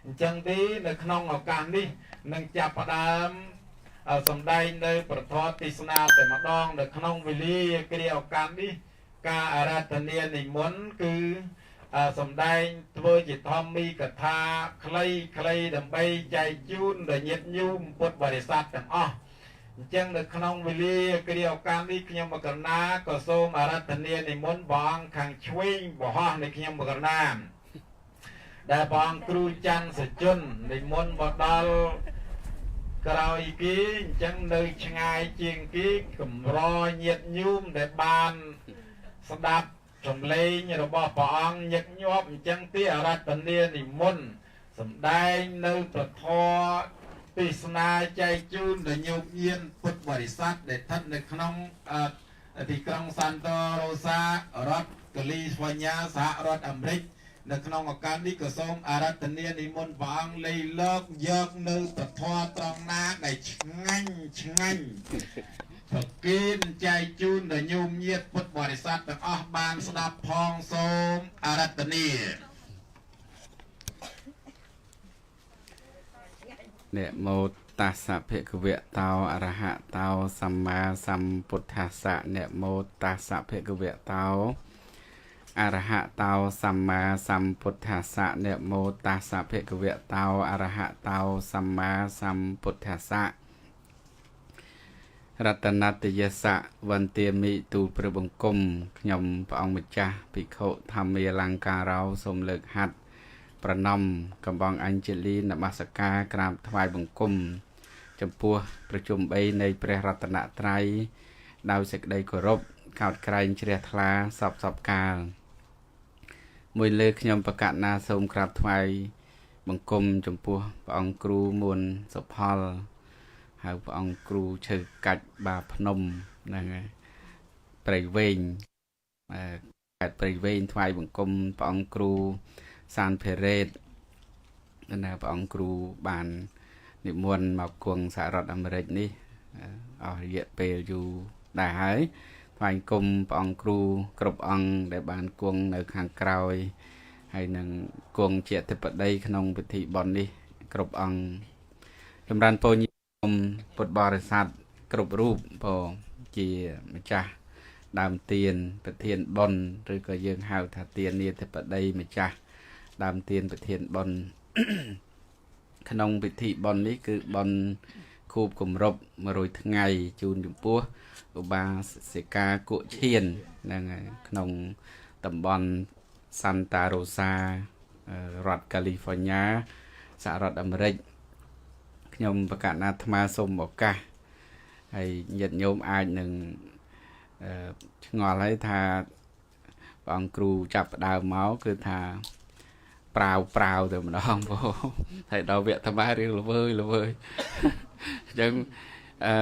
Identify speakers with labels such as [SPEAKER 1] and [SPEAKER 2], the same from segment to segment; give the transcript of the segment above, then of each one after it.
[SPEAKER 1] អញ្ចឹងទេនៅក្នុងឱកាសនេះនឹងចាប់ផ្ដើមសម្ដែងនៅប្រធមទេសនាតែម្ដងនៅក្នុងវេលាគ្រាឱកាសនេះការអារាធនានិមន្តគឺសម្ដែងធ្វើជាធម្មីកថាខ្លីខ្លីដើម្បីចែកជូនដល់ញាតិញោមពុទ្ធបរិស័ទទាំងអស់អញ្ចឹងនៅក្នុងវេលាគ្រាឱកាសនេះខ្ញុំមកករុណាក៏សូមអារាធនានិមន្តព្រះអង្គខាងឆ្វេងបរោះនៃខ្ញុំមកករុណាដែលព្រះអង្គគ្រូច័ន្ទសជននិមន្តមកដល់ក្រោយគេអញ្ចឹងនៅឆ្ងាយជាងគេកម្រញាតិញោមដែលបានស្ដាប់សំឡេងរបស់ព្រះអង្គញឹកញាប់អញ្ចឹងទីអរតនានិមន្តសម្ដែងនៅប្រធរទេសនាចែកជូនដល់ញោមញានពុទ្ធបរិស័ទដែលស្ថិតនៅក្នុងទីក្រុងសាន់តរ៉ូសារដ្ឋកាលីហ្វ័រញ៉ាសហរដ្ឋអាមេរិកនៅក្នុងឱកាសនេះក៏សូមអារាធនានិមន្តព្រះអង្គលៃលើកយកនៅពធត្រង់ណាដែលឆ្ងាញ់ឆ្ងាញ់ប្រគិនចែកជូនដល់ញោមញាតិពុទ្ធបរិស័ទទាំងអស់បានស្ដាប់ផងសូមអារាធនា
[SPEAKER 2] នមោតស្សៈភគវៈតោអរហតោសម្មាសម្ពុទ្ធស្សៈនមោតស្សៈភគវៈតោអរហតោសម្មាសម្ពុទ្ធស្សៈនមោតស្សៈភគវៈតោអរហតោសម្មាសម្ពុទ្ធស្សៈរតនតយសៈវន្ទាមិទូលព្រះបង្គំខ្ញុំព្រះអង្គម្ចាស់ភិក្ខុធម្មាលង្ការោសូមលើកហត្ថប្រណម្យកំបងអញ្ជលីនមស្ការក្រាបថ្វាយបង្គំចំពោះប្រជុំ3នៃព្រះរតនត្រ័យដោយសេចក្តីគោរពកោតក្រែងជ្រះថ្លាសពសពកាលមួយលើខ្ញុំប្រកាសណាសូមក្រាបថ្វាយបង្គំចំពោះព្រះអង្គគ្រូមួនសុផលហៅព្រះអង្គគ្រូឈើកាច់បាភ្នំហ្នឹងហើយព្រៃវែងខេត្តព្រៃវែងថ្វាយបង្គំព្រះអង្គគ្រូសានភិរ៉េតណាព្រះអង្គគ្រូបាននិមន្តមកគង់សហរដ្ឋអាមេរិកនេះអស់រយៈពេលយូរដែរហើយថ្វាយគុំព្រះអង្គគ្រូគ្រប់អង្គដែលបានគង់នៅខាងក្រោយហើយនឹងគង់ជាអធិបតីក្នុងពិធីបុណ្យនេះគ្រប់អង្គចម្រើនពរញាតិពុទ្ធបរិស័ទគ្រប់រូបពរជាម្ចាស់ដើមទានប្រធានបុណ្យឬក៏យើងហៅថាទានាធិបតីម្ចាស់ដើមទានប្រធានបុណ្យក្នុងពិធីបុណ្យនេះគឺបុណ្យខួបគម្រប់100ថ្ងៃជូនចំពោះឧបាសិកាគុឈានហ្នឹងហើយក្នុងតំបន់សាន់តារ៉ូសារដ្ឋកាលីហ្វ័រញ៉ាសហរដ្ឋអាមេរិកខ្ញុំប្រកាសណាអាត្មាសូមឱកាសហើយញាតិញោមអាចនឹងឆ្ងល់ហើយថាព្រះអង្គគ្រូចាប់ផ្ដើមមកគឺថាប្រាវប្រាវទៅម្ដងបងហើយដល់វគ្គអាត្មារឿងល្វើយល្វើយអញ្ចឹងអឺ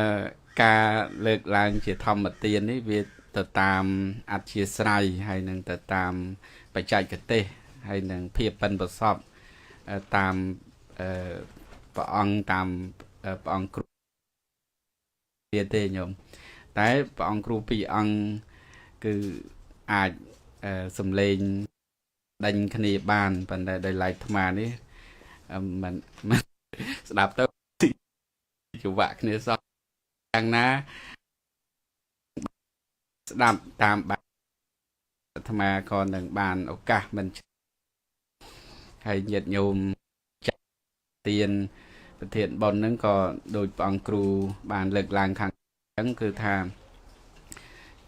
[SPEAKER 2] ការលើកឡើងជាធម្មទាននេះវាទៅតាមអធិស្រ័យហើយនឹងទៅតាមបច្ចេកទេសហើយនឹងភាពប៉ិនប្រសពតាមព្រះអង្គតាមព្រះអង្គគ្រូទេញោមតែព្រះអង្គគ្រូពីរអង្គគឺអាចសំលេងដេញគ្នាបានប៉ុន្តែដោយឡែកអាត្មានេះមិនស្ដាប់ទៅចង្វាក់គ្នាសោះយ៉ាងណាស្ដាប់តាមបែបអាត្មាក៏នឹងបានឱកាសមិនហើយញាតិញោមចាក់ទានប្រធានបុណ្យហ្នឹងក៏ដោយព្រះអង្គគ្រូបានលើកឡើងខាងហ្នឹងគឺថា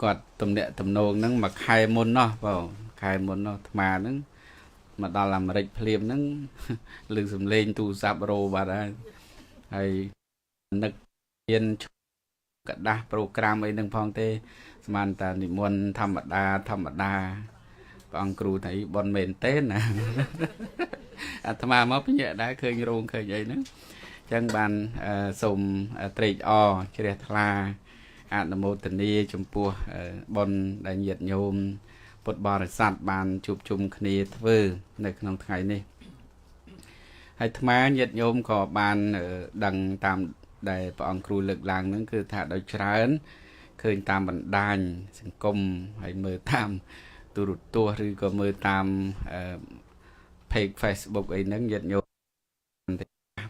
[SPEAKER 2] គាត់ទំនាក់ទំនងហ្នឹងមួយខែមុនណោះបងខែមុនណោះអាត្មាហ្នឹងមកដល់អាមេរិកភ្លាមហ្នឹងឮសំឡេងទូរស័ព្ទរោបាត់ហើយហើយនឹកមានกระดาษប្រូក្រាមអីនឹងផងទេស្មានតានិមន្តធម្មតាធម្មតាព្រះអង្គគ្រូថាអីប៉ុនមែនទេណាអាត្មាមកភ្ញាក់ដែរឃើញរោងឃើញអីហ្នឹងអញ្ចឹងបានសូមត្រេកអរជ្រះថ្លាអនុមោទនាចំពោះបុណ្យដែលញាតិញោមពុទ្ធបរិស័ទបានជួបជុំគ្នាធ្វើនៅក្នុងថ្ងៃនេះហើយអាត្មាញាតិញោមក៏បានដឹងតាមដែលព្រះអង្គគ្រូលើកឡើងហ្នឹងគឺថាដោយច្រើនឃើញតាមបណ្ដាញសង្គមហើយមើលតាមទូរទស្សន៍ឬក៏មើលតាម page Facebook អីហ្នឹងញាតិញោម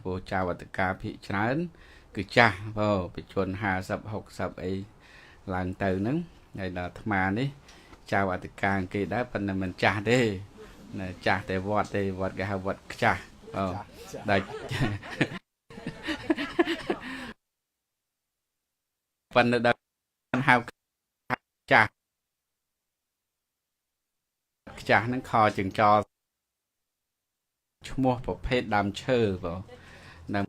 [SPEAKER 2] ព្រោះចៅអធិការភិកច្រើនគឺចាស់បងបជន50 60អីឡើងទៅហ្នឹងហើយដល់អាត្មានេះចៅអធិការគេដែរប៉ុន្តែមិនចាស់ទេណាចាស់តែវត្តទេវត្តគេហៅវត្តខ្ចាស់បងដែលប៉ុន្តែដល់ហៅចាស់ខ្ចាស់ហ្នឹងខជើងចោឈ្មោះប្រភេទដើមឈើបងនៅ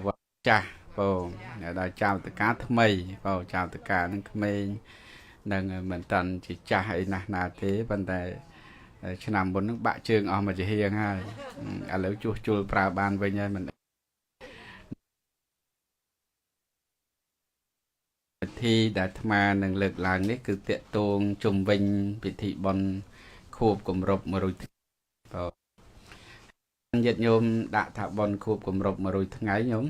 [SPEAKER 2] វត្តចាស់បងដល់ចៅតកាថ្មីបងចៅតកានឹងក្មេងនឹងមិនតាន់ជាចាស់អីណាស់ណាទេប៉ុន្តែឆ្នាំមុននឹងបាក់ជើងអស់មួយជាហៀងហើយឥឡូវជួសជុលប្រើបានវិញហើយមិនពិធីដែលអាត្មានឹងលើកឡើងនេះគឺតាក់ទងជុំវិញពិធីបុណ្យខួបគម្រប់100ថ្ងៃបងញាតិញោមដាក់ថាបុណ្យខួបគម្រប់100ថ្ងៃញោម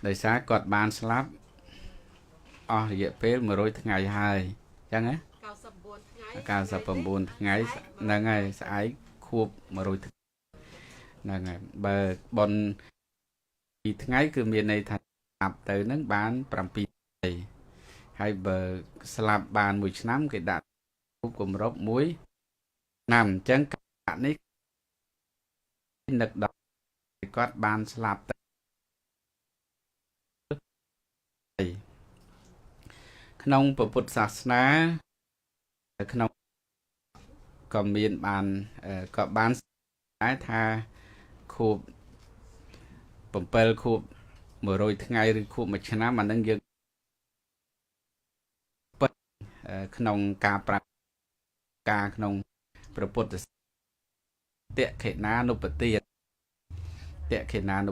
[SPEAKER 2] ដោយសារគាត់បានស្លាប់អស់រយៈពេល100ថ្ងៃហើយអញ្ចឹងណា
[SPEAKER 3] 99ថ្ងៃ
[SPEAKER 2] 99ថ្ងៃហ្នឹងហើយស្អែកខួប100ថ្ងៃហ្នឹងហើយបើបុណ្យ2ថ្ងៃគឺមានន័យថាស្លាប់ទៅនឹងបាន7ថ្ងៃហើយបើស្លាប់បាន1ឆ្នាំគេដាក់ខួបគម្រប់1ឆ្នាំអញ្ចឹងកាក់នេះនឹកដល់គាត់បានស្លាប់ទៅក្នុងពុទ្ធសាសនាក្នុងក៏មានបានក៏បានដែរថាខួប7ខួប100ថ្ងៃឬខួប1ឆ្នាំអានឹងយើងពិតក្នុងការប្រាការក្នុងព្រះពុទ្ធតក្ខិណានុបទានតក្ខិណានុ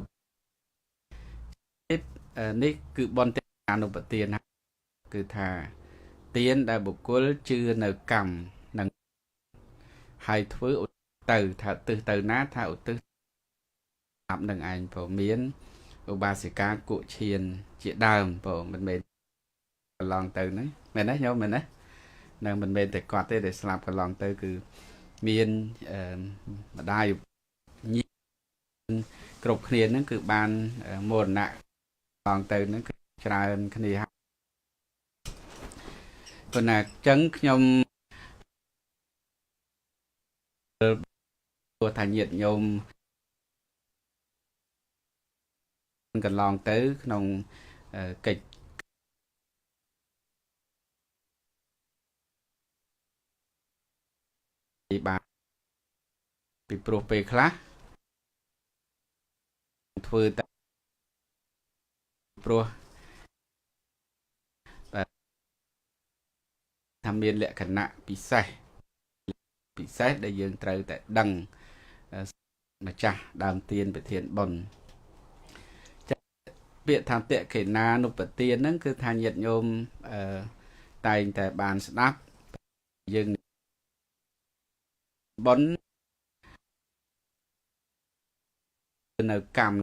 [SPEAKER 2] នេះគឺបុណ្យតក្ខិណានុបទានគឺថាទានដែលបុគ្គលជឿនៅកម្មនឹងហើយធ្វើទៅថាទិសទៅណាថាឧទ្ទិសស្លាប់នឹងឯងព្រោះមានឧបាសិកាគុឈានជាដើមព្រោះមិនមែនកន្លងទៅហ្នឹងមែនទេញោមមែនទេនឹងមិនមែនតែគាត់ទេដែលស្លាប់កន្លងទៅគឺមានម្ដាយញីគ្រប់គ្នាហ្នឹងគឺបានមរណៈកន្លងទៅហ្នឹងគឺច្រើនគ្នាហើយប៉ុន្តែអញ្ចឹងខ្ញុំព្រោះថាញាតិញោមកន្លងទៅក្នុងកិច្ចបានពីព្រោះពេលខ្លះធ្វើតែព្រោះបាទថាមានលក្ខណៈពិសេសពិសេសដែលយើងត្រូវតែដឹងម្ចាស់ដើមទានប្រធានបុណ្យពាក្យថាតក្ខិណានុបទានហ្នឹងគឺថាញាតិញោមតែងតែបានស្ដាប់យើងបុណ្យនៅកម្ម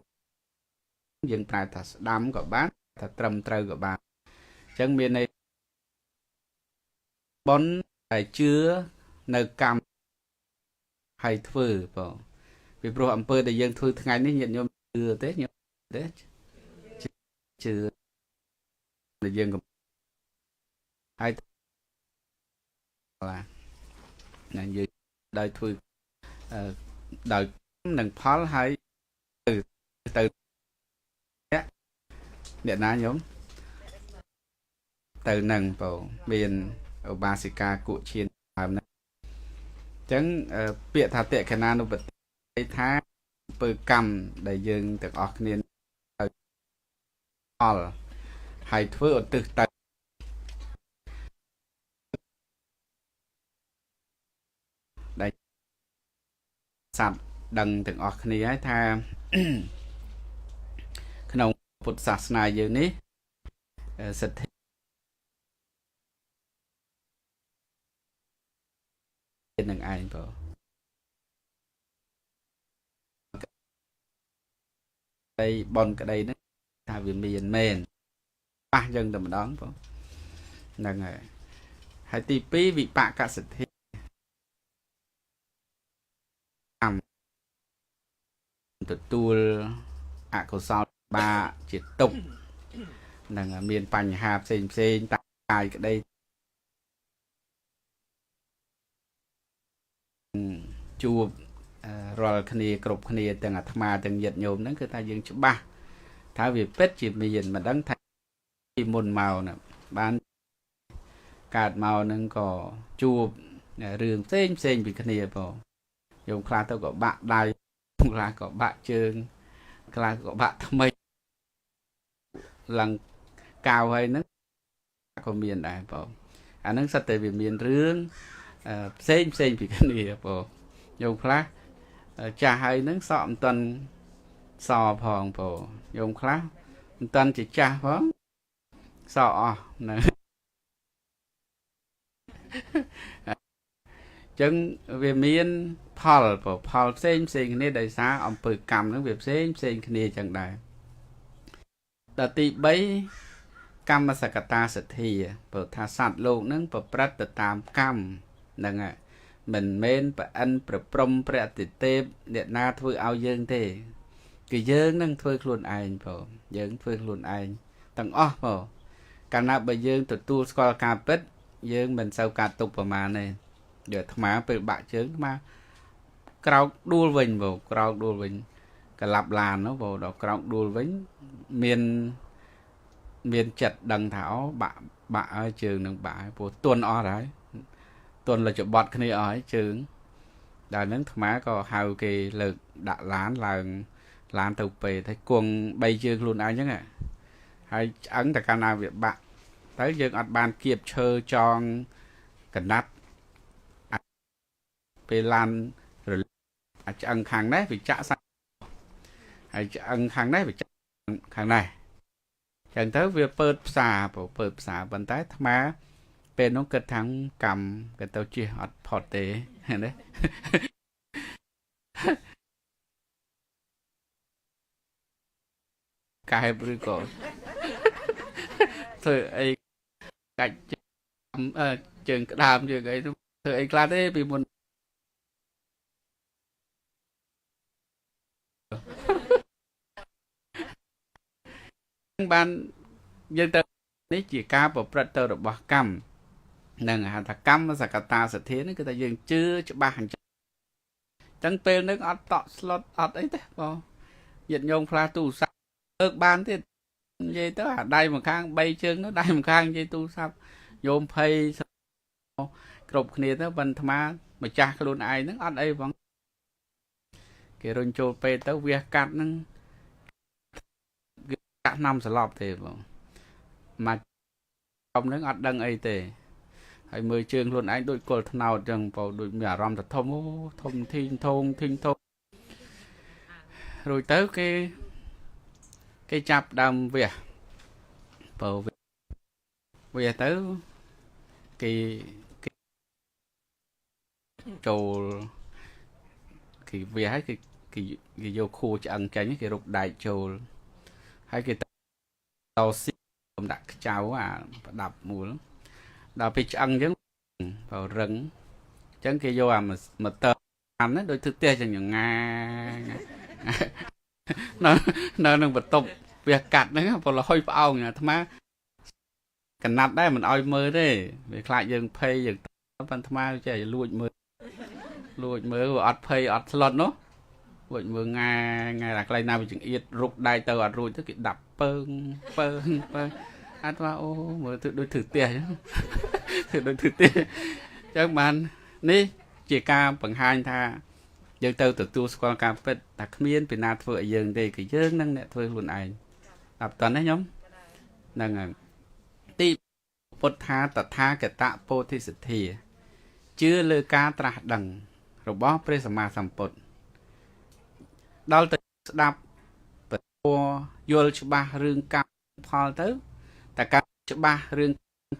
[SPEAKER 2] យើងប្រែថាស្ដាំក៏បានថាត្រឹមត្រូវក៏បានអញ្ចឹងមានន័យបុណ្យដែលជឿនៅកម្មហើយធ្វើបងពីព្រោះអំពើដែលយើងធ្វើថ្ងៃនេះញាតិញោមជឿទេញោមទេជឿដែលយើងហើយណាយើងដោយធ្វើដោយនឹងផលហើយទៅអ្នកណាញោមទៅនឹងបងមានឧបាសិកាគុឈានដើមហ្នឹងអញ្ចឹងពាក្យថាតក្ខិណានុបទានថាអំពើកម្មដែលយើងទាំងអស់គ្នាផលហើយធ្វើឧទ្ទិសទៅដែលសត្វដឹងទាំងអស់គ្នាហើយថាក្នុងពុទ្ធសាសនាយើងនេះសទ្ធានឹងឯងបងក្តីបនក្តីហ្នឹងថាវាមានមែនប៉ះយើងតែម្ដងបងហ្នឹងហើយហើយទី2វិបាកសទ្ធា ទទួលអកុសលបាជាទុកនឹងមានបញ្ហាផ្សេងផ្សេងតាកាយក្តីជួបរាល់គ្នាគ្រប់គ្នាទាំងអាត្មាទាំងញាតិញោមហ្នឹងគឺថាយើងច្បាស់ថាវាពិតជាមានមិនដឹងថាពីមុនមកណាបានកើតមកហ្នឹងក៏ជួបរឿងផ្សេងផ្សេងពីគ្នាបងញោមខ្លះទៅក៏បាក់ដៃខ្លះក៏បាក់ជើងខ្លះក៏បាក់ថ្មីឡើងកៅហើយហ្នឹងក៏មានដែរបងអាហ្នឹងសិតតែវាមានរឿងផ្សេងផ្សេងពីគ្នាបងញោមខ្លះចាស់ហើយហ្នឹងសក់មិនទាន់សផងបងញោមខ្លះមិនទាន់ជាចាស់ផងសក់អស់ណាចឹងវាមានផលផលផ្សេងផ្សេងគ្នាដោយសារអំពើកម្មហ្នឹងវាផ្សេងផ្សេងគ្នាចឹងដែរដល់ទី3កម្មសកតាសទ្ធាព្រោះថាសត្វលោកហ្នឹងប្រព្រឹត្តទៅតាមកម្មហ្នឹងហើយមិនមែនប្រអិនប្រព្រំព្រះអតិទេពអ្នកណាធ្វើឲ្យយើងទេគឺយើងនឹងធ្វើខ្លួនឯងបងយើងធ្វើខ្លួនឯងទាំងអស់បងកាលណាបើយើងទទួលស្គាល់ការពិតយើងមិនសូវកាត់ទុកប្រមាណទេយកអាត្មាពេលបាក់ជើងអាត្មាក្រោកដួលវិញបងក្រោកដួលវិញកលាប់ឡាននោះបងដល់ក្រោកដួលវិញមានចិត្តដឹងថាអូបាក់បាក់ហើយជើងនឹងបាក់ហើយព្រោះទន់អស់ហើយទន់លច្បត់គ្នាអស់ហើយជើងដល់ហ្នឹងអាត្មាក៏ហៅគេលើកដាក់ឡានឡើងឡានទៅពេទ្យហើយគង់3ជើងខ្លួនឯងហ្នឹងហើយឆ្អឹងតែកាលណាវាបាក់ទៅយើងអត់បានគៀបឈើចងកណាត់ពេលឡានអាឆ្អឹងខាងនេះវាចាក់សាច់ហើយឆ្អឹងខាងនេះវាចាក់ខាងនេះចឹងទៅវាពើតផ្សារពើតផ្សារប៉ុន្តែអាត្មាពេលនោះគិតថាកម្មក៏ទៅជិះអត់ផុតទេណាកែបឬក៏ធ្វើអីកាច់ជើងក្តាមជើងអីធ្វើអីខ្លះទេពីមុនបានយើងទៅនេះជាការប្រព្រឹត្តទៅរបស់កម្មនឹងហៅថាកម្មសកតាសទ្ធានេះគឺថាយើងជឿច្បាស់អញ្ចឹងពេលហ្នឹងអត់តក់ស្លុតអត់អីទេបងញាតិញោមខ្លះទូរស័ព្ទលើកបានទៀតនិយាយទៅអាដៃម្ខាង3ជើងនោះដៃម្ខាងនិយាយទូរស័ព្ទញោមភ័យគ្រប់គ្នាទៅប៉ុន្តែអាត្មាម្ចាស់ខ្លួនឯងហ្នឹងអត់អីបងគេរុញចូលពេទ្យទៅវះកាត់ហ្នឹងគេកាក់ឆ្នាំសន្លប់ទេបងមកខ្ញុំហ្នឹងអត់ដឹងអីទេហើយមើលជើងខ្លួនឯងដូចគល់ថ្នោតចឹងបងដូចមានអារម្មណ៍ថាធំអូធំធីងធងធីងធំរួចទៅគេចាប់ដើមវះបើវះទៅគេចូលគេវះហើយគេយកខួរឆ្អឹងចេញគេរុកដែកចូលហើយគេតស៊ីដាក់ខ្ចៅអាប្រដាប់មូលដល់ពេលឆ្អឹងអញ្ចឹងបើរឹងអញ្ចឹងគេយកអាម៉ូទ័រហ្នឹងដូចធ្វើផ្ទះចឹងងានៅនឹងបន្ទប់វាកាត់ហ្នឹងពលហុយផ្អោងអាត្មាកណាត់ដែរមិនអោយមើលទេវាខ្លាចយើងភ័យយើងប៉ុន្តែអាត្មាចេះលួចមើលលួចមើលវាអត់ភ័យអត់ស្លុតនោះលួចមើលងាងាអាកន្លែងណាវាចង្អៀតរុកដែកទៅអត់រួចទៅគេដាប់ពើងពើងពើងអាត្មាអូមើលទៅដូចធ្វើផ្ទះចឹងធ្វើដូចធ្វើផ្ទះចឹងបាននេះជាការបង្ហាញថាយើងទៅទទួលស្គាល់ការពិតថាគ្មានពីណាធ្វើឲ្យយើងទេគឺយើងនឹងអ្នកធ្វើខ្លួនឯងអត់តនេះខ្ញុំហ្នឹងហើយទីពុទ្ធាតថាគតពោធិសទ្ធាជឿលើការត្រាស់ដឹងរបស់ព្រះសម្មាសម្ពុទ្ធដល់ទៅស្ដាប់ពធយល់ច្បាស់រឿងកម្មផលទៅតែការច្បាស់រឿង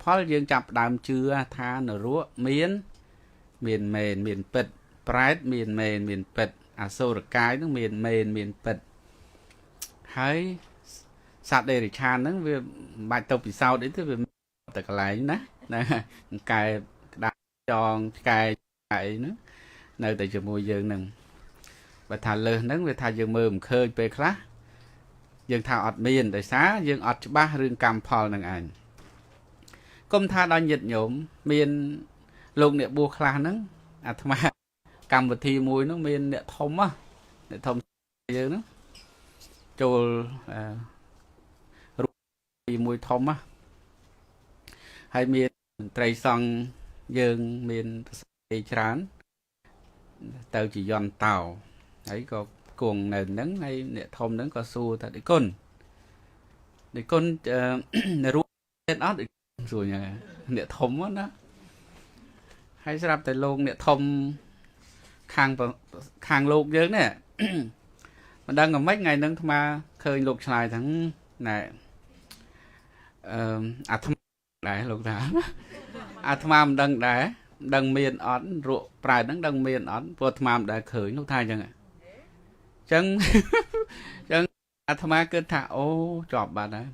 [SPEAKER 2] ផលយើងចាប់ផ្ដើមជឿថានរកមានមែនមានពិតប្រែតមានមែនមានពិតអសុរកាយនឹងមានមែនមានពិតហើយសត្វដេរិឆានហ្នឹងវាមិនបាច់ទៅពិសោធន៍អីទេវាតែកន្លែងណាណាកែក្តារចងឆ្កែអីហ្នឹងនៅតែជាមួយយើងហ្នឹង បើថាលើសហ្នឹងវាថាយើងមើលមិនឃើញពេលខ្លះយើងថាអត់មានដោយសារយើងអត់ច្បាស់រឿងកម្មផលនឹងឯងកុំថាដល់ញាតិញោមមានលោកអ្នកបួសខ្លះហ្នឹងអាត្មាកម្មវិធីមួយហ្នឹងមានអ្នកធំហ៎អ្នកធំយើងហ្នឹងចូលរូបមួយធំហ៎ហើយមានមន្ត្រីសង្ឃយើងមានប្រសិទ្ធច្រើនទៅជាយន្តតោហើយក៏គង់នៅហ្នឹងហើយអ្នកធំហ្នឹងក៏សួរថាដេគុណដេគុណរូបអត់សួរអ្នកធំណាហើយស្រាប់តែលោកអ្នកធំខាងលោកយើងនេះមិនដឹងយ៉ាងម៉េចថ្ងៃហ្នឹងអាត្មាឃើញលោកឆ្លើយថាណែអឺអាត្មាដែរលោកថាអាត្មាមិនដឹងដែរដឹងមានអត់រក់ប្រែតហ្នឹងដឹងមានអត់ព្រោះអាត្មាមិនដែលឃើញលោកថាអញ្ចឹងអញ្ចឹងអញ្ចឹងអាត្មាគិតថាអូជាប់បាត់ហើយ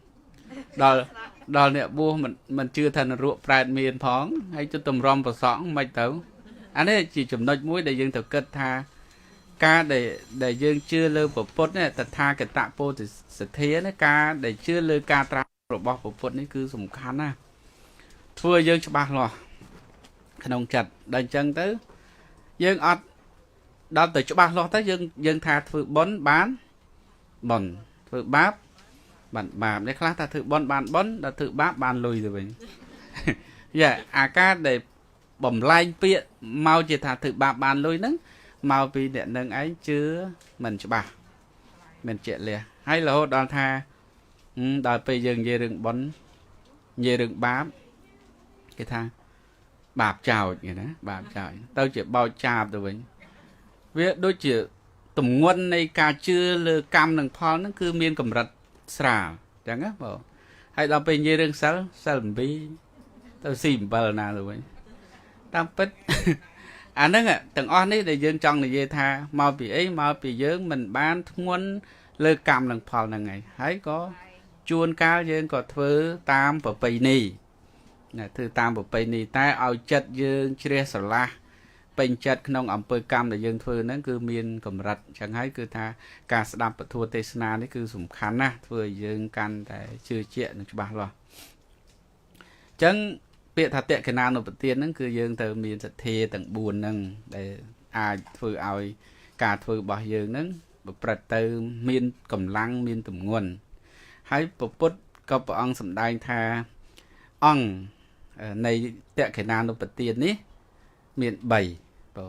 [SPEAKER 2] ដល់អ្នកបួសមិនជឿថានរកប្រែតមានផងហើយទៅតម្រាំប្រសក់មិនទៅអានេះជាចំណុចមួយដែលយើងត្រូវគិតថាការដែលយើងជឿលើព្រះពុទ្ធនេះតថាគតពោធិសទ្ធានេះការដែលជឿលើការត្រាស់របស់ព្រះពុទ្ធនេះគឺសំខាន់ណាស់ធ្វើឲ្យយើងច្បាស់លាស់ក្នុងចិត្តដល់អញ្ចឹងទៅយើងអត់ដល់ទៅច្បាស់លាស់ទៅយើងថាធ្វើបុណ្យបានបុណ្យធ្វើបាបបានបាបនេះខ្លះថាធ្វើបុណ្យបានបុណ្យដល់ធ្វើបាបបានលុយទៅវិញយ៉ាអាការដែលបំលែងពាក្យមកជាថាធ្វើបាបបានលុយហ្នឹងមកពីអ្នកនឹងឯងជឿមិនច្បាស់មិនជាក់លាក់ហើយរហូតដល់ថាដល់ពេលយើងនិយាយរឿងបុណ្យនិយាយរឿងបាបគេថាបាបចោចគេណាបាបចោចទៅជាបោចចាបទៅវិញវាដូចជាទម្ងន់នៃការជឿលើកម្មនិងផលហ្នឹងគឺមានកម្រិតស្រាលអញ្ចឹងណាបងហើយដល់ពេលនិយាយរឿងសិលសិល7ទៅស៊ី7ណាទៅវិញតាមពិតអាហ្នឹងទាំងអស់នេះដែលយើងចង់និយាយថាមកពីអីមកពីយើងមិនបានធ្ងន់លើកម្មនិងផលហ្នឹងឯងហើយក៏ជួនកាលយើងក៏ធ្វើតាមប្រពៃណីណាធ្វើតាមប្រពៃណីតែឲ្យចិត្តយើងជ្រះស្រឡះពេញចិត្តក្នុងអំពើកម្មដែលយើងធ្វើហ្នឹងគឺមានកម្រិតអញ្ចឹងហើយគឺថាការស្ដាប់ពធទេសនានេះគឺសំខាន់ណាស់ធ្វើឲ្យយើងកាន់តែជឿជាក់និងច្បាស់លាស់អញ្ចឹងពាក្យថាតក្កណានុបទានហ្នឹងគឺយើងត្រូវមានសទ្ធាទាំង4ហ្នឹងដែលអាចធ្វើឲ្យការធ្វើរបស់យើងហ្នឹងប្រព្រឹត្តទៅមានកម្លាំងមានទម្ងន់ហើយព្រះពុទ្ធក៏ព្រះអង្គសម្ដែងថាអង្គនៃតក្កណានុបទាននេះមាន3ប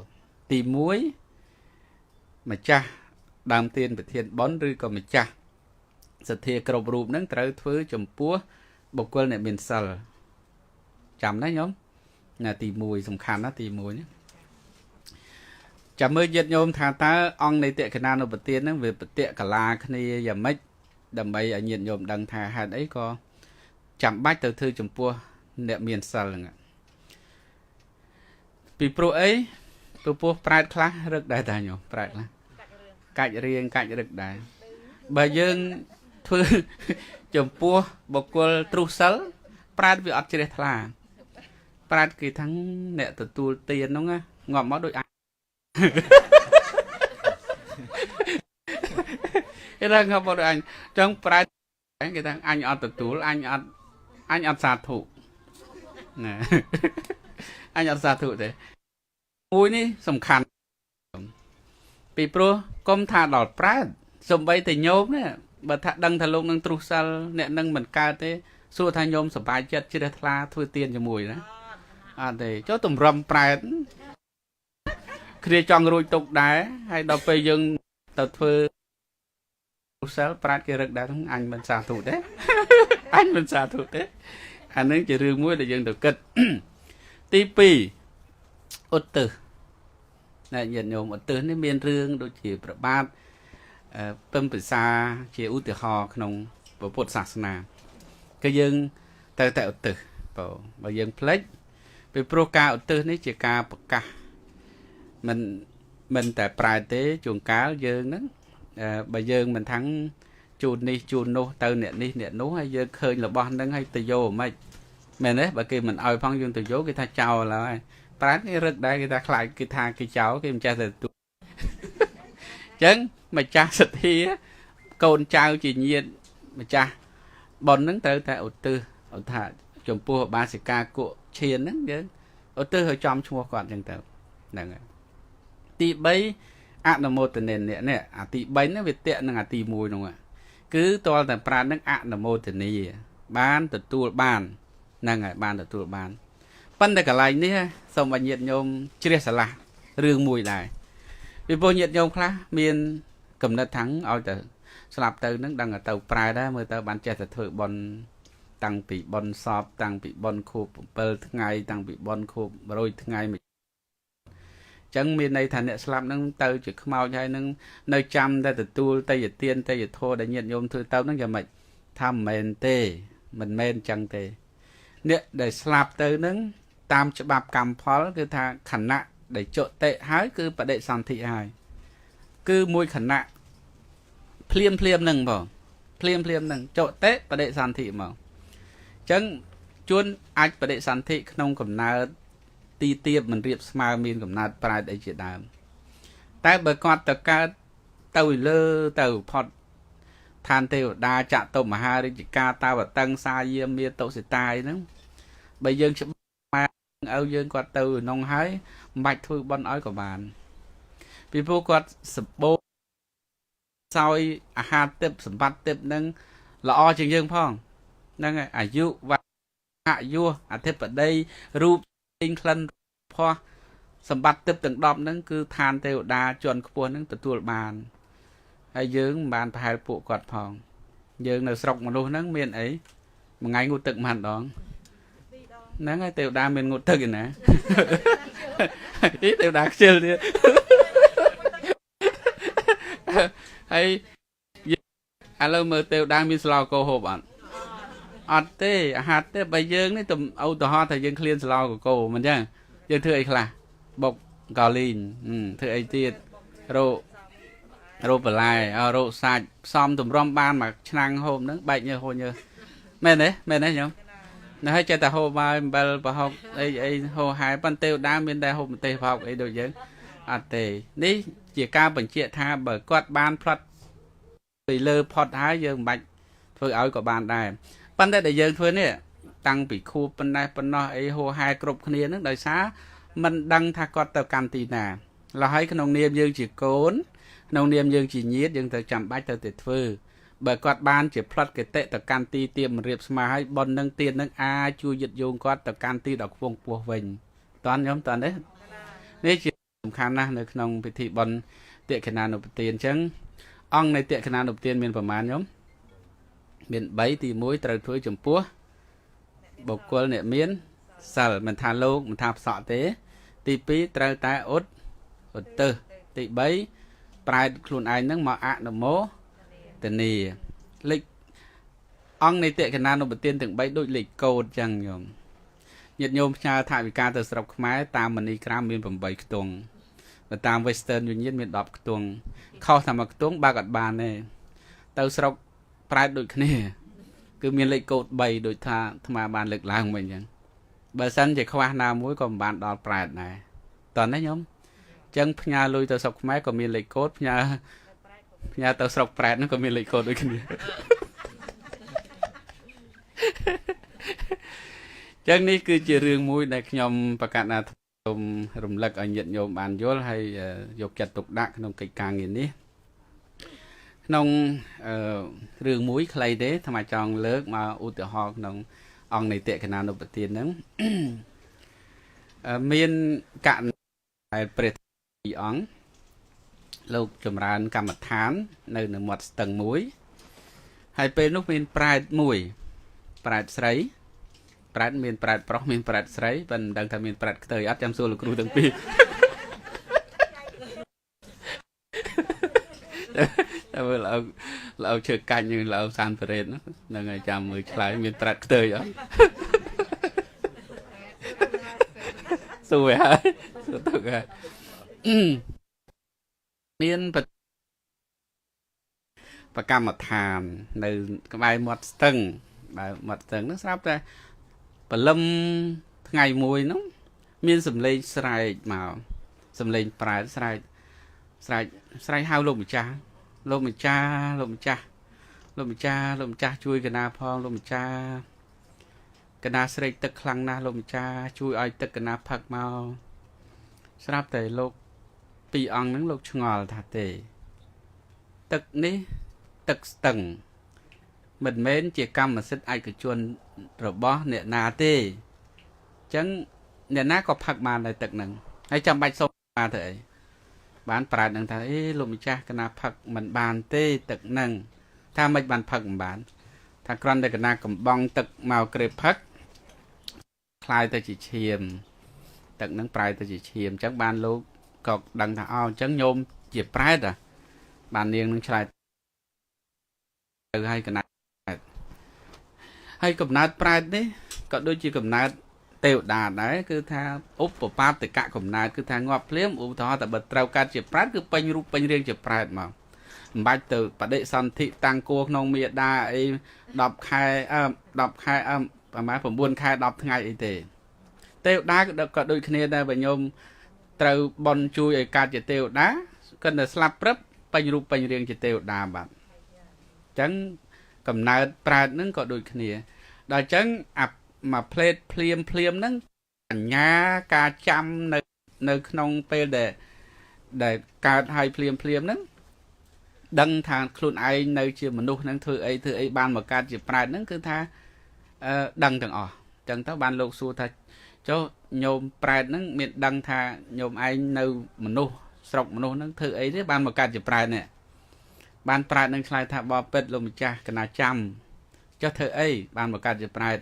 [SPEAKER 2] ងទី1ម្ចាស់ដើមទានប្រធានបុណ្យឬក៏ម្ចាស់សទ្ធាគ្រប់រូបហ្នឹងត្រូវធ្វើចំពោះបុគ្គលអ្នកមានសិលចាំណាញោមណាទី1សំខាន់ណាទី1នេះចាំមើលញាតិញោមថាតើអង្គនៃតក្កណានុបទានហ្នឹងវាបតិកលាគ្នាយ៉ាងម៉េចដើម្បីឲ្យញាតិញោមដឹងថាហេតុអីក៏ចាំបាច់ទៅធ្វើចំពោះអ្នកមានសិលហ្នឹងពីព្រោះអីពីព្រោះប្រែតខ្លះរឹកដែរតាញោមប្រែតខ្លះកាច់រៀងកាច់រឹកដែរបើយើងធ្វើចំពោះបុគ្គលទ្រុសិលប្រែតវាអត់ជ្រះថ្លាប្រែតគេថាអ្នកទទួលទានហ្នឹងងាប់មកដូចអញគេថាងាប់មកដូចអញចឹងប្រែតគេថាអញអត់ទទួលអញអត់សាធុណាអញអត់សាធុទេមួយនេះសំខាន់ពីព្រោះកុំថាដល់ប្រែតសំបីតែញោមនេះបើថាដឹងថាលោកនឹងទ្រុសសិលអ្នកនឹងមិនកើតទេសួរថាញោមសប្បាយចិត្តជ្រះថ្លាធ្វើទានជាមួយណាអត់ទេចូលតម្រឹមប្រែតគ្នាចង់រួចទុកដែរហើយដល់ពេលយើងទៅធ្វើសិលប្រែតគេរឹកដែរអញមិនសាធុទេអញមិនសាធុទេអានឹងជារឿងមួយដែលយើងត្រូវគិតទី2ឧទ្ទិសណែញាតិញោមឧទ្ទិសនេះមានរឿងដូចជាព្រះបាទពឹមពិសាជាឧទាហរណ៍ក្នុងពុទ្ធសាសនាគឺយើងត្រូវតែឧទ្ទិសបើយើងភ្លេចពីព្រោះការឧទ្ទិសនេះជាការប្រកាសមិនតែប្រែទេជួនកាលយើងហ្នឹងបើយើងមិនថាំងជូននេះជូននោះទៅអ្នកនេះអ្នកនោះហើយយើងឃើញរបស់ហ្នឹងហើយទៅយកមិនមែនទេបើគេមិនឲ្យផងយើងទៅយកគេថាចោលហើយប្រែគេរឹកដែរគេថាខ្លាចគេថាគេចោលគេមិនចេះតែទទួល ចឹងម្ចាស់សទ្ធាកូនចៅជាញាតិម្ចាស់បុណ្យហ្នឹងត្រូវតែឧទ្ទិសឧថាចំពោះបាសិកាគុឈានហ្នឹងយើងឧទ្ទិសឲ្យចំឈ្មោះគាត់ចឹងទៅហ្នឹងហើយទី3អនុមោទនានេះអាទី3ហ្នឹងវាតាក់នឹងអាទី1ហ្នឹងគឺតលតែប្រាណនឹងអនុមោទនាបានទទួលបានហ្នឹងហើយបានទទួលបានប៉ុន្តែកន្លែងនេះសូមឲ្យញាតិញោមជ្រះស្រឡះរឿងមួយដែរពីព្រោះញាតិញោមខ្លះមានកំណត់ថាំងឲ្យតែស្លាប់ទៅនឹងដឹងតែទៅប្រែដែរមើលទៅបានចេះតែធ្វើបុណ្យតាំងពីបុណ្យសពតាំងពីបុណ្យខួប7ថ្ងៃតាំងពីបុណ្យខួប100ថ្ងៃអញ្ចឹងមានន័យថាអ្នកស្លាប់នឹងទៅជាខ្មោចហើយនឹងនៅចាំតែទទួលតេយទានតេយធម៌ដែលញាតិញោមធ្វើទៅនឹងយ៉ាងម៉េចថាមិនមែនទេមិនមែនអញ្ចឹងទេអ្នកដែលស្លាប់ទៅនឹងតាមច្បាប់កម្មផលគឺថាខណៈដែលចុតិហើយគឺបដិសន្ធិហើយគឺមួយខណៈភ្លាមភ្លាមនឹងបងភ្លាមភ្លាមនឹងចុតិបដិសន្ធិមកអញ្ចឹងជួនអាចបដិសន្ធិក្នុងកំណើតទីទៀបមិនរៀបស្មើមានកំណើតប្រែតអីជាដើមតែបើគាត់ទៅកើតទៅលើទៅផុតឋានទេវតាចតុមហារាជការតាវតឹងសាយាមាតុសិតាយហ្នឹងបើយើងច្បាស់ឲ្យយើងគាត់ទៅក្នុងហើយមិនបាច់ធ្វើបន់ឲ្យក៏បានពីព្រោះគាត់សបោសោយអាហារទិព្វសម្បត្តិទិព្វហ្នឹងល្អជាងយើងផងហ្នឹងហើយអាយុវយុអធិបតីរូបក្លិនផោះសម្បត្តិទិព្វទាំង10ហ្នឹងគឺឋានទេវតាជាន់ខ្ពស់ហ្នឹងទទួលបានហើយយើងមិនបានប្រហែលពួកគាត់ផងយើងនៅស្រុកមនុស្សហ្នឹងមានអីមួយថ្ងៃងូតទឹកប៉ុន្មានដងហ្នឹងហើយទេវតាមានងូតទឹកឯណាអីទេវតាខ្ជិលទៀតហើយឥឡូវមើលទេវតាមានស្លោកកោហូបអត់អត់ទេអាហារទេបើយើងនេះទៅឧទាហរណ៍ថាយើងឃ្លានស្លោកកោមិនចឹងយើងធ្វើអីខ្លះបុកកោលីងធ្វើអីទៀតរោបន្លែរោសាច់ផ្សំទម្រាំបានមួយឆ្នាំងហូបហ្នឹងបែកញើសហូរញើសមែនទេមែនទេញោមនៅហើយចេះតែហូបមកអំបិលប្រហុកអីអីហូរហែប៉ុន្តែទេវតាមានតែហូបម្ទេសប្រហុកអីដូចយើងអត់ទេនេះជាការបញ្ជាក់ថាបើគាត់បានផ្លត់ពីលើផុតហើយយើងមិនបាច់ធ្វើឲ្យក៏បានដែរប៉ុន្តែដែលយើងធ្វើនេះតាំងពីខួបប៉ុណ្ណេះប៉ុណ្ណោះអីហូរហែគ្រប់គ្នានឹងដោយសារមិនដឹងថាគាត់ទៅកាន់ទីណាឡើយហើយក្នុងនាមយើងជាកូនក្នុងនាមយើងជាញាតិយើងត្រូវចាំបាច់ទៅតែធ្វើបើគាត់បានជាផ្លត់គតិទៅកាន់ទីទៀបរៀបស្មើហើយប៉ុននឹងទៀននឹងអាចជួយយឹតយោងគាត់ទៅកាន់ទីដ៏ខ្ពង់ខ្ពស់វិញតន់ខ្ញុំតន់ទេនេះជាសំខាន់ណាស់នៅក្នុងពិធីបុណ្យតិគណានុបទានអញ្ចឹងអង្គនៃតិគណានុបទានមានប្រមាណខ្ញុំមាន3ទី1ត្រូវធ្វើចំពោះបុគ្គលអ្នកមានសិលមិនថាលោកមិនថាផ្សក់ទេទី2ត្រូវតែឧទ្ទិសទី3ប្រែតខ្លួនឯងនឹងមកអនុមោទនាលេខអង្គនៃតិគណានុបទានទាំង3ដូចលេខកូដចឹងញោមញាតិញោមផ្ញើថវិកាទៅស្រុកខ្មែរតាមមនីក្រាមមាន8ខ្ទង់បើតាម Western Union មាន10ខ្ទង់ខុសតែមួយខ្ទង់បើកអត់បានទេទៅស្រុកប្រែតដូចគ្នាគឺមានលេខកូដ3ដូចថាអាត្មាបានលើកឡើងវិញអញ្ចឹងបើសិនជាខ្វះណាមួយក៏មិនបានដល់ប្រែតដែរតោះណាញោមអញ្ចឹងផ្ញើលុយទៅស្រុកខ្មែរក៏មានលេខកូដផ្ញើទៅស្រុកប្រែតហ្នឹងក៏មានលេខកូដដូចគ្នាចឹងនេះគឺជារឿងមួយដែលខ្ញុំប្រកាសថាសូមរំលឹកឲ្យញាតិញោមបានយល់ហើយយកចិត្តទុកដាក់ក្នុងកិច្ចការងារនេះក្នុងរឿងមួយខ្លីទេអាត្មាចង់លើកមកឧទាហរណ៍ក្នុងអង្គនៃតិគណានុបទានហ្នឹងមានករណីដែលព្រះពីរអង្គលោកចម្រើនកម្មដ្ឋាននៅមាត់ស្ទឹងមួយហើយពេលនោះមានប្រែតមួយប្រែតស្រីប្រែតមានប្រែតប្រុសមានប្រែតស្រីប៉ុន្តែមិនដឹងថាមានប្រែតខ្ទើយអត់ចាំសួរលោកគ្រូទាំងពីរតែមើលលោកឈើកាញ់នឹងលោកសានប្រេតហ្នឹងហើយចាំមើលឆ្លើយមានប្រែតខ្ទើយអត់សួរហើយសួរទុកហើយមានប្រកម្មដ្ឋាននៅក្បែរមាត់ស្ទឹងបែរមាត់ស្ទឹងហ្នឹងស្រាប់តែព្រលឹមថ្ងៃមួយហ្នឹងមានសំឡេងស្រែកមកសំឡេងប្រែតស្រែក ស្រែកស្រែកហៅលោកម្ចាស់លោកម្ចាស់លោកម្ចាស់លោកម្ចាស់លោកម្ចាស់ជួយកណាផងលោកម្ចាស់កណាស្រេកទឹកខ្លាំងណាស់លោកម្ចាស់ជួយឲ្យទឹកកណាផឹកមកស្រាប់តែលោកពីរអង្គហ្នឹងលោកឆ្ងល់ថាទេទឹកនេះទឹកស្ទឹងមិនមែនជាកម្មសិទ្ធិឯកជនរបស់អ្នកណាទេអញ្ចឹងអ្នកណាក៏ផឹកបានដែរទឹកហ្នឹងហើយចាំបាច់សុំបានទៅអីបានប្រាជ្ញនឹងថាអេលោកម្ចាស់កណាផឹកមិនបានទេទឹកហ្នឹងថាមិនបានផឹកមិនបានថាគ្រាន់តែកណាកំបងទឹកមកក្រេបផឹកคล้ายទៅជាឈាមទឹកហ្នឹងប្រែទៅជាឈាមអញ្ចឹងបានលោកក៏ដឹងថាអូអញ្ចឹងញោមជាប្រែតបាននាងនឹងឆ្លើយទៅហើយកណាហើយកំណើតប្រែតនេះក៏ដូចជាកំណើតទេវតាដែរគឺថាឧបបាទិកកំណើតគឺថាងាប់ភ្លាមឧទាហរណ៍តែបើត្រូវកើតជាប្រែតគឺពេញរូបពេញរាងជាប្រែតមកមិនបាច់ទៅបដិសន្ធិតាំងគួរក្នុងមេដាអី10ខែ10ខែប្រហែល9ខែ10ថ្ងៃអីទេទេវតាក៏ដូចគ្នាដែរបើញោមត្រូវបន់ជួយឲ្យកើតជាទេវតាគាត់តែស្លាប់ព្រឹបពេញរូបពេញរាងជាទេវតាបាទអញ្ចឹងកំណើតប្រែតហ្នឹងក៏ដូចគ្នាដល់អញ្ចឹងអាមួយផ្លេតភ្លាមភ្លាមហ្នឹងបញ្ញាការចាំនៅក្នុងពេលដែលកើតហើយភ្លាមភ្លាមហ្នឹងដឹងថាខ្លួនឯងនៅជាមនុស្សហ្នឹងធ្វើអីធ្វើអីបានមកកើតជាប្រែតហ្នឹងគឺថាដឹងទាំងអស់អញ្ចឹងទៅបានលោកសួរថាចុះញោមប្រែតហ្នឹងមានដឹងថាញោមឯងនៅមនុស្សស្រុកមនុស្សហ្នឹងធ្វើអីទេបានមកកើតជាប្រែតនេះបានប្រែតនឹងឆ្លើយថាបបិទ្ធលោកម្ចាស់កណាចាំចុះធ្វើអីបានមកកើតជាប្រែត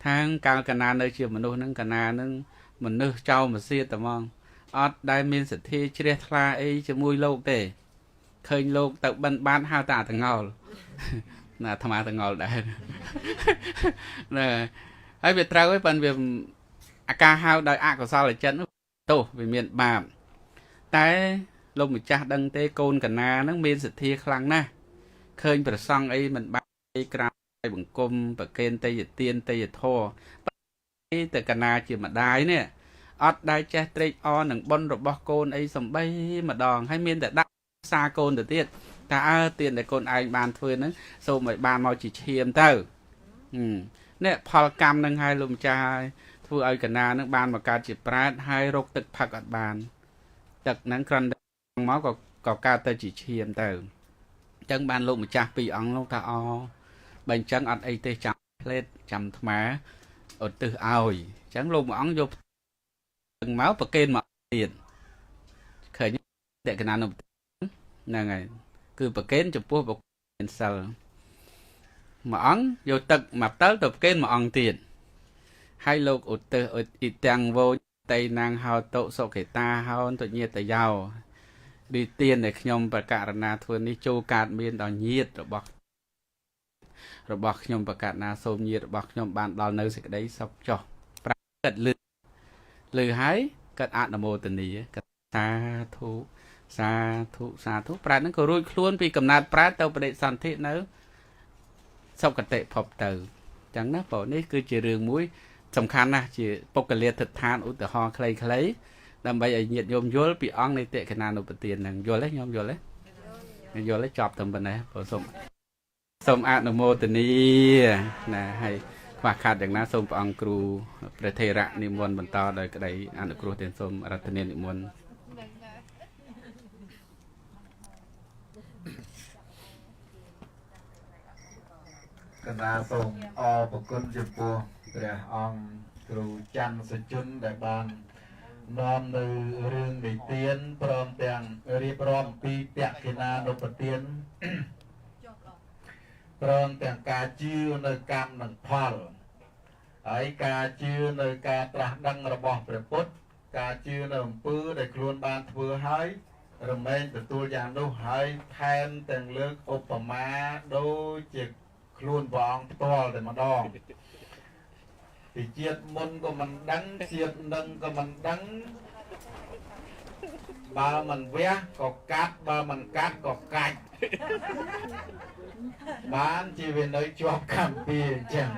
[SPEAKER 2] ខាងកាលកណានៅជាមនុស្សហ្នឹងកណាហ្នឹងមនុស្សចោលមកសៀតតែហ្មងអត់ដែលមានសទ្ធាជ្រះថ្លាអីជាមួយលោកទេឃើញលោកទៅបិណ្ឌបាតហៅតាតងោលណាអាត្មាតងោលដែរណាហើយវាត្រូវហើយប៉ុន្តែវាអាការហៅដោយអកុសលចិត្តនោះទោសវាមានបាបតែលោកម្ចាស់ដឹងទេកូនកណាហ្នឹងមានសទ្ធាខ្លាំងណាស់ឃើញប្រសង់អីមិនបានអីក្រៅបង្គំប្រកេនតេយទានតេយធរតែកណាជាម្ដាយនេះអត់ដែលចេះត្រេកអរនឹងបុណ្យរបស់កូនអីសំបីម្ដងហើយមានតែដាក់សារកូនទៅទៀតថាអើទានដែលកូនឯងបានធ្វើហ្នឹងសូមឲ្យបានមកជាឈាមទៅនេះផលកម្មនឹងឲ្យលោកម្ចាស់ហើយធ្វើឲ្យកណានឹងបានមកកើតជាប្រែតហើយរកទឹកផឹកអត់បានទឹកហ្នឹងគ្រាន់តែមកក៏កើតទៅជាឈាមទៅអញ្ចឹងបានលោកម្ចាស់ពីរអង្គលោកថាអូបើអញ្ចឹងអត់អីទេចាំផ្លេតចាំថ្មឧទ្ទិសឲ្យអញ្ចឹងលោកមួយអង្គយកមកប្រកេនមកទៀតឃើញតេកណានុហ្នឹងហើយគឺប្រកេនចំពោះប្រកេនសិលមួយអង្គយកទឹកមកផ្តិលទៅប្រកេនមួយអង្គទៀតហើយលោកឧទ្ទិសអ៊ីទាំងវោតៃណាងហោតុសុខេតាហោនតុញាតយោរីទានដែលខ្ញុំប្រកាសណាធ្វើនេះចូលកើតមានដល់ញាតរបស់ខ្ញុំប្រកាសណាសូមញាតរបស់ខ្ញុំបានដល់នៅសេចក្តីសុខចុះប្រាគិតលឺលឺហើយកាត់អនុមោទនីកាត់សាធុសាធុសាធុប្រែតហ្នឹងក៏រួចខ្លួនពីកំណើតប្រែតទៅបដិសន្ធិនៅសុគតិភពទៅអញ្ចឹងណាបងនេះគឺជារឿងមួយសំខាន់ណាស់ជាបុគ្គលាទិដ្ឋានឧទាហរណ៍ខ្លីៗដើម្បីឲ្យញាតិញោមយល់ពីអង្គនៃតេកណានុបទានហ្នឹងយល់ទេញោមយល់ទេយល់ទេចប់តែប៉ុណ្ណេះបងសូមអនុមោទនីណាហើយខ្វះខាតយ៉ាងណាសូមព្រះអង្គគ្រូព្រះថេរៈនិមន្តបន្តដោយក្តីអនុគ្រោះទាំងសូមរដ្ឋនានិមន្ត
[SPEAKER 1] កណាសូមអរព្រគុណចំពោះព្រះអង្គគ្រូច័ន្ទសជនដែលបាននាំនៅរឿងនិទានព្រមទាំងរៀបរាប់អំពីតក្កណានុបទានព្រមទាំងការជឿនៅកម្មនិងផលហើយការជឿនៅការត្រាស់ដឹងរបស់ព្រះពុទ្ធការជឿនៅអំពើដែលខ្លួនបានធ្វើហើយរមែងទទួលយ៉ាងនោះហើយថែមទាំងលើកឧបមាដូចជាខ្លួនព្រះអង្គផ្ទាល់តែម្ដងពីជាតិមុនក៏មិនដឹងជាតិនឹងក៏មិនដឹងបើមិនវះក៏កាត់បើមិនកាត់ក៏កាច់បានជាវានៅជាប់កម្ពីអញ្ចឹង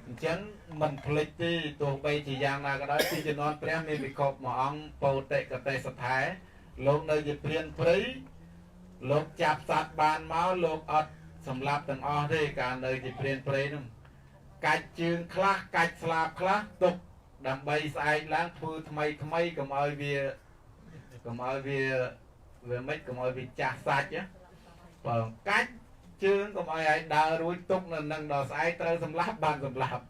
[SPEAKER 1] អញ្ ញ្ចឹងមិនភ្លេចទេទោះបីជាយ៉ាងណាក៏ដោយពីជំនាន់ព្រះមានវិកុបមួយអង្គពោតិកតេសថែលោកនៅជាព្រានព្រៃលោកចាប់សត្វបានមកលោកអត់សម្លាប់ទាំងអស់ទេកាលនៅជាព្រានព្រៃនោះកាច់ជើងខ្លះកាច់ស្លាបខ្លះទុកដើម្បីស្អែកឡើងធ្វើថ្មីថ្មីកុំឲ្យវាកុំឲ្យវាវាមិនកុំឲ្យវាចាស់សាច់ណាបើកាច់ជើងកុំឲ្យឲ្យដើររួចទុកនៅនឹងដល់ស្អែកត្រូវសម្លាប់បានសម្លាប់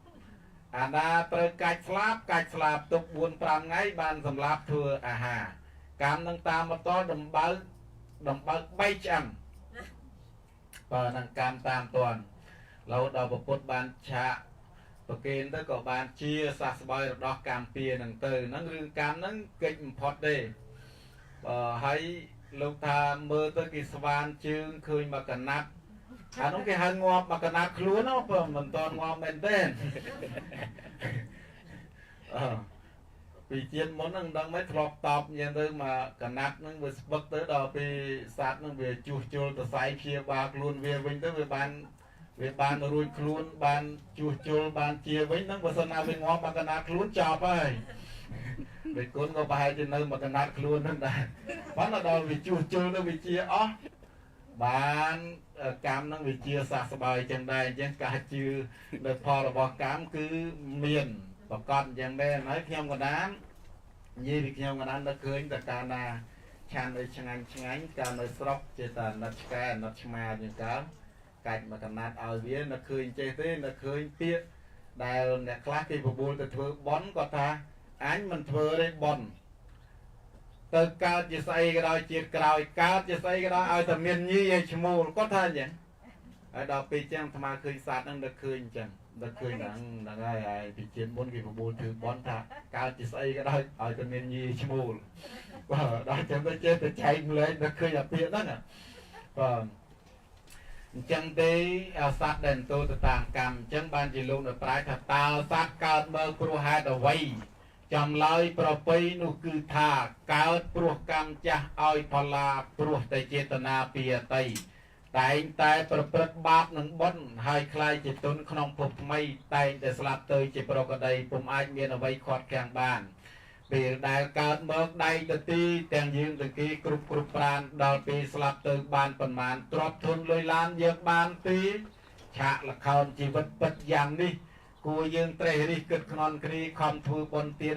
[SPEAKER 1] អាណាត្រូវកាច់ស្លាបកាច់ស្លាបទុក4 5ថ្ងៃបានសម្លាប់ធ្វើអាហារកម្មនឹងតាមបន្តដំបើកដំបើក3ឆ្អឹងបើនឹងកម្មតាមតនរហូតដល់ពុទ្ធបានឆាកប្រគេនទៅក៏បានជាសះស្បើយរដោះកម្មពៀនឹងទៅហ្នឹងរឿងកម្មហ្នឹងកិច្ចបំផុតទេបើហើយលោកថាមើលទៅគេស្វានជើងឃើញមកកណាត់អានោះគេហៅងាប់មកកណាត់ខ្លួនណាបើមិនតន់ងាប់មែនទេអឺពីជាតិមុនហ្នឹងដឹងមិនធ្លាប់តបយ៉ាងទៅមកកណាត់ហ្នឹងវាស្ពឹកទៅដល់ពេលសត្វហ្នឹងវាជួសជុលទៅសៃព្យាបាលខ្លួនវាវិញទៅវាបានរួចខ្លួនបានជួសជុលបានជាវិញហ្នឹងបើសិនណាវាងាប់មកកណាត់ខ្លួនចប់ហើយបេគុណក៏ប្រហែលជានៅមកកណាត់ខ្លួនហ្នឹងដែរប៉ុន្តែដល់វាជួសជុលទៅវាជាអស់បានកម្មហ្នឹងវាជាសះស្បើយចឹងដែរអញ្ចឹងការជឿនៅផលរបស់កម្មគឺមានប្រកបអញ្ចឹងមែនហើយខ្ញុំកណ្ដាលនិយាយពីខ្ញុំកណ្ដាលនឹកឃើញតែកាលណាឆាននៅឆ្ងាញ់ឆ្ងាញ់កាលនៅស្រុកចេះតែអាណិតឆ្កែអាណិតឆ្មាជាងកាលកាច់មកកណាត់ឲ្យវានឹកឃើញចេះទេនឹកឃើញពាក្យដែលអ្នកខ្លះគេបបួលទៅធ្វើបន់គាត់ថាអញមិនធ្វើទេបន់ទៅកើតជាស្អីក៏ដោយជាតិក្រោយកើតជាស្អីក៏ដោយឲ្យតែមានញីឲ្យឈ្មោលគាត់ថាអញ្ចឹងហើយដល់ពេលចឹងអាត្មាឃើញសត្វហ្នឹងនឹកឃើញអញ្ចឹងនឹកឃើញហ្នឹងហ្នឹងហើយហើយពីជាតិមុនគេបបួលធ្វើបន់ថាកើតជាស្អីក៏ដោយឲ្យតែមានញីឈ្មោលបាទដល់ចឹងទៅចេះតែចែកម្លែកនឹកឃើញអាពាក្យហ្នឹងបាទអញ្ចឹងទេសត្វដែលទៅតាមកម្មអញ្ចឹងបានជាលោកនៅប្រាជ្ញថាតើសត្វកើតមកព្រោះហេតុអ្វីចម្លើយប្រពៃនោះគឺថាកើតព្រោះកម្មចាស់ឲ្យផល្លាព្រោះតែចេតនាពីអតីតតែងតែប្រព្រឹត្តបាបនិងបុណ្យហើយក្លាយជាទុនក្នុងភពថ្មីតែងតែស្លាប់ទៅជាប្រកដីពុំអាចមានអ្វីខាត់ខាំងបានពេលដែលកើតមកដៃទៅទីទាំងយើងទាំងគេគ្រប់គ្រប់ប្រានដល់ពេលស្លាប់ទៅបានប៉ុន្មានទ្រព្យធនលុយឡានយើងបានទីឆាកល្ខោនជីវិតពិតយ៉ាងនេះគួរយើងត្រេះរិះគិតខ្នន់គ្រីខំធ្វើបុណ្យទាន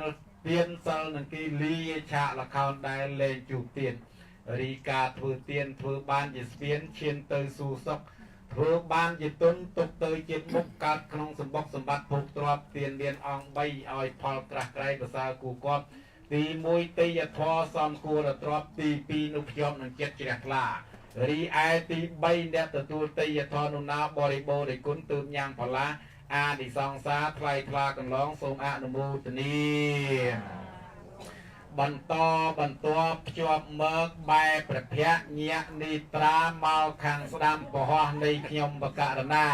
[SPEAKER 1] ទានសិលនឹងគេលីឆាកល្ខោនដែលលែងជួបទានរីការធ្វើទានធ្វើបានជាស្ពានឈានទៅស៊ូសុខធ្វើបានជាទុនទុកទៅជាមុខកើតក្នុងសម្បុកសម្បត្តិភោគទ្រព្យទានមានអង្គ3ឲ្យផលក្រាស់ក្រែងប្រសើរគូគប់ទី1ទេយធម៌សំគួរទ្រព្យទី2នោះភ្ជាប់នឹងចិត្តជ្រះថ្លារីឯទី3អ្នកទទួលទេយធម៌នោះណាបរិបូរណ៍ដោយគុណទើបញ៉ាំងផល្លាអានិសង្សារថ្លៃថ្លាកន្លងសូមអនុមោទនាបន្តបន្ទាប់ភ្ជាប់មកបែប្រភៈញាក់នីត្រាមកខាងស្ដាំពហោះនៃខ្ញុំបករណា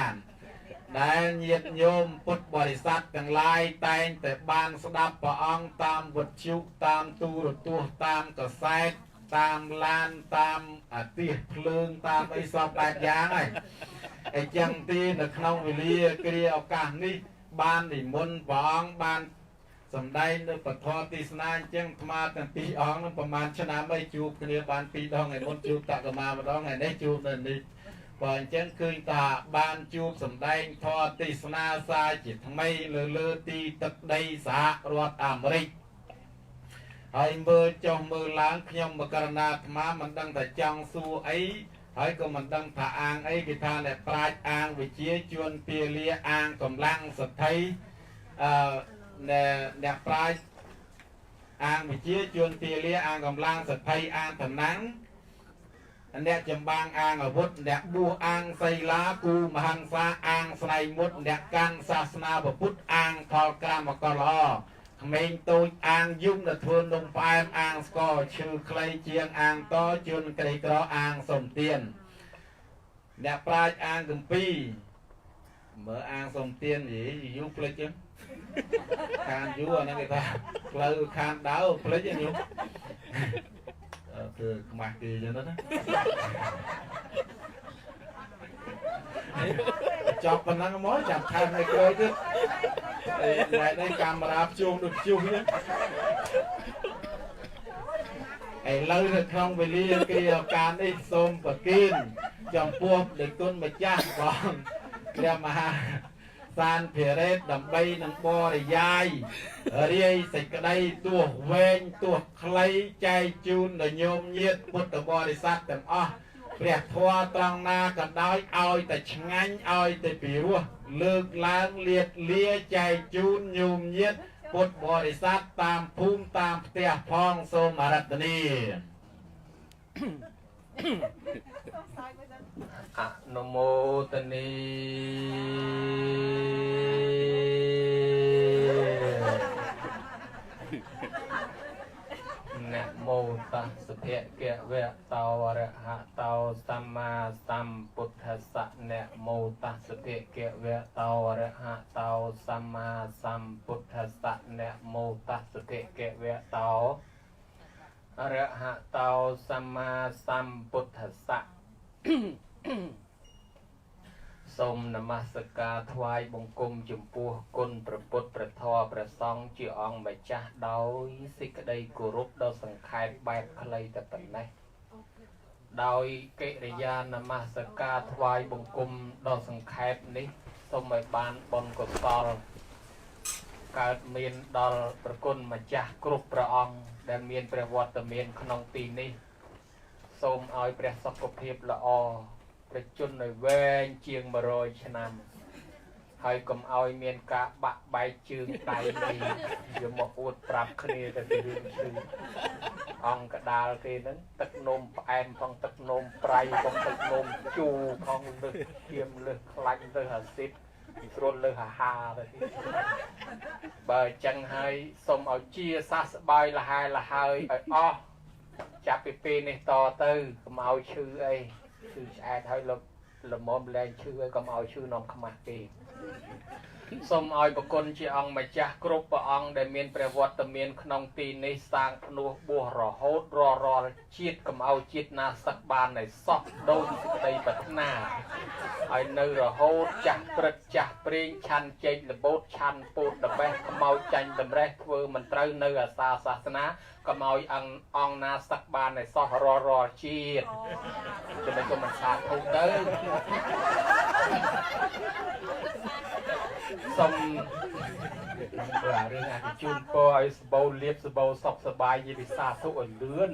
[SPEAKER 1] ដែលញាតិញោមពុទ្ធបរិស័ទទាំងឡាយតែងតែបានស្ដាប់ព្រះអង្គតាមវិទ្យុតាមទូរទស្សន៍តាមកសែតតាមឡានតាមអាទិសភ្លើងតាមអីសពបែបយ៉ាងហើយអញ្ចឹងទីនៅក្នុងវេលាគ្រាឱកាសនេះបាននិមន្តព្រះអង្គបានសម្ដែងនៅពធទេសនាអញ្ចឹងអាត្មាទាំងពីរអង្គនឹងប្រហែលឆ្នាំហើយជួបគ្នាបានពីរដងថ្ងៃមុនជួបតកមាម្ដងថ្ងៃនេះជួបនៅនេះបើអញ្ចឹងឃើញថាបានជួបសម្ដែងធម៌ទេសនាសាជាថ្មីលើលើទីទឹកដីសហរដ្ឋអាមេរិកហើយមើលចុះមើលឡើងខ្ញុំមកករណាអាត្មាមិនដឹងថាចង់សួរអីហើយក៏មិនដឹងថាអាងអីគេថាអ្នកប្រាជ្ញអាងវិជាជួនពាលាអាងកម្លាំងសទ្ធិអឺអ្នកប្រាជ្ញអាងវិជាជួនពាលាអាងកម្លាំងសទ្ធិអាងតំណាំងអ្នកចម្បាំងអាងអាវុធអ្នកបួសអាងសីលាគូមហង្សាអាងស្នៃមុតអ្នកកាន់សាសនាពុទ្ធអាងផលក្រាមកលល្អក្មេងតូចអាងយំដែលធ្វើនំផ្អែមអាងស្ករឈើខ្លីជាងអាងតជន់ក្រីក្រអាងសុំទានអ្នកប្រាជ្ញអាងកំពីមើលអាងសុំទានយីយូរភ្លេចចឹងខានយូរអាហ្នឹងគេថាផ្លូវខានដើរភ្លេចយូរគឺខ្មាស់គេចឹងទៅណា ចប់ប៉ុណ្ណឹងមកចាំថែមឲ្យក្រោយទៀតអីណែនេះកាមេរ៉ាភ្ជួងដូចភ្ជួសហ្នឹងឥឡូវនៅក្នុងវេលាគ្រាឱកាសនេះសូមប្រគិនចំពោះព្រះគុណម្ចាស់បងព្រះមហាសានភិរេតដើម្បីនឹងបរិយាយរាយសេចក្តីទោះវែងទោះខ្លីចែកជូនដល់ញោមញាតិពុទ្ធបរិស័ទទាំងអស់ព្រះធម៌ត្រង់ណាក៏ដោយឲ្យតែឆ្ងាញ់ឲ្យតែពីរោះលើកឡើងលាតលាចែកជូនញោមញាតិពុទ្ធបរិស័ទតាមភូមិតាមផ្ទះផងសូមអារាធនា
[SPEAKER 3] អនុមោទនីនមោតស្សភៈគវៈតោអរហតោសម្មាសម្ពុទ្ធស្សៈនមោតស្សភៈគវៈតោអរហតោសម្មាសម្ពុទ្ធស្សៈនមោតស្សភៈគវៈតោអរហតោសម្មាសម្ពុទ្ធស្សៈសូមនមស្ការថ្វាយបង្គំចំពោះគុណព្រះពុទ្ធព្រះធម៌ព្រះសង្ឃជាអង្គម្ចាស់ដោយសេចក្តីគោរពដ៏សង្ខេបបែបខ្លីតែប៉ុណ្ណេះដោយកិរិយានមស្ការថ្វាយបង្គំដ៏សង្ខេបនេះសូមឲ្យបានបុណ្យកុសលកើតមានដល់ព្រះគុណម្ចាស់គ្រប់ព្រះអង្គដែលមានព្រះវត្តមានក្នុងទីនេះសូមឲ្យព្រះសុខភាពល្អព្រះជន្មឲ្យវែងជាង100ឆ្នាំហើយកុំឲ្យមានការបាក់បែកជើងដៃនេះយកមកអួតប្រាប់គ្នាតែពីរឿងឈឺអង្គកដាលគេហ្នឹងទឹកនំផ្អែមផងទឹកនំប្រៃផងទឹកនំជូរផងលើសឈាមលើសខ្លាញ់លើសអាស៊ីតស្រួលលើសអាហារទៅបើអញ្ចឹងហើយសូមឲ្យជាសះស្បើយលហែលហើយឲ្យអស់ចាប់ពីពេលនេះតទៅកុំឲ្យឈឺអីឈឺឆ្អែតហើយលមមលែងឈឺហើយកុំឲ្យឈឺនាំខ្មាស់គេសូមឲ្យប្រគុណជាអង្គម្ចាស់គ្រប់ព្រះអង្គដែលមានព្រះវត្តមានក្នុងទីនេះសាងភ្នោះបួសរហូតរាល់ជាតិកុំឲ្យជាតិណាសឹកបានឲ្យសោះដូចសេចក្តីប្រាថ្នាឲ្យនៅរហូតចាស់ព្រឹត្តចាស់ព្រេងឆាន់ចេករបូតឆាន់ពោតដបេះខ្មោចចាញ់តម្រេះធ្វើមិនត្រូវនៅអាសាសាសនាកុំឲ្យអង្គណាសឹកបានឲ្យសោះរាល់ជាតិចំណុចក៏មិនសាធុទៅសូមរឿងអាជូនពរឲ្យសបោលៀបសបោសុខសប្បាយនិយាយពីសាធុឲ្យលឿន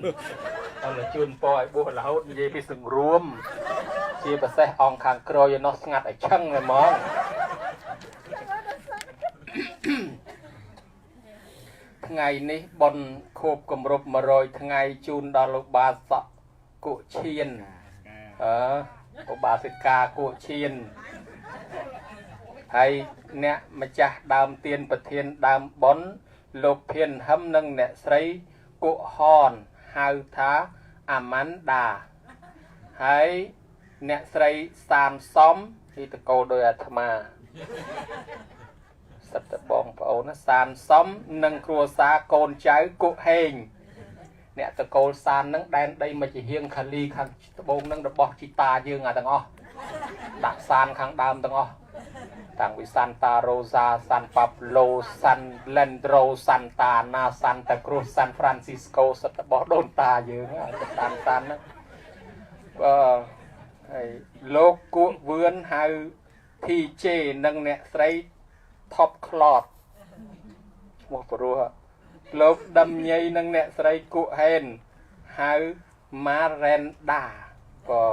[SPEAKER 3] ដល់ជូនពរឲ្យបួសរហូតនិយាយពីសង្រួមជាពិសេសអង្គខាងក្រោយឯនោះស្ងាត់ឲ្យឆឹងហ្មងថ្ងៃនេះបុណ្យខួបគម្រប់100ថ្ងៃជូនដល់លោកបាសកគុឈានឧបាសិកាគុឈានហើយអ្នកម្ចាស់ដើមទានប្រធានដើមបុណ្យលោកធានហឹមនិងអ្នកស្រីគុហនហៅថាអាម៉ាន់ដាហើយអ្នកស្រីសានសំទីតកោដោយអាត្មាសិតតបងប្អូនណាសានសំនិងគ្រួសារកូនចៅគុហេងអ្នកតកូលសាននឹងដែនដីមកជាហៀងខាលីខាងត្បូងនឹងរបស់ជីតាយើងអាទាំងអស់ដាក់សានខាងដើមទាំងអស់តាំងពីសាន់តារ៉ូសាសាន់ប៉ាប្លូសាន់ឡេនដ្រូសាន់តាណាសាន់តាគ្រូសសាន់ហ្វ្រាន់ស៊ីស្កូសិតរបស់ដូនតាយើងតានតានហ្នឹងបើហើយលោកគក់វឿនហៅ TJ និងអ្នកស្រីថប់ក្លតឈ្មោះប្រុសលោកដឹមញីនិងអ្នកស្រីគក់ហេនហៅម៉ារ៉ែនដាក៏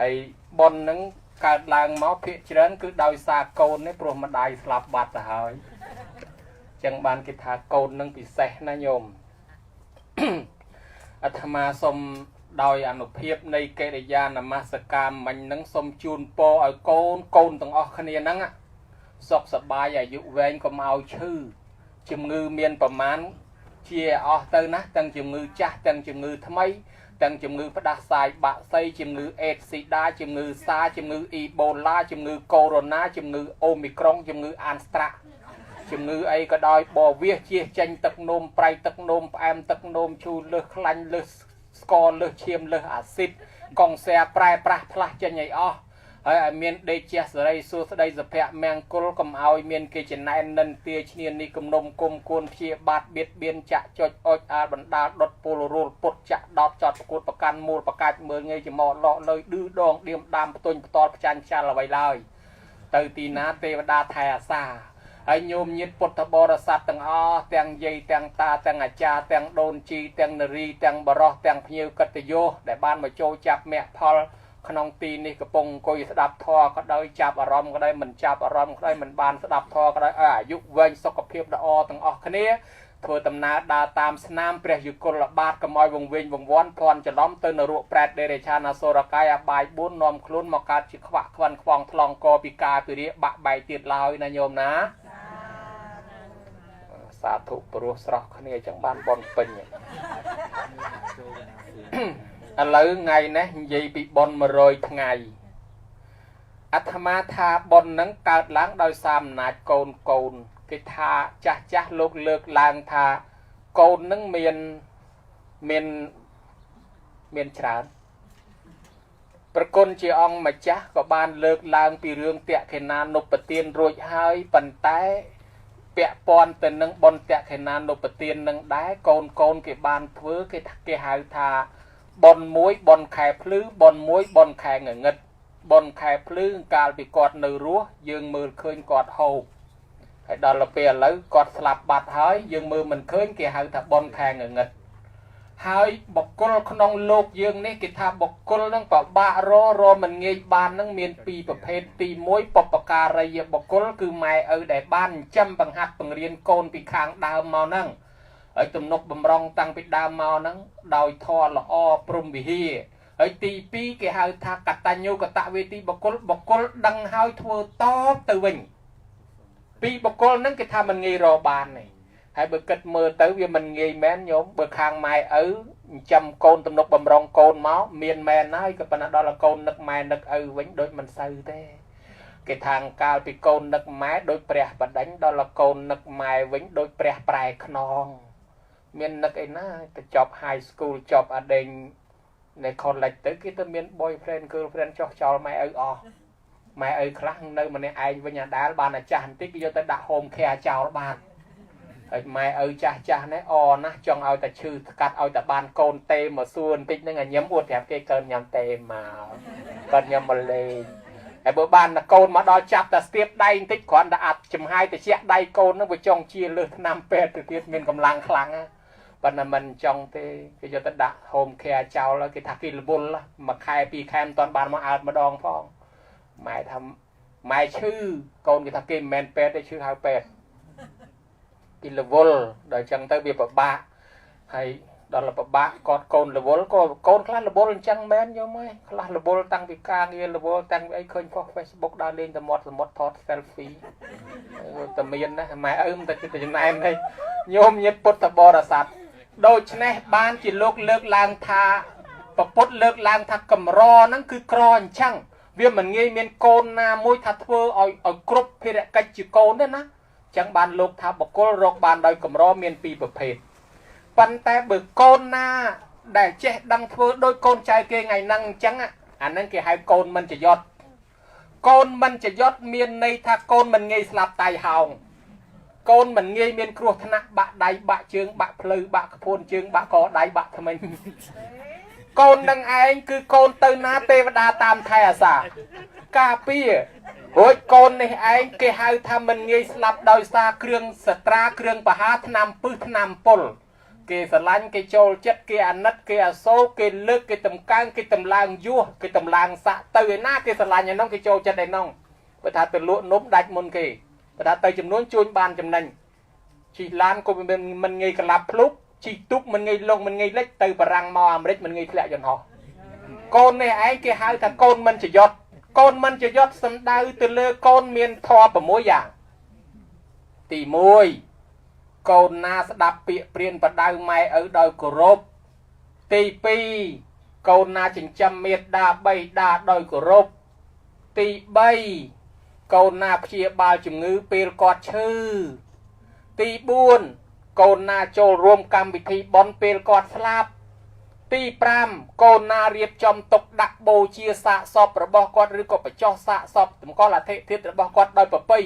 [SPEAKER 3] ហើយប៉ុនហ្នឹងកើតឡើងមកភាកច្រើនគឺដោយសារកូននេះព្រោះម្ដាយស្លាប់បាត់ទៅហើយចឹងបានគេថាកូននឹងពិសេសណាញោមអាត្មាសូមដោយអនុភាពនៃកិរិយានមស្ការមិញនឹងសូមជូនពរឲ្យកូនកូនទាំងអស់គ្នាហ្នឹងសុខសប្បាយអាយុវែងកុំឲ្យឈឺជំងឺមានប្រមាណជាអស់ទៅណាទាំងជំងឺចាស់ទាំងជំងឺថ្មីទាំងជំងឺផ្ដាសាយបាក់សីជំងឺអេដស៊ីដាជំងឺសាជំងឺអ៊ីបូឡាជំងឺកូវីដ -19 ជំងឺអូមីក្រុងជំងឺអានស្ត្រាក់ជំងឺអីក៏ដោយបវាសជៀសចេញទឹកនោមប្រៃទឹកនោមផ្អែមទឹកនោមជូរលើសខ្លាញ់លើសស្ករលើសឈាមលើសអាស៊ីតកុងសែប្រែប្រាស់ផ្លាស់ចេញឲ្យអស់ ហើយឲ្យមានដេកជះសេរីសួស្តីសុភមង្គលកុំឲ្យមានគេចំណែននិន្ទាឈ្នានីគំនុំគុំគួនព្យាបាទបៀតបៀនចាក់ចុចអុចអាលបណ្ដាលដុតពលរួលពុតចាក់ដោតចតប្រកួតប្រកាន់មូលប្រកាច់មើលងាយច្មោលកលើយឌឺដងឌៀមដាមផ្ទុញផ្តល់ផ្ចាញ់ចាល់អ្វីឡើយទៅទីណាទេវតាថែអាសាហើយញោមញាតពុទ្ធបរិស័ទទាំងអស់ទាំងយាយទាំងតាទាំងអាចារ្យទាំងដូនជីទាំងនារីទាំងបរោះទាំងភ្ញៀវកិត្តិយសដែលបានមកចូលចាប់មគ្គផលក្នុងទីនេះកំពុងអង្គុយស្ដាប់ធម៌ក៏ដោយចាប់អារម្មណ៍ក៏ដោយមិនចាប់អារម្មណ៍ក៏ដោយមិនបានស្ដាប់ធម៌ក៏ដោយឲ្យអាយុវែងសុខភាពល្អទាំងអស់គ្នាធ្វើដំណើរដើរតាមស្នាមព្រះយុគលបាទកុំឲ្យវង្វេងវង្វាន់ភ័ន្តច្រឡំទៅនរកប្រែតដេរឆានអសុរកាយអបាយ4នាំខ្លួនមកកើតជាខ្វាក់ខ្វិនខ្វងថ្លង់កពីការពិរិយបាក់បែកទៀតឡើយណាញោមណាសាធុព្រោះស្រស់គ្នាអញ្ចឹងបានបនពេញឥឡូវថ្ងៃនេះនិយាយពីបុណ្យ100ថ្ងៃអាត្មាថាបុណ្យនឹងកើតឡើងដោយសារអំណាចកូនកូនគេថាចាស់ចាស់លោកលើកឡើងថាកូននឹងមានមានមានច្រើនប្រគុណជាអង្គម្ចាស់ក៏បានលើកឡើងពីរឿងតក្ខិណានុបទានរួចហើយប៉ុន្តែពាក់ព័ន្ធទៅនឹងបុណ្យតក្ខិណានុបទាននឹងដែរកូនកូនគេបានធ្វើគេហៅថាបុណ្យមួយបុណ្យខែភ្លឺបុណ្យមួយបុណ្យខែងងឹតបុណ្យខែភ្លឺកាលពីគាត់នៅរស់យើងមើលឃើញគាត់ហូបហើយដល់ពេលឥឡូវគាត់ស្លាប់បាត់ហើយយើងមើលមិនឃើញគេហៅថាបុណ្យខែងងឹតហើយបុគ្គលក្នុងលោកយើងនេះគេថាបុគ្គលនឹងពិបាករមិនងាយបាននឹងមានពីរប្រភេទទី1បុព្វការីយបុគ្គលគឺម៉ែឪដែលបានចិញ្ចឹមបង្ហាត់បង្រៀនកូនពីខាងដើមមកហ្នឹងហើយទំនុកបំរុងតាំងពីដើមមកហ្នឹងដោយធម៌ល្អព្រហ្មវិហារហើយទី2គេហៅថាកតញ្ញូកតវេទីបុគ្គលបុគ្គលដឹងហើយធ្វើតបទៅវិញពីបុគ្គលហ្នឹងគេថាមិនងាយរកបានទេហើយបើគិតមើលទៅវាមិនងាយមែនញោមបើខាងម៉ែឪចិញ្ចឹមកូនទំនុកបំរុងកូនមកមានមែនហើយក៏ប៉ុន្តែដល់កូននឹកម៉ែនឹកឪវិញដូចមិនសូវទេគេថាកាលពីកូននឹកម៉ែដូចព្រះបដិញដល់កូននឹកម៉ែវិញដូចព្រះប្រែខ្នងមាននឹកអីណាទៅចប់ high school ចប់អាដេញនៅ college ទៅគេទៅមាន boyfriend girlfriend ចោះចោលម៉ែឪអស់ម៉ែឪខ្លះនៅម្នាក់ឯងវិញអាដាលបានអាចាស់បន្តិចគេយកទៅដាក់ home care ចោលបានហើយម៉ែឪចាស់ចាស់នេះអណាស់ចង់ឲ្យតែឈឺស្កាត់ឲ្យតែបានកូនទេមកសួរបន្តិចហ្នឹងឲ្យញឹមអួតប្រាប់គេកើនញ៉ាំទេមកគាត់ញ៉ាំមកលេងហើយបើបានតែកូនមកដល់ចាប់តែស្ទាបដៃបន្តិចគ្រាន់តែអាត់ចំហាយទៅជាក់ដៃកូនហ្នឹងវាចង់ជាលើសថ្នាំពេទ្យទៅទៀតមានកម្លាំងខ្លាំងណាប៉ុន្តែមិនចង់ទេគេយកទៅដាក់ home care ចោលគេថាគេរវល់មួយខែពីរខែមិនទាន់បានមកអើតម្ដងផងម៉ែថាម៉ែឈឺកូនគេថាគេមិនមែនពេទ្យទេឈឺហៅពេទ្យគេរវល់ដល់ចឹងទៅវាពិបាកហើយដល់ពិបាកគាត់កូនរវល់ក៏កូនខ្លះរវល់អញ្ចឹងមែនយល់មកខ្លះរវល់តាំងពីការងាររវល់តាំងពីអីឃើញផុស Facebook ដើរលេងតែមាត់សមុទ្រថត selfie តែមានណាម៉ែឪមិនតែចិត្តចំណែនទេញោមញាតិពុទ្ធបរិស័ទដូច្នេះបានជាលោកលើកឡើងថាពពុទ្ធលើកឡើងថាកម្រហ្នឹងគឺក្រអញ្ចឹងវាមិនងាយមានកូនណាមួយថាធ្វើឲ្យគ្រប់ភារកិច្ចជាកូនទេណាចឹងបានលោកថាបុគ្គលរកបានដោយកម្រមានពីរប្រភេទប៉ុន្តែបើកូនណាដែលចេះដឹងធ្វើដោយកូនចៅគេថ្ងៃហ្នឹងអញ្ចឹងអាហ្នឹងគេហៅកូនមិនចយត់កូនមិនចយត់មានន័យថាកូនមិនងាយស្លាប់តៃហោងកូនមិនងាយមានគ្រោះថ្នាក់បាក់ដៃបាក់ជើងបាក់ផ្លូវបាក់ក្ពួនជើងបាក់កដៃបាក់ថ្មិញកូននឹងឯងគឺកូនទៅណាទេវតាតាមថែអាសាការពាររួចកូននេះឯងគេហៅថាមិនងាយស្លាប់ដោយសារគ្រឿងសត្រាគ្រឿងបហាថ្នាំពឹសថ្នាំពុលគេស្រឡាញ់គេចូលចិត្តគេអាណិតគេអាសូរគេលើកគេតម្កើងគេតម្លើងយោះគេតម្លើងស័កទៅឯណាគេស្រឡាញ់ឯនោះគេចូលចិត្តឯនោះបើថាទៅលក់នំដាច់មុនគេបើថាទៅចំនួនជួញបានចំណេញជិះឡានក៏មិនងាយកលាប់ភ្លុកជិះទូកមិនងាយលងមិនងាយលិចទៅបារាំងមកអាមេរិកមិនងាយធ្លាក់យន្តហោះកូននេះឯងគេហៅថាកូនមិនចយត់កូនមិនចយត់សំដៅទៅលើកូនមានធម៌6យ៉ាងទី1កូនណាស្ដាប់ពាក្យព្រានបដៅម៉ែឪដោយគោរពទី2កូនណាចិញ្ចឹមមេដាបៃតាដោយគោរពទី3កូនណាព្យាបាលជំងឺពេលគាត់ឈឺទី4កូនណាចូលរួមកម្មវិធីបុណ្យពេលគាត់ស្លាប់ ទី5កូនណារៀបចំទុកដាក់បូជាសាកសពរបស់គាត់ឬក៏បញ្ចុះសាកសពតម្កល់អធិធាតុរបស់គាត់ដោយប្រពៃ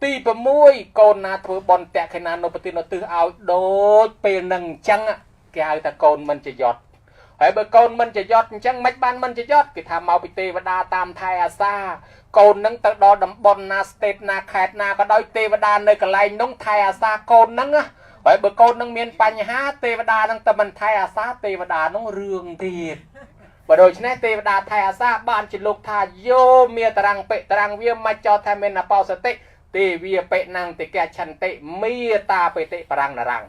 [SPEAKER 3] ទី6កូនណាធ្វើបុណ្យតក្កណានុបទានឧទ្ទិសឲ្យដូចពេលនឹងអញ្ចឹងគេហៅថាកូនមិនចយត់ហើយបើកូនមិនចយត់អញ្ចឹងមិនបានមិនចយត់គេថាមកពីទេវតាតាមថែអាសាកូននឹងទៅដល់តំបន់ណា state ណាខេត្តណាក៏ដោយទេវតានៅកន្លែងនោះថែអាសាកូននឹងណាហើយបើកូននឹងមានបញ្ហាទេវតានឹងតែមិនថែអាសាទេវតានឹងរឿងទៀតបើដូច្នេះទេវតាថែអាសាបានជាលោកថាយោមេតរាំងបិតរាំងវាមច្ចោថាមេនបោសតិទេវាបិណੰតិកឆន្តិមេតាបិតិបរាំងនរាំង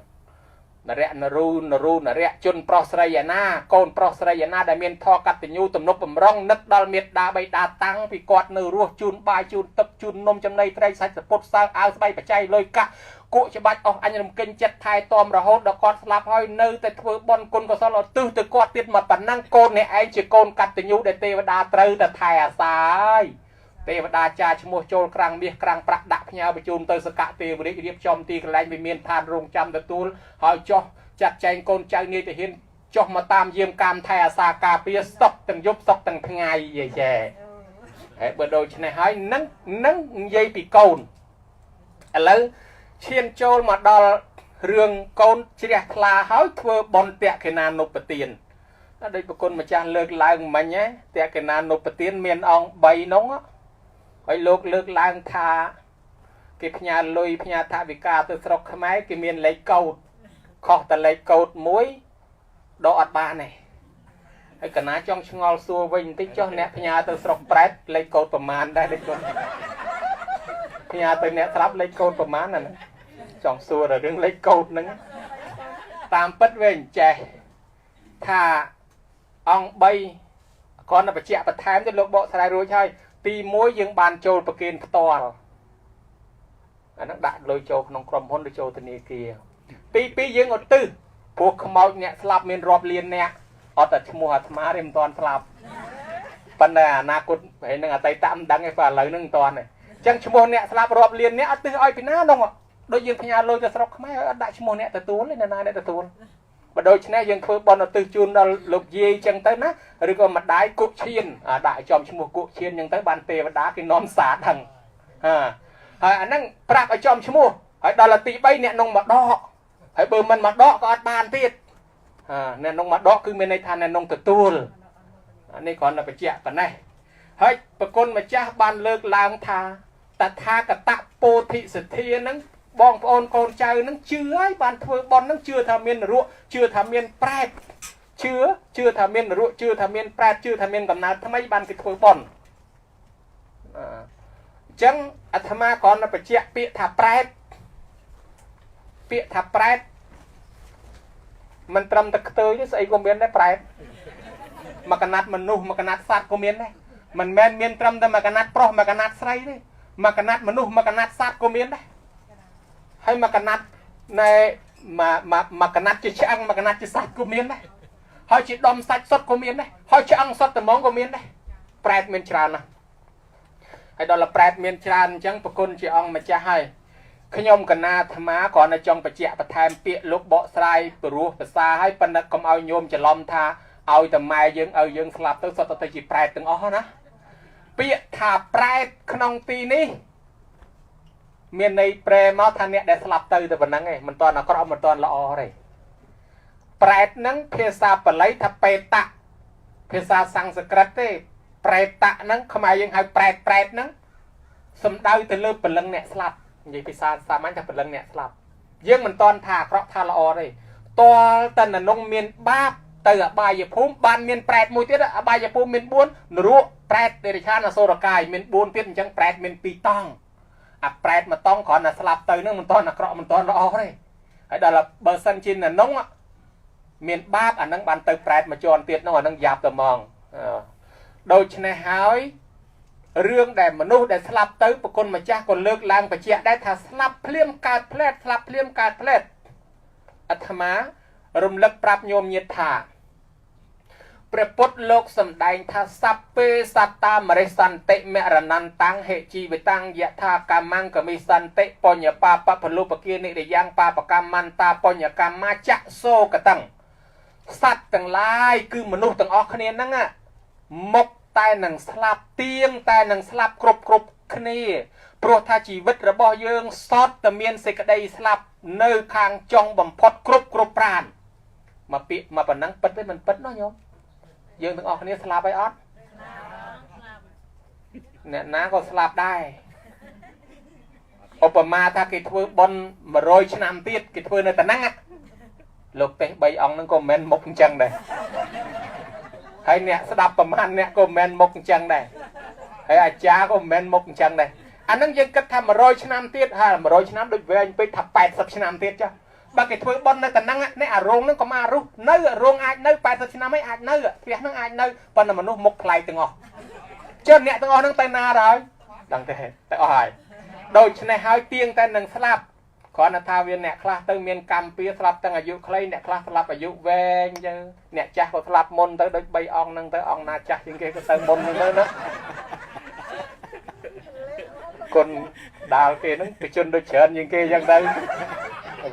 [SPEAKER 3] នរៈនរូនរូនរៈជនប្រុសស្រីឯណាកូនប្រុសស្រីឯណាដែលមានធម៌កតញ្ញូទំនុកបំរុងនឹកដល់មេត្តាបិតាតាំងពីគាត់នៅរស់ជូនបាយជូនទឹកជូននំចំណីត្រីសាច់សពុតសើអាវស្បៃបច្ច័យលុយកាក់គក់ច្បាច់អស់អញរំកិញចិត្តថែទាំរហូតដល់គាត់ស្លាប់ហើយនៅតែធ្វើបុណ្យគុណកុសលឧទ្ទិសទៅគាត់ទៀតមកប៉ុណ្ណឹងកូននេះឯងជាកូនកតញ្ញូដែលទេវតាត្រូវតែថែអាសាយទេវតាចាឈ្មោះចូលក្រាំងមាសក្រាំងប្រាក់ដាក់ផ្ញើបញ្ជូនទៅសកទេវរាជរៀបចំទីកន្លែងវិមានឋានរងចាំទទួលហើយចុះចាត់ចែងកូនចៅនាយទាហានចុះមកតាមយាមកាមថែអាសាការពារសក់ទាំងយប់សក់ទាំងថ្ងៃយេចែហើយបើដូច្នេះហើយនឹងនិយាយពីកូនឥឡូវឈានចូលមកដល់រឿងកូនជ្រះថ្លាហើយធ្វើបុណ្យតក្កណានុបទានដោយប្រគុណម្ចាស់លើកឡើងមិញតក្កណានុបទានមានអង្គ3នោះហើយលោកលើកឡើងថាគេផ្ញើលុយផ្ញើថវិកាទៅស្រុកខ្មែរគេមានលេខកូដខុសតែលេខកូដមួយដកអត់បានទេហើយកណាចង់ឆ្ងល់សួរវិញបន្តិចចុះអ្នកផ្ញើទៅស្រុកប្រែតលេខកូដប្រមាណដែរលេខកូដផ្ញើទៅអ្នកស្រាប់លេខកូដប្រមាណណាចង់សួរតែរឿងលេខកូដហ្នឹងតាមពិតវាអញ្ចេះថាអង្គ3គ្រាន់តែបញ្ជាក់បន្ថែមទៅលោកបកស្រាយរួចហើយទី1យើងបានចូលប្រគេនផ្ទាល់អាហ្នឹងដាក់លុយចូលក្នុងក្រុមហ៊ុនឬចូលធនាគារទី2យើងឧទ្ទិសព្រោះខ្មោចអ្នកស្លាប់មានរាប់លានអ្នកអត់តែឈ្មោះអាត្មាទេមិនទាន់ស្លាប់ប៉ុន្តែអនាគតហើយនឹងអតីតមិនដឹងទេបាទឥឡូវហ្នឹងមិនទាន់ទេអញ្ចឹងឈ្មោះអ្នកស្លាប់រាប់លានអ្នកអត់ទិសឲ្យពីណានោះដូចយើងផ្ញើលុយទៅស្រុកខ្មែរអត់ដាក់ឈ្មោះអ្នកទទួលទេណាអ្នកទទួលបើដូច្នេះយើងធ្វើបុណ្យឧទ្ទិសជូនដល់លោកយាយចឹងទៅណាឬក៏ម្ដាយគុកឈានដាក់ឲ្យចំឈ្មោះគុកឈានចឹងទៅបានទេវតាគេនាំសាដឹងហាហើយអាហ្នឹងប្រាប់ឲ្យចំឈ្មោះហើយដល់ទី3អ្នកនងមកដកហើយបើមិនមកដកក៏អត់បានទៀតអ្នកនងមកដកគឺមានន័យថាអ្នកនងទទួលអានេះគ្រាន់តែបញ្ជាក់ប៉ុណ្ណេះហើយប្រគុណម្ចាស់បានលើកឡើងថាតថាគតពោធិសទ្ធាហ្នឹងបងប្អូនកូនចៅនឹងជឿហើយបានធ្វើបុណ្យនឹងជឿថាមាននរកជឿថាមានប្រែតជឿថាមាននរកជឿថាមានប្រែតជឿថាមានកំណើតថ្មីបានគេធ្វើបុណ្យអញ្ចឹងអាត្មាគ្រាន់តែបញ្ជាក់ពាក្យថាប្រែតពាក្យថាប្រែតមិនត្រឹមតែខ្ទើយទេស្អីក៏មានដែរប្រែតមកកណាត់មនុស្សមកកណាត់សត្វក៏មានដែរមិនមែនមានត្រឹមតែមកកណាត់ប្រុសមកកណាត់ស្រីទេមកកណាត់មនុស្សមកកណាត់សត្វក៏មានដែរហើយមកកណាត់ណែមកកណាត់ជាឆ្អឹងមកកណាត់ជាសាច់ក៏មានដែរហើយជាដុំសាច់សុទ្ធក៏មានដែរហើយឆ្អឹងសុទ្ធតែហ្មងក៏មានដែរប្រែតមានច្រើនណាស់ហើយដល់ប្រែតមានច្រើនអញ្ចឹងប្រគុណជាអង្គម្ចាស់ហើយខ្ញុំកណាអាត្មាគ្រាន់តែចង់បញ្ជាក់បន្ថែមពាក្យលោកបកស្រាយព្រោះភាសាហើយប៉ុន្តែកុំឲ្យញោមច្រឡំថាឲ្យតែម៉ែយើងឲ្យយើងស្លាប់ទៅសុទ្ធតែជាប្រែតទាំងអស់ណាពាក្យថាប្រែតក្នុងទីនេះមានន័យប្រែមកថាអ្នកដែលស្លាប់ទៅតែប៉ុណ្្នឹងឯងមិនទាន់អាក្រក់មិនទាន់ល្អទេប្រែតហ្នឹងភាសាបាលីថាបេតៈភាសាសំស្ក្រឹតទេប្រែតៈហ្នឹងខ្មែរយើងហៅប្រែតប្រែតហ្នឹងសំដៅទៅលើព្រលឹងអ្នកស្លាប់និយាយភាសាសាមញ្ញថាព្រលឹងអ្នកស្លាប់យើងមិនទាន់ថាអាក្រក់ថាល្អទេតលតននងមានបាបទៅអបាយភូមិបានមានប្រែតមួយទៀតអបាយភូមិមាន4នរកប្រែតតិរិឆានអសុរកាយមាន4ទៀតអញ្ចឹងប្រែតមាន2តង់អាប្រែតមួយតង់គ្រាន់តែស្លាប់ទៅនឹងមិនទាន់អាក្រក់មិនទាន់ល្អទេហើយដល់បើសិនជាននងមានបាបអានឹងបានទៅប្រែតមួយជាន់ទៀតនោះអានឹងយ៉ាប់ទៅហ្មងដូច្នេះហើយរឿងដែលមនុស្សដែលស្លាប់ទៅប្រគុណម្ចាស់ក៏លើកឡើងបញ្ជាក់ដែរថាស្លាប់ភ្លាមកើតផ្លែតស្លាប់ភ្លាមកើតផ្លែតអាត្មារំលឹកប្រាប់ញោមញាតិថាព្រះពុទ្ធលោកសម្ដែងថាសព្ពេសត្តាមរិសន្តិមរណន្តាំងហិជីវិតាំងយថាកម្មង្កមិសន្តិបញ្ញបាបពលុបគានិរិយ៉ាងបាបកម្មន្តាបញ្ញកម្មាចៈសោកតੰសត្វ ទាំងឡាយគឺមនុស្សទាំងអស់គ្នាហ្នឹងមុខតែនឹងស្លាប់ទៀងតែនឹងស្លាប់គ្រប់គ្រប់គ្នាព្រោះថាជីវិតរបស់យើងសតតែមានសេចក្តីស្លាប់នៅខាងចុងបំផុតគ្រប់គ្រប់ប្រាណមកពាក្យមកប៉ុណ្ណឹងពិតទេមិនពិតណោះញោមយើងទាំងអស់គ្នាស្លាប់ហើយអត់អ្នកណាក៏ស្លាប់ដែរឧបមាថាគេធ្វើបុណ្យ100ឆ្នាំទៀតគេធ្វើនៅតំណឹងលោកទេស3អង្គហ្នឹងក៏មិនមែនមុខអញ្ចឹងដែរហើយអ្នកស្ដាប់ប្រមាណអ្នកក៏មិនមែនមុខអញ្ចឹងដែរហើយអាចារ្យក៏មិនមែនមុខអញ្ចឹងដែរអាហ្នឹងយើងគិតថា100ឆ្នាំទៀតហើយ100ឆ្នាំដូចវែងពេកថា80ឆ្នាំទៀតចុះបើគេធ្វើបុណ្យនៅតំណឹងនេះអារោងហ្នឹងក៏មករស់នៅរោងអាចនៅ80ឆ្នាំហើយអាចនៅផ្ទះហ្នឹងអាចនៅប៉ុន្តែមនុស្សមុខប្លែកទាំងអស់ចុះអ្នកទាំងអស់ហ្នឹងទៅណាហើយដឹងទេទៅអស់ហើយដូច្នេះហើយទៀងតែនឹងស្លាប់គ្រាន់តែថាវាអ្នកខ្លះទៅមានកម្មពៀស្លាប់ទាំងអាយុខ្លីអ្នកខ្លះស្លាប់អាយុវែងទៅអ្នកចាស់ក៏ស្លាប់មុនទៅដូច3អង្គហ្នឹងទៅអង្គណាចាស់ជាងគេក៏ទៅមុនហ្នឹងទៅណាគុណដាល់គេហ្នឹងប្រជជនដូចច្រើនជាងគេអញ្ចឹងទៅ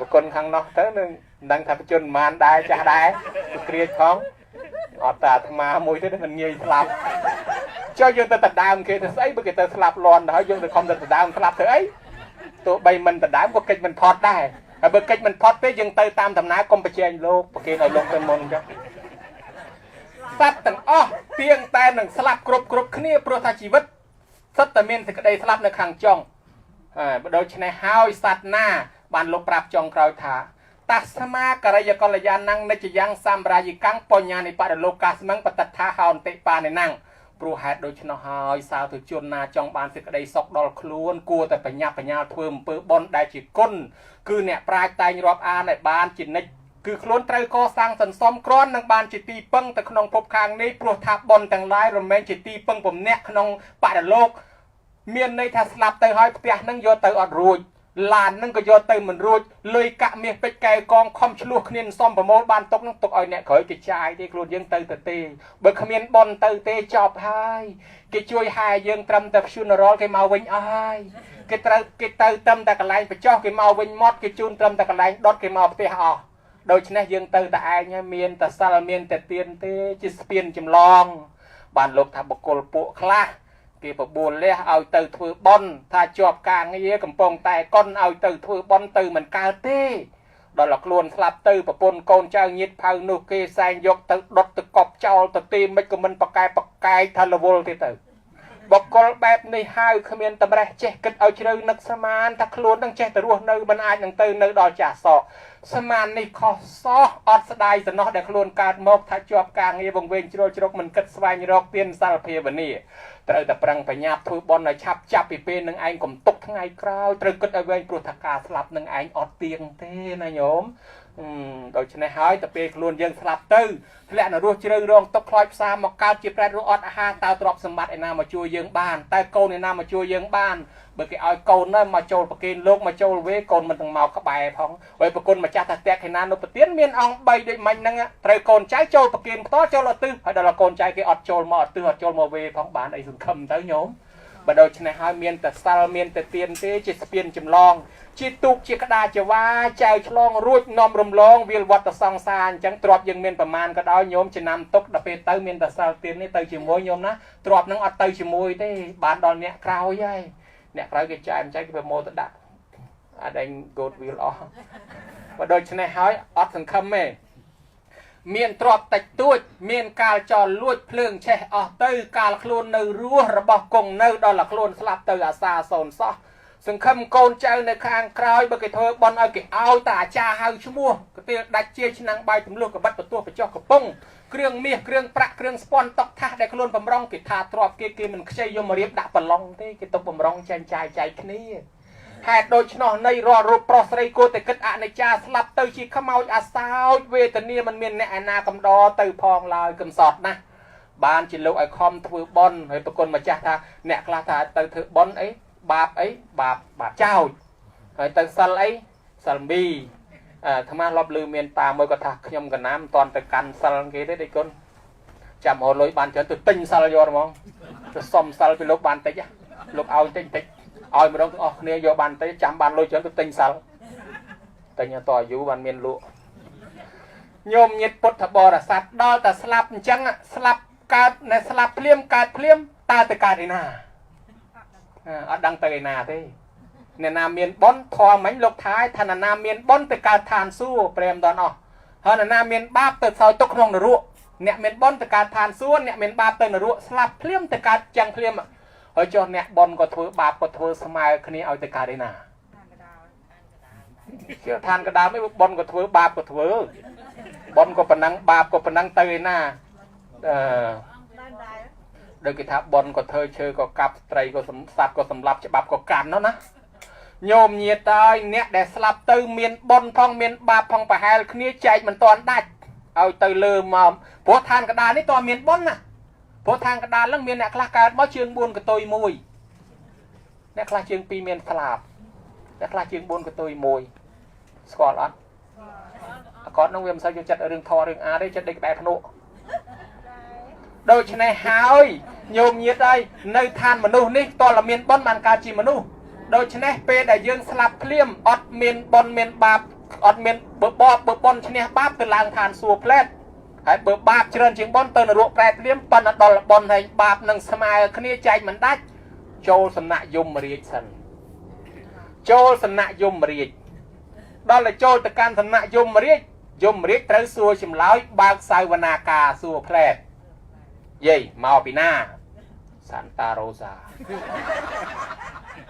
[SPEAKER 3] ប្រគុណខាងនោះទៅនឹងមិនដឹងថាប្រជជនប៉ុន្មានដែរចាស់ដែរក្រៀកផងអត់តែអាត្មាមួយទេមិនងាយស្លាប់ចុះយើងទៅដដើមគេទៅស្អីបើគេទៅស្លាប់លន់ទៅហើយយើងទៅខំទៅដដើមស្លាប់ធ្វើអីទោះបីមិនដដើមក៏កិច្ចមិនផុតដែរហើយបើកិច្ចមិនផុតទេយើងទៅតាមដំណើរកុំប្រជែងលោកប្រគេនឲ្យលោកទៅមុនអញ្ចឹងសត្វទាំងអស់ទៀងតែនឹងស្លាប់គ្រប់គ្រប់គ្នាព្រោះថាជីវិតសុទ្ធតែមានសេចក្តីស្លាប់នៅខាងចុងហើយបើដូច្នេះហើយសត្វណាបានលោកប្រាប់ចុងក្រោយថាតាស្មាករិយកល្យាណੰនិច្ចយ៉ាងសម្រាយកាំងបញ្ញានិបរលោកាស្មឹងបតថាហោនតិបានិណੰព្រោះហេតុដូច្នោះហើយសាធុជនណាចង់បានសេចក្តីសុខដល់ខ្លួនគួរតែបញ្ញាបញ្ញាធ្វើអំពើបុណ្យដែលជាគុណគឺអ្នកប្រាជ្ញតែងរាប់អានឲ្យបានជានិច្ចគឺខ្លួនត្រូវកសាងសន្សំគ្រាន់នឹងបានជាទីពឹងទៅក្នុងភពខាងនេះព្រោះថាបុណ្យទាំងឡាយរមែងជាទីពឹងពំនាក់ក្នុងបរលោកមានន័យថាស្លាប់ទៅហើយផ្ទះនឹងយកទៅអត់រួចឡាននឹងក៏យកទៅមិនរួចលុយកាក់មាសពេជ្រកែវកងខំឆ្លោះគ្នាសំប្រមូលបានទុកនឹងទុកឲ្យអ្នកក្រោយគេចាយទេខ្លួនយើងទៅទៅទេបើគ្មានបុណ្យទៅទេចប់ហើយគេជួយហែយើងត្រឹមតែ funeral គេមកវិញអស់ហើយគេត្រូវគេទៅត្រឹមតែកន្លែងបញ្ចុះគេមកវិញមាត់គេជូនត្រឹមតែកន្លែងដុតគេមកផ្ទះអស់ដូច្នេះយើងទៅតែឯងហើយមានតែសិលមានតែទានទេជាស្ពានចម្លងបានលោកថាបុគ្គលពួកខ្លះគេបបួលលះឲ្យទៅធ្វើបុណ្យថាជាប់ការងារកំពុងតែកុនឲ្យទៅធ្វើបុណ្យទៅមិនកើតទេដល់តែខ្លួនស្លាប់ទៅប្រពន្ធកូនចៅញាតិផៅនោះគេសែងយកទៅដុតទៅកប់ចោលទៅទេមិនក៏មិនប្រកែប្រកែកថារវល់ទេទៅបុគ្គលបែបនេះហើយគ្មានតម្រេះចេះគិតឲ្យជ្រៅនឹកស្មានថាខ្លួននឹងចេះតែរស់នៅមិនអាចនឹងទៅនៅដល់ចាស់សក់ស្មាននេះខុសសោះអត់ស្ដាយសំណោះដែលខ្លួនកើតមកថាជាប់ការងារវង្វេងជ្រុលជ្រុកមិនគិតស្វែងរកទានសិលភាវនាត្រូវតែប្រឹងប្រញាប់ធ្វើបុណ្យឲ្យឆាប់ចាប់ពីពេលនឹងឯងកុំទុកថ្ងៃក្រោយត្រូវគិតឲ្យវែងព្រោះថាការស្លាប់នឹងឯងអត់ទៀងទេណាញោមដូច្នេះហើយទៅពេលខ្លួនយើងស្លាប់ទៅធ្លាក់នៅរស់ជ្រៅរងទុកខ្លោចផ្សាមកកើតជាប្រែតរស់អត់អាហារតើទ្រព្យសម្បត្តិឯណាមកជួយយើងបានតើកូនឯណាមកជួយយើងបានបើគេឲ្យកូននោះមកចូលប្រគេនលោកមកចូលវេកូនមិនទាំងមកក្បែរផងហើយប្រគុណម្ចាស់ថាតេខេណានុប្រទានមានអង្គ3ដូចមិញហ្នឹងត្រូវកូនចៅចូលប្រគេនផ្ទាល់ចូលអត់ទិសហើយដល់កូនចៅគេអត់ចូលមកអត់ទិសអត់ចូលមកវេផងបានអីសង្ឃឹមទៅញោមបើដូច្នេះហើយមានតែសិលមានតែទានទេជាស្ពានចម្លងជាទូកជាក្តារចវាចែវឆ្លងរួចនាំរំលងវាលវត្តសង្សារអញ្ចឹងទ្របយើងមានប្រមាណក៏ដោយញោមចំណាំទុកដល់ពេលទៅមានតែសិលទាននេះទៅជាមួយញោមណាទ្របនឹងអត់ទៅជាមួយទេបានដល់អ្នកក្រោយហើយអ្នកក្រោយគេចែកចែកគេប្រមូលទៅដាក់អាដេញ good will អស់បើដូច្នេះហើយអត់សង្ឃឹមទេមានទ្របតិចតួចមានកាលចោលលួចភ្លើងឆេះអស់ទៅកាលខ្លួននៅរស់របស់គង់នៅដល់ខ្លួនស្លាប់ទៅអាសាសូនសោះសង្ឃឹមកូនចៅនៅខាងក្រោយបើគេធ្វើបុណ្យឲ្យគេឲ្យតែអាចារ្យហៅឈ្មោះកាទៀលដាច់ជាឆ្នាំងបាយទម្លុះកបិតបន្ទោះបញ្ចុះកំពុងគ្រឿងមាសគ្រឿងប្រាក់គ្រឿងស្ពាន់តុកថាសដែលខ្លួនបំរុងគេថាទ្របគេគេមិនខ្ចីយកមករៀបដាក់ប្រឡងទេគេទុកបំរុងចែងចាយចែកគ្នាហេតុដូច្នោះនៃរាល់រូបប្រុសស្រីគួរតែគិតអនិច្ចាស្លាប់ទៅជាខ្មោចអាសោចវេទនាមិនមានអ្នកឯណាកំដរទៅផងឡើយកំសត់ណាស់បានជាលោកឲ្យខំធ្វើបុណ្យហើយប្រគុណម្ចាស់ថាអ្នកខ្លះថាទៅធ្វើបុណ្យអីបាបអីបាបបាបចោចហើយទៅសិលអីសិលមីអាត្មាលប់លឺមានតាមួយគាត់ថាខ្ញុំកណាមិនតាន់ទៅកាន់សិលគេទេដេចគុណចាំរលុយបានច្រើនទៅទិញសិលយកហ្មងទៅសុំសិលពីលោកបានតិចលោកឲ្យតិចតិចឲ្យម្ដងទាំងអស់គ្នាយកបានតិចចាំបានលុយច្រើនទៅទិញសិលទិញតអាយុបានមានលក់ ញោមញាតពុទ្ធបរិស័ទដល់តែស្លាប់អញ្ចឹងស្លាប់កើតនៅស្លាប់ភ្លាមកើតភ្លាមតើទៅកើតឯណាអត់ដឹងទៅឯណាទេអ្នកណាមានបុណ្យធម៌មិញលោកថាយថាអ្នកណាមានបុណ្យទៅកើតឋានសួគ៌ព្រែមដល់អស់ហើយអ្នកណាមានបាបទៅសោយទុកក្នុងនរកអ្នកមានបុណ្យទៅកើតឋានសួគ៌អ្នកមានបាបទៅនរកស្លាប់ភ្លាមទៅកើតចឹងភ្លាមហើយចុះអ្នកបុណ្យក៏ធ្វើបាបក៏ធ្វើស្មើគ្នាឲ្យទៅកើតឯណាជឿឋានកដាលមិនបុណ្យក៏ធ្វើបាបក៏ធ្វើបុណ្យក៏ប៉ុណ្ណឹងបាបក៏ប៉ុណ្ណឹងទៅឯណាអឺដូចគេថាបុណ្យក៏ធ្វើឈើក៏កាប់ស្ត្រីក៏សត្វក៏សម្លាប់ច្បាប់ក៏កាន់នោះណាញោមញាតើយអ្នកដែលស្លាប់ទៅមានបុណ្យផងមានបាបផងប្រហែលគ្នាចែកមិនតាន់ដាច់ឲ្យទៅលើមកព្រោះឋានកដាលនេះតើមានបុណ្យណាព្រោះឋានកដាលហ្នឹងមានអ្នកខ្លះកើតមកជើង4កតុយ1អ្នកខ្លះជើង2មានស្លាប់អ្នកខ្លះជើង4កតុយ1ស្គាល់អត់អកតហ្នឹងវាមិនសូវយកចិត្តរឿងធររឿងអាទេចិត្តដេកក្បែរភ្នក់ដូច្នេះហើយញោមញាតហើយនៅឋានមនុស្សនេះតើមានបុណ្យបានកើតជាមនុស្សដូច្នេះពេលដែលយើងស្លាប់ភ្លាមអត់មានបុណ្យមានបាបអត់មានបើបបបើបុណ្យឈ្នះបាបទៅឡើងឋានសួគ៌ផ្លែតហើយបើបាបច្រើនជាងបុណ្យទៅនរកប្រែតភ្លាមប៉ុន្តែដល់បុណ្យហើយបាបនឹងស្មើគ្នាចែកមិនដាច់ចូលសំណាក់យមរាជសិនចូលសំណាក់យមរាជដល់តែចូលទៅកាន់សំណាក់យមរាជយមរាជត្រូវសួរចម្លើយបើកសាវនាការសួរផ្លែតយាយមកពីណាសាន់តារ៉ូសា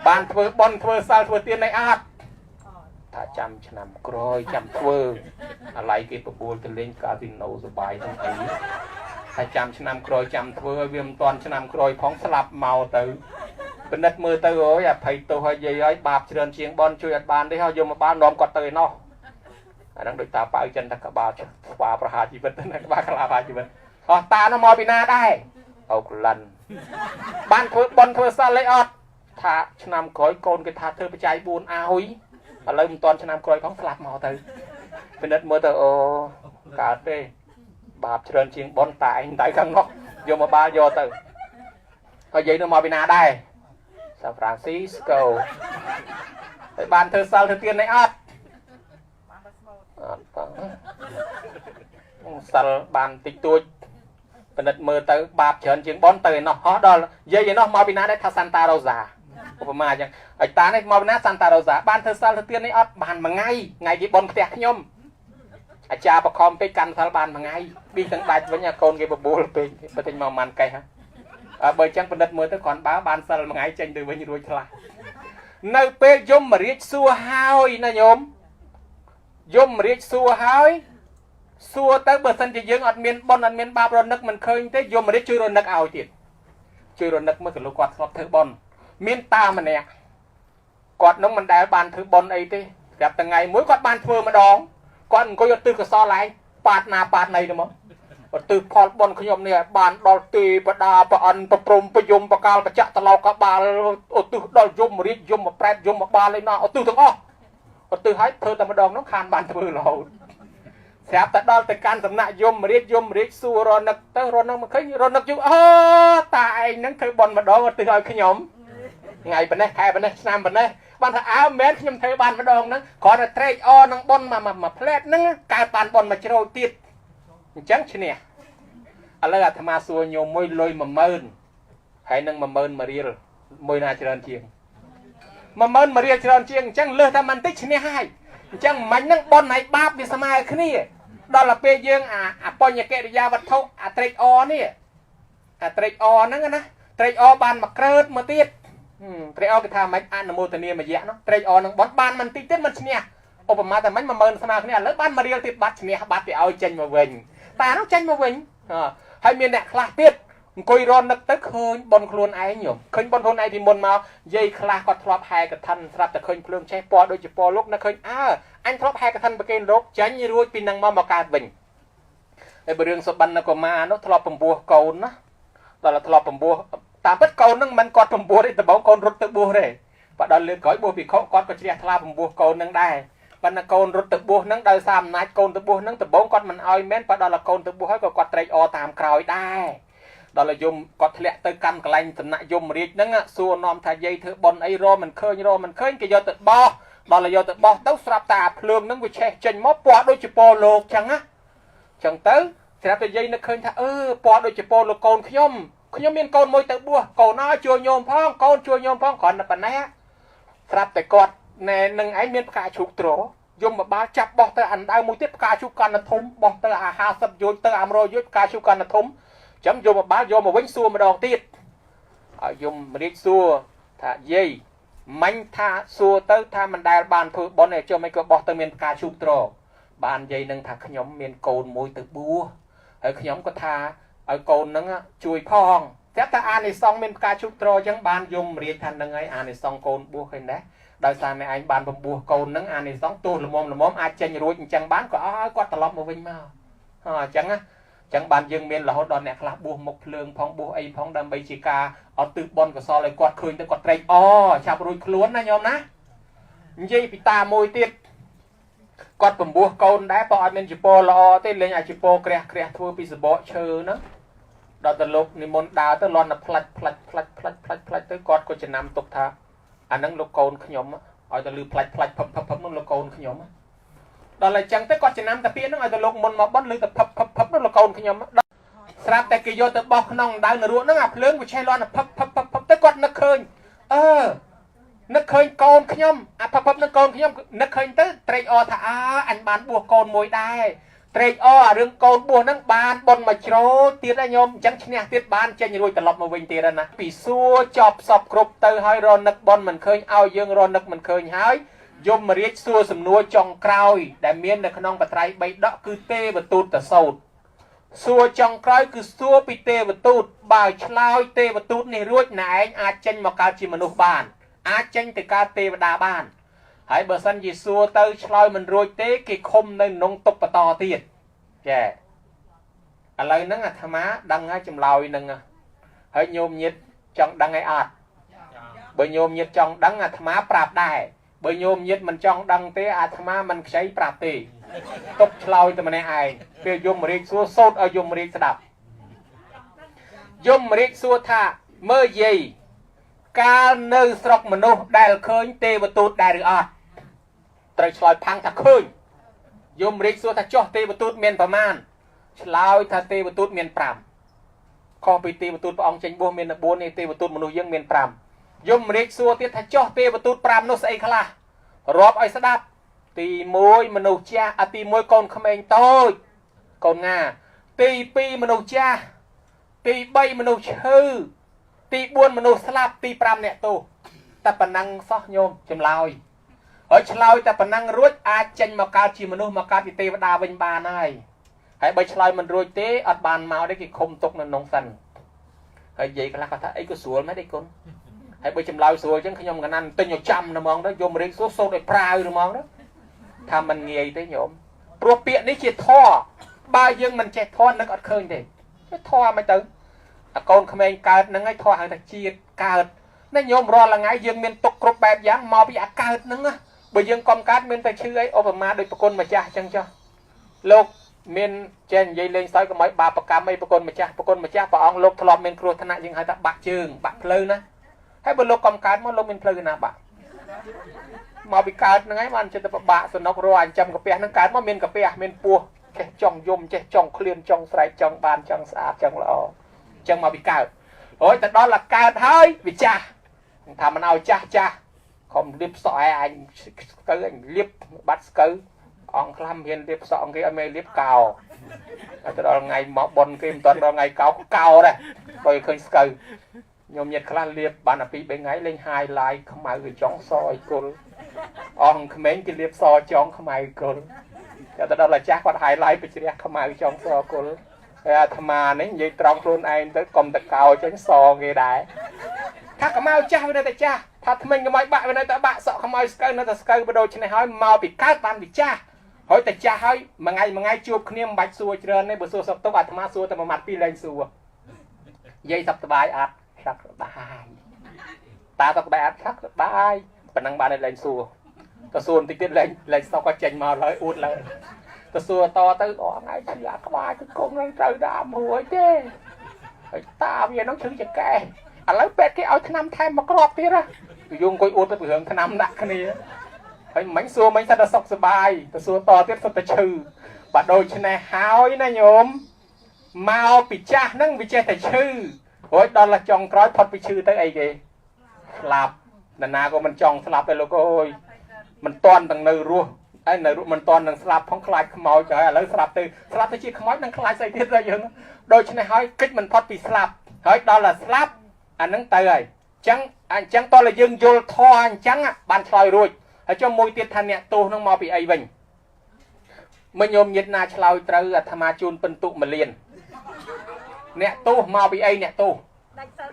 [SPEAKER 3] បានធ្វើបុណ្យធ្វើសិលធ្វើទានអីអត់ថាចាំឆ្នាំក្រោយចាំធ្វើអាឡ័យគេបបួលទៅលេងកាស៊ីណូសបាយទាំងអីថាចាំឆ្នាំក្រោយចាំធ្វើឲ្យវាមិនតាន់ឆ្នាំក្រោយផងស្លាប់មកទៅពិនិត្យមើលទៅអូយអភ័យទោសឲ្យយាយឲ្យបាបច្រើនជាងបុណ្យជួយអត់បានទេហើយយកមកបាននាំគាត់ទៅឯណោះអាហ្នឹងដូចតាប៉ៅចិនថាក្បាលស្វាប្រហារជីវិតណាក្បាលក្លាប្រហារជីវិតអស់តានោះមកពីណាដែរអូក្លិនបានធ្វើបុណ្យធ្វើសិលអីអត់ថាឆ្នាំក្រោយកូនគេថាធ្វើបច្ច័យ4ឲ្យឥឡូវមិនតាន់ឆ្នាំក្រោយផងស្លាប់មកទៅពិនិត្យមើលទៅអូកើតទេបាបច្រើនជាងបុណ្យតាឯងទៅខាងនោះយកមកបាលយកទៅហើយយាយនោះមកពីណាដែរសាន់ហ្វ្រាន់ស៊ីស្កូហើយបានធ្វើសិលធ្វើទានអីអត់អត់បងសិលបានតិចតួចពិនិត្យមើលទៅបាបច្រើនជាងបុណ្យទៅឯណោះហោះដល់យាយឯណោះមកពីណាដែរថាសាន់តារ៉ូសាឧបមាអញ្ចឹងឲ្យតានេះមកពីណាសាន់តារ៉ូសាបានធ្វើសិលធ្វើទាននេះអត់បានមួយថ្ងៃថ្ងៃគេបុណ្យផ្ទះខ្ញុំអាចារ្យបខំពេកកាន់សិលបានមួយថ្ងៃពីទាំងដាច់វិញអាកូនគេបបួលពេកបើទិញមកម៉ាន់កេះបើអញ្ចឹងពិនិត្យមើលទៅគ្រាន់បើបានសិលមួយថ្ងៃចេញទៅវិញរួចខ្លះនៅពេលយមរាជសួរហើយណាញោមយមរាជសួរហើយសួរទៅបើសិនជាយើងអត់មានបុណ្យអត់មានបាបរនឹកមិនឃើញទេយមរាជជួយរនឹកឲ្យទៀតជួយរនឹកមើលទៅលោកគាត់ធ្លាប់ធ្វើបុណ្យមានតាម្នាក់គាត់នឹងមិនដែលបានធ្វើបុណ្យអីទេស្រាប់តែថ្ងៃមួយគាត់បានធ្វើម្ដងគាត់អង្គុយឧទ្ទិសកុសលឯងប៉ាតណាប៉ាតណីទៅមកឧទ្ទិសផលបុណ្យខ្ញុំនេះបានដល់ទេវតាប្រអិនប្រព្រំប្រយមបកាលបច្ចៈតឡោកបាលឧទ្ទិសដល់យមរាជយមប្រែតយមបាលឯណាឧទ្ទិសទាំងអស់ឧទ្ទិសឲ្យធ្វើតែម្ដងនោះខានបានធ្វើរហូតស្រាប់តែដល់ទៅកាន់សំណាក់យមរាជយមរាជសួររនឹកទៅរនឹកមកឃើញរនឹកយូរអូតាឯងនឹងធ្វើបុណ្យម្ដងឧទ្ទិសឲ្យខ្ញុំថ្ងៃប៉ុណ្ណេះខែប៉ុណ្ណេះឆ្នាំប៉ុណ្ណេះបានថាអើមែនខ្ញុំធ្វើបានម្ដងហ្នឹងគ្រាន់តែត្រេកអរនឹងបុណ្យមួយផ្លែតហ្នឹងកើតបានបុណ្យមួយជ្រោយទៀតអញ្ចឹងឈ្នះឥឡូវអាត្មាសួរញោមមួយលុយ10000ហើយនឹង10000រៀលមួយណាច្រើនជាង10000រៀលច្រើនជាងអញ្ចឹងលើសតែមិនតិចឈ្នះហើយអញ្ចឹងមិញហ្នឹងបុណ្យហើយបាបវាស្មើគ្នាដល់ទៅពេលយើងអាបញ្ញកិរិយាវត្ថុអាត្រេកអរនេះអាត្រេកអរហ្នឹងណាត្រេកអរបានមកក្រើតមកទៀតត្រេកអរគេថាមិនអនុមោទនាមយៈនោះត្រេកអរនឹងបុណ្យបានមិនតិចទៀតមិនឈ្នះឧបមាតែមិន10000ស្មើគ្នាឥឡូវបាន1រៀលទៀតបាត់ឈ្នះបាត់គេឲ្យចេញមកវិញតានោះចេញមកវិញហើយមានអ្នកខ្លះទៀតអង្គុយរនឹកទៅឃើញបុណ្យខ្លួនឯងញោមឃើញបុណ្យខ្លួនឯងពីមុនមកយាយខ្លះគាត់ធ្លាប់ហែកឋិនស្រាប់តែឃើញភ្លើងឆេះពណ៌ដូចជាពណ៌លោកនៅឃើញអើអញធ្លាប់ហែកឋិនប្រគេនលោកចេញរួចពីនឹងមកកើតវិញហើយបើរឿងសុបិនកុមារនោះធ្លាប់ពំពោះកូនណាដល់ធ្លាប់ពំពោះតាមពិតកូននឹងមិនគាត់ពំពោះទេដំបូងកូនរត់ទៅបួសទេបើដល់លើក្រោយបួសភិក្ខុគាត់ក៏ជ្រះថ្លាពំពោះកូននឹងដែរប៉ុន្តែកូនរត់ទៅបួសនឹងដោយសារអំណាចកូនទៅបួសនឹងដំបូងគាត់មិនឲ្យមែនបើដល់កូនទៅបួសហើយក៏គាត់ត្រេកអរតាមក្រោយដែរដល់យមគាត់ធ្លាក់ទៅកាន់កន្លែងសំណាក់យមរាជហ្នឹងសួរនាំថាយាយធ្វើបុណ្យអីរមិនឃើញរមិនឃើញគេយកទៅបោះដល់យកទៅបោះទៅស្រាប់តែអាភ្លើងហ្នឹងវាឆេះចេញមកពណ៌ដូចជាពណ៌លោកចឹងណា ចឹងទៅស្រាប់តែយាយនឹកឃើញថាអឺពណ៌ដូចជាពណ៌លោកកូនខ្ញុំខ្ញុំមានកូនមួយទៅបួសកូនអើយជួយញោមផងកូនជួយញោមផងគ្រាន់តែប៉ុណ្ណេះស្រាប់តែគាត់ណែនឹងឯងមានផ្កាឈូកត្រយមបាលចាប់បោះទៅអានដៅមួយទៀតផ្កាឈូកកាន់តែធំបោះទៅអា50យោជទៅអា100យោជផ្កាឈូកកាន់តែធំចឹងយមបាលយកមកវិញសួរម្ដងទៀតឲ្យយមរាជសួរថាយាយមាញ់ថាសួរទៅថាមិនដែលបានធ្វើបុណ្យឯចុះមិនក៏បោះទៅមានផ្កាឈូកត្របានយាយនឹងថាខ្ញុំមានកូនមួយទៅបួសហើយខ្ញុំក៏ថាឲ្យកូននឹងជួយផងតែថាអានិសង្សមានផ្កាឈូកត្រអញ្ចឹងបានយមរាជថានឹងហើយអានិសង្សកូនបួសឃើញដែរដោយសារម៉ែឯងបានបំពោះកូននឹងអានិសង្សទោះល្មមល្មមអាចចេញរួចអញ្ចឹងបានក៏ឲ្យគាត់ត្រឡប់មកវិញមកអញ្ចឹងណាអញ្ចឹងបានយើងមានរហូតដល់អ្នកខ្លះបួសមុខភ្លើងផងបួសអីផងដើម្បីជាការអត់ទិសបុណ្យកុសលឲ្យគាត់ឃើញទៅគាត់ត្រេកអរចាប់រួចខ្លួនណាញោមណានិយាយពីតាមួយទៀតគាត់បំពោះកូនដែរបើអត់មានជពោល្អទេលេងអាចជពោក្រាស់ក្រាស់ធ្វើពីសបកឈើហ្នឹងដល់ទៅលោកនិមន្តដើរទៅលន់តែផ្លាច់ផ្លាច់ផ្លាច់ផ្លាច់ផ្លាច់ផ្លាច់ទៅគាត់ក៏ចំណាំទុកថាអាហ្នឹងលោកកូនខ្ញុំឲ្យទៅលឺផ្លាច់ផ្លាច់ផឹបផឹបផឹបនោះលោកកូនខ្ញុំដល់តែចឹងទៅគាត់ចំណាំតាពាក្យហ្នឹងឲ្យទៅលោកមុនមកប៉ុនលឺតែផឹបផឹបផឹបនោះលោកកូនខ្ញុំស្រាប់តែគេយកទៅបោះក្នុងដៅនរកហ្នឹងអាភ្លើងវាឆេះលន់តែផឹបផឹបផឹបផឹបទៅគាត់នឹកឃើញអឺនឹកឃើញកូនខ្ញុំអាផឹបផឹបនឹងកូនខ្ញុំនឹកឃើញទៅត្រេកអរថាអើអញបានបួសកូនមួយដែរត្រេកអរអារឿងកូនបួសហ្នឹងបានប៉ុនមកជ្រោទៀតហើយញោមអញ្ចឹងឈ្នះទៀតបានចេញរួចត្រឡប់មកវិញទៀតណាពីសួរចប់សពគ្រប់ទៅហើយរនឹកប៉ុនមិនឃើញឲ្យយើងរនឹកមិនឃើញហើយយមរាជសួរសំណួរចុងក្រោយដែលមាននៅក្នុងបត្រៃបីដកគឺទេវទូតតសោតសួរចុងក្រោយគឺសួរពីទេវទូតបើឆ្លើយទេវទូតនេះរួចណែឯងអាចចេញមកកើតជាមនុស្សបានអាចចេញទៅកើតទេវតាបានហើយបើសិនជាសួរទៅឆ្លើយមិនរួចទេគេឃុំនៅក្នុងទុកបន្តទៀតចាឥឡូវហ្នឹងអាត្មាដឹងហើយចម្លើយហ្នឹងហើយញោមញាតចង់ដឹងអីអត់បើញោមញាតចង់ដឹងអាត្មាប្រាប់ដែរបើញោមញាតមិនចង់ដឹងទេអាត្មាមិនខ្ចីប្រាប់ទេទុកឆ្លើយតែម្នាក់ឯងពេលយមរាជសួរសូត្រឲ្យយមរាជស្ដាប់យមរាជសួរថាមើលយាយកាលនៅស្រុកមនុស្សដែលឃើញទេវទូតដែរឬអត់ត្រូវឆ្លើយផាំងថាឃើញយមរាជសួរថាចុះទេវទូតមានប្រមាណឆ្លើយថាទេវទូតមាន5ខុសពីទេវទូតព្រះអង្គចេញបួសមាន4នេះទេវទូតមនុស្សយើងមាន5យមរាជសួរទៀតថាចុះទេវទូត5នោះស្អីខ្លះរាប់ឲ្យស្ដាប់ទី1មនុស្សចាស់អាទី1កូនក្មេងតូចកូនងាទី2មនុស្សចាស់ទី3មនុស្សឈឺទី4មនុស្សស្លាប់ទី5អ្នកទោសតែប៉ុណ្ណឹងសោះញោមចម្លើយហើយឆ្លើយតែប៉ុណ្ណឹងរួចអាចចេញមកកើតជាមនុស្សមកកើតជាទេវតាវិញបានហើយហើយបើឆ្លើយមិនរួចទេអត់បានមកទេគេឃុំទុកនៅក្នុងសិនហើយនិយាយខ្លះគាត់ថាអីក៏ស្រួលមែនទេគុណហើយបើចម្លើយស្រួលអញ្ចឹងខ្ញុំកណាន់ទិញឲ្យចាំហ្មងទៅយមរាជសួរសូត្រឲ្យប្រាវហ្មងទៅថាមិនងាយទេញោមព្រោះពាក្យនេះជាធម៌បើយើងមិនចេះធម៌នឹកអត់ឃើញទេធម៌មិនទៅអាកូនក្មេងកើតហ្នឹងហើយធម៌ហៅថាជាតិកើតណាញោមរាល់ថ្ងៃយើងមានទុកគ្រប់បែបយ៉ាងមកពីអាកើតហ្នឹងណាបើយើងកុំកើតមានតែឈឺអីឧបមាដូចប្រគុណម្ចាស់អញ្ចឹងចុះលោកមានចេះនិយាយលេងសើចកុំឲ្យបាបកម្មអីប្រគុណម្ចាស់ប្រគុណម្ចាស់ព្រះអង្គលោកធ្លាប់មានគ្រោះថ្នាក់យើងហៅថាបាក់ជើងបាក់ផ្លូវណាហើយបើលោកកុំកើតមកលោកមានផ្លូវណាបាក់មកពីកើតហ្នឹងហើយបានចិត្តទៅបាក់សនុករអញចាំកាពះហ្នឹងកើតមកមានកាពះមានពោះចេះចង់យំចេះចង់ឃ្លានចង់ស្រែកចង់បានចង់ស្អាតចង់ល្អអញ្ចឹងមកពីកើតអូយទៅដល់តែកើតហើយវាចាស់ថាមិនឲ្យចាស់ចាស់ខំលាបសក់ឲ្យអញស្កូវអញលាបបាត់ស្កូវអង្គខ្លះមានលាបសក់គេឲ្យមានលាបកោទៅដល់ថ្ងៃមកប៉ុនគេមិនទាន់ដល់ថ្ងៃកោកោដែរបើឃើញស្កូវញោមញាតខ្លះលាបបានតែ2 3ថ្ងៃលេង highlight ខ្មៅគេចង់សឲ្យគល់អង្គក្មេងគេលាបសចង់ខ្មៅគល់តែទៅដល់អាចាស់គាត់ highlight ទៅជ្រះខ្មៅចង់សគល់ហើយអាត្មានេះនិយាយត្រង់ខ្លួនឯងទៅកុំតកោចេញសគេដែរថាខ្មៅចាស់វានៅតែចាស់ថាថ្មិញខ្មៅបាក់វានៅតែបាក់សក់ខ្មៅស្កូវនៅតែស្កូវបដូច្នេះហើយមកពីកើតបានវាចាស់ហើយតែចាស់ហើយមួយថ្ងៃមួយថ្ងៃជួបគ្នាមិនបាច់សួរច្រើនទេបើសួរសុខទុក្ខអាត្មាសួរតែមួយម៉ាត់ពីរលែងសួរនិយាយសុខសប្បាយអត់សុខសប្បាយតាសុខសប្បាយអត់សុខសប្បាយប៉ុណ្ណឹងបានលែងសួរទៅសួរបន្តិចទៀតលែងសុខក៏ចេញមកឡើយអួតឡើយទៅសួរតទៅអស់ថ្ងៃឈឺអាក្បាលគឺគង់នឹងត្រូវដាក់មួយទេហើយតាវានឹងឈឺចកេះឥឡូវពេទ្យគេឲ្យថ្នាំថែមមកគ្រាប់ទៀតណាយើងអង្គុយអួតទៅពីរឿងថ្នាំដាក់គ្នាហើយមិញសួរមិញថាតែសុខសប្បាយទៅសួរតទៀតសុទ្ធតែឈឺ បាទដូច្នេះហើយណាញោមមកពីចាស់ហ្នឹងវាចេះតែឈឺរួចដល់ចុងក្រោយផុតពីឈឺទៅអីគេស្លាប់នរណាក៏មិនចង់ស្លាប់ដែរលោកអើយមិនតន់ទាំងនៅរស់ហើយនៅរស់មិនតន់នឹងស្លាប់ផងខ្លាចខ្មោចហើយឥឡូវស្លាប់ទៅជាខ្មោចនឹងខ្លាចស្អីទៀតដែរយើងដូច្នេះហើយកិច្ចមិនផុតពីស្លាប់ហើយដល់តែស្លាប់អានឹងទៅហើយអញ្ចឹងតើយើងយល់ធម៌អញ្ចឹងបានឆ្លើយរួចហើយចុះមួយទៀតថាអ្នកទោសនឹងមកពីអីវិញមិនញោមញាតណាឆ្លើយត្រូវអាត្មាជូនពិន្ទុមួយលានអ្នកទោសមកពីអីអ្នកទោស
[SPEAKER 4] ដាច់សិល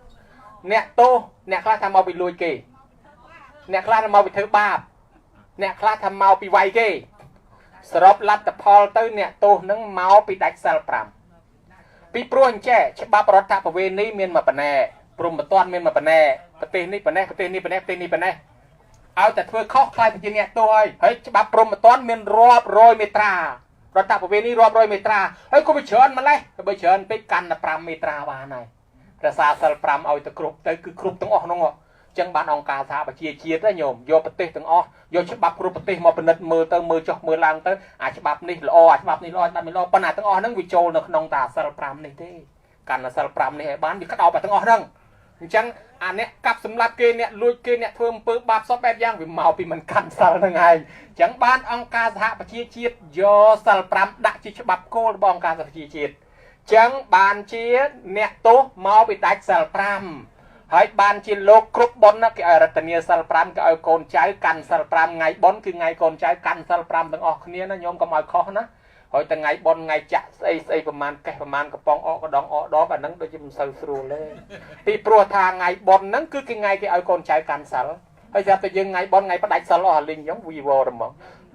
[SPEAKER 4] 5
[SPEAKER 3] អ្នកទោសអ្នកខ្លះថាមកពីលួចគេអ្នកខ្លះថាមកពីធ្វើបាបអ្នកខ្លះថាមកពីវាយគេសរុបលទ្ធផលទៅអ្នកទោសនឹងមកពីដាច់សិល5ពីព្រោះអញ្ចេះច្បាប់រដ្ឋប្រវេណីមានមួយប៉ុណ្ណែព្រមមិនទាន់មានមួយប៉ុណ្ណែប្រទេសនេះប៉ុណ្ណេះប្រទេសនេះប៉ុណ្ណេះប្រទេសនេះប៉ុណ្ណេះឲ្យតែធ្វើខុសខ្លាចទៅជាអ្នកទោសហើយច្បាប់ព្រមមិនទាន់មានរាប់រយមេត្រារដ្ឋប្រវេណីរាប់រយមេត្រាហើយក៏វាច្រើនម្លេះបើច្រើនពេកកាន់តែ5មេត្រាបានហើយរក្សាសិល5ឲ្យទៅគ្រប់ទៅគឺគ្រប់ទាំងអស់ហ្នឹងអញ្ចឹងបានអង្គការសហប្រជាជាតិញោមយកប្រទេសទាំងអស់យកច្បាប់គ្រប់ប្រទេសមកពិនិត្យមើលទៅមើលចុះមើលឡើងទៅអាច្បាប់នេះល្អអាច្បាប់នេះល្អច្បាប់នេះល្អប៉ុន្តែទាំងអស់ហ្នឹងវាចូលនៅក្នុងតាសិល5នេះទេកាន់តែសិល5នេះឲ្យបានវាក្តោបតែទាំងអស់ហ្នឹងអញ្ចឹងអាអ្នកកាប់សម្លាប់គេអ្នកលួចគេអ្នកធ្វើអំពើបាបសពបែបយ៉ាងវាមកពីមិនកាន់សិលហ្នឹងឯងអញ្ចឹងបានអង្គការសហប្រជាជាតិយកសិល5ដាក់ជាច្បាប់គោលរបស់អង្គការសហប្រជាជាតិអញ្ចឹងបានជាអ្នកទោសមកពីដាច់សិល5ហើយបានជាលោកគ្រប់ប៉ុនគេឲ្យរតនាសិល5គេឲ្យកូនចៅកាន់សិល5ថ្ងៃប៉ុនគឺថ្ងៃកូនចៅកាន់សិល5ទាំងអស់គ្នាណាញោមកុំឲ្យខុសណាហើយថ្ងៃប៉ុនថ្ងៃចាក់ស្អីស្អីប្រមាណកេះប្រមាណកំប៉ុងអកកដងអកដបអាហ្នឹងដូចជាមិនសូវស្រួលទេពីព្រោះថាថ្ងៃប៉ុនហ្នឹងគឺគេថ្ងៃគេឲ្យកូនចៅកាន់សិលហើយស្រាប់តែយើងថ្ងៃប៉ុនថ្ងៃផ្ដាច់សិលអស់អាលីងអញ្ចឹងវីវរហ្មង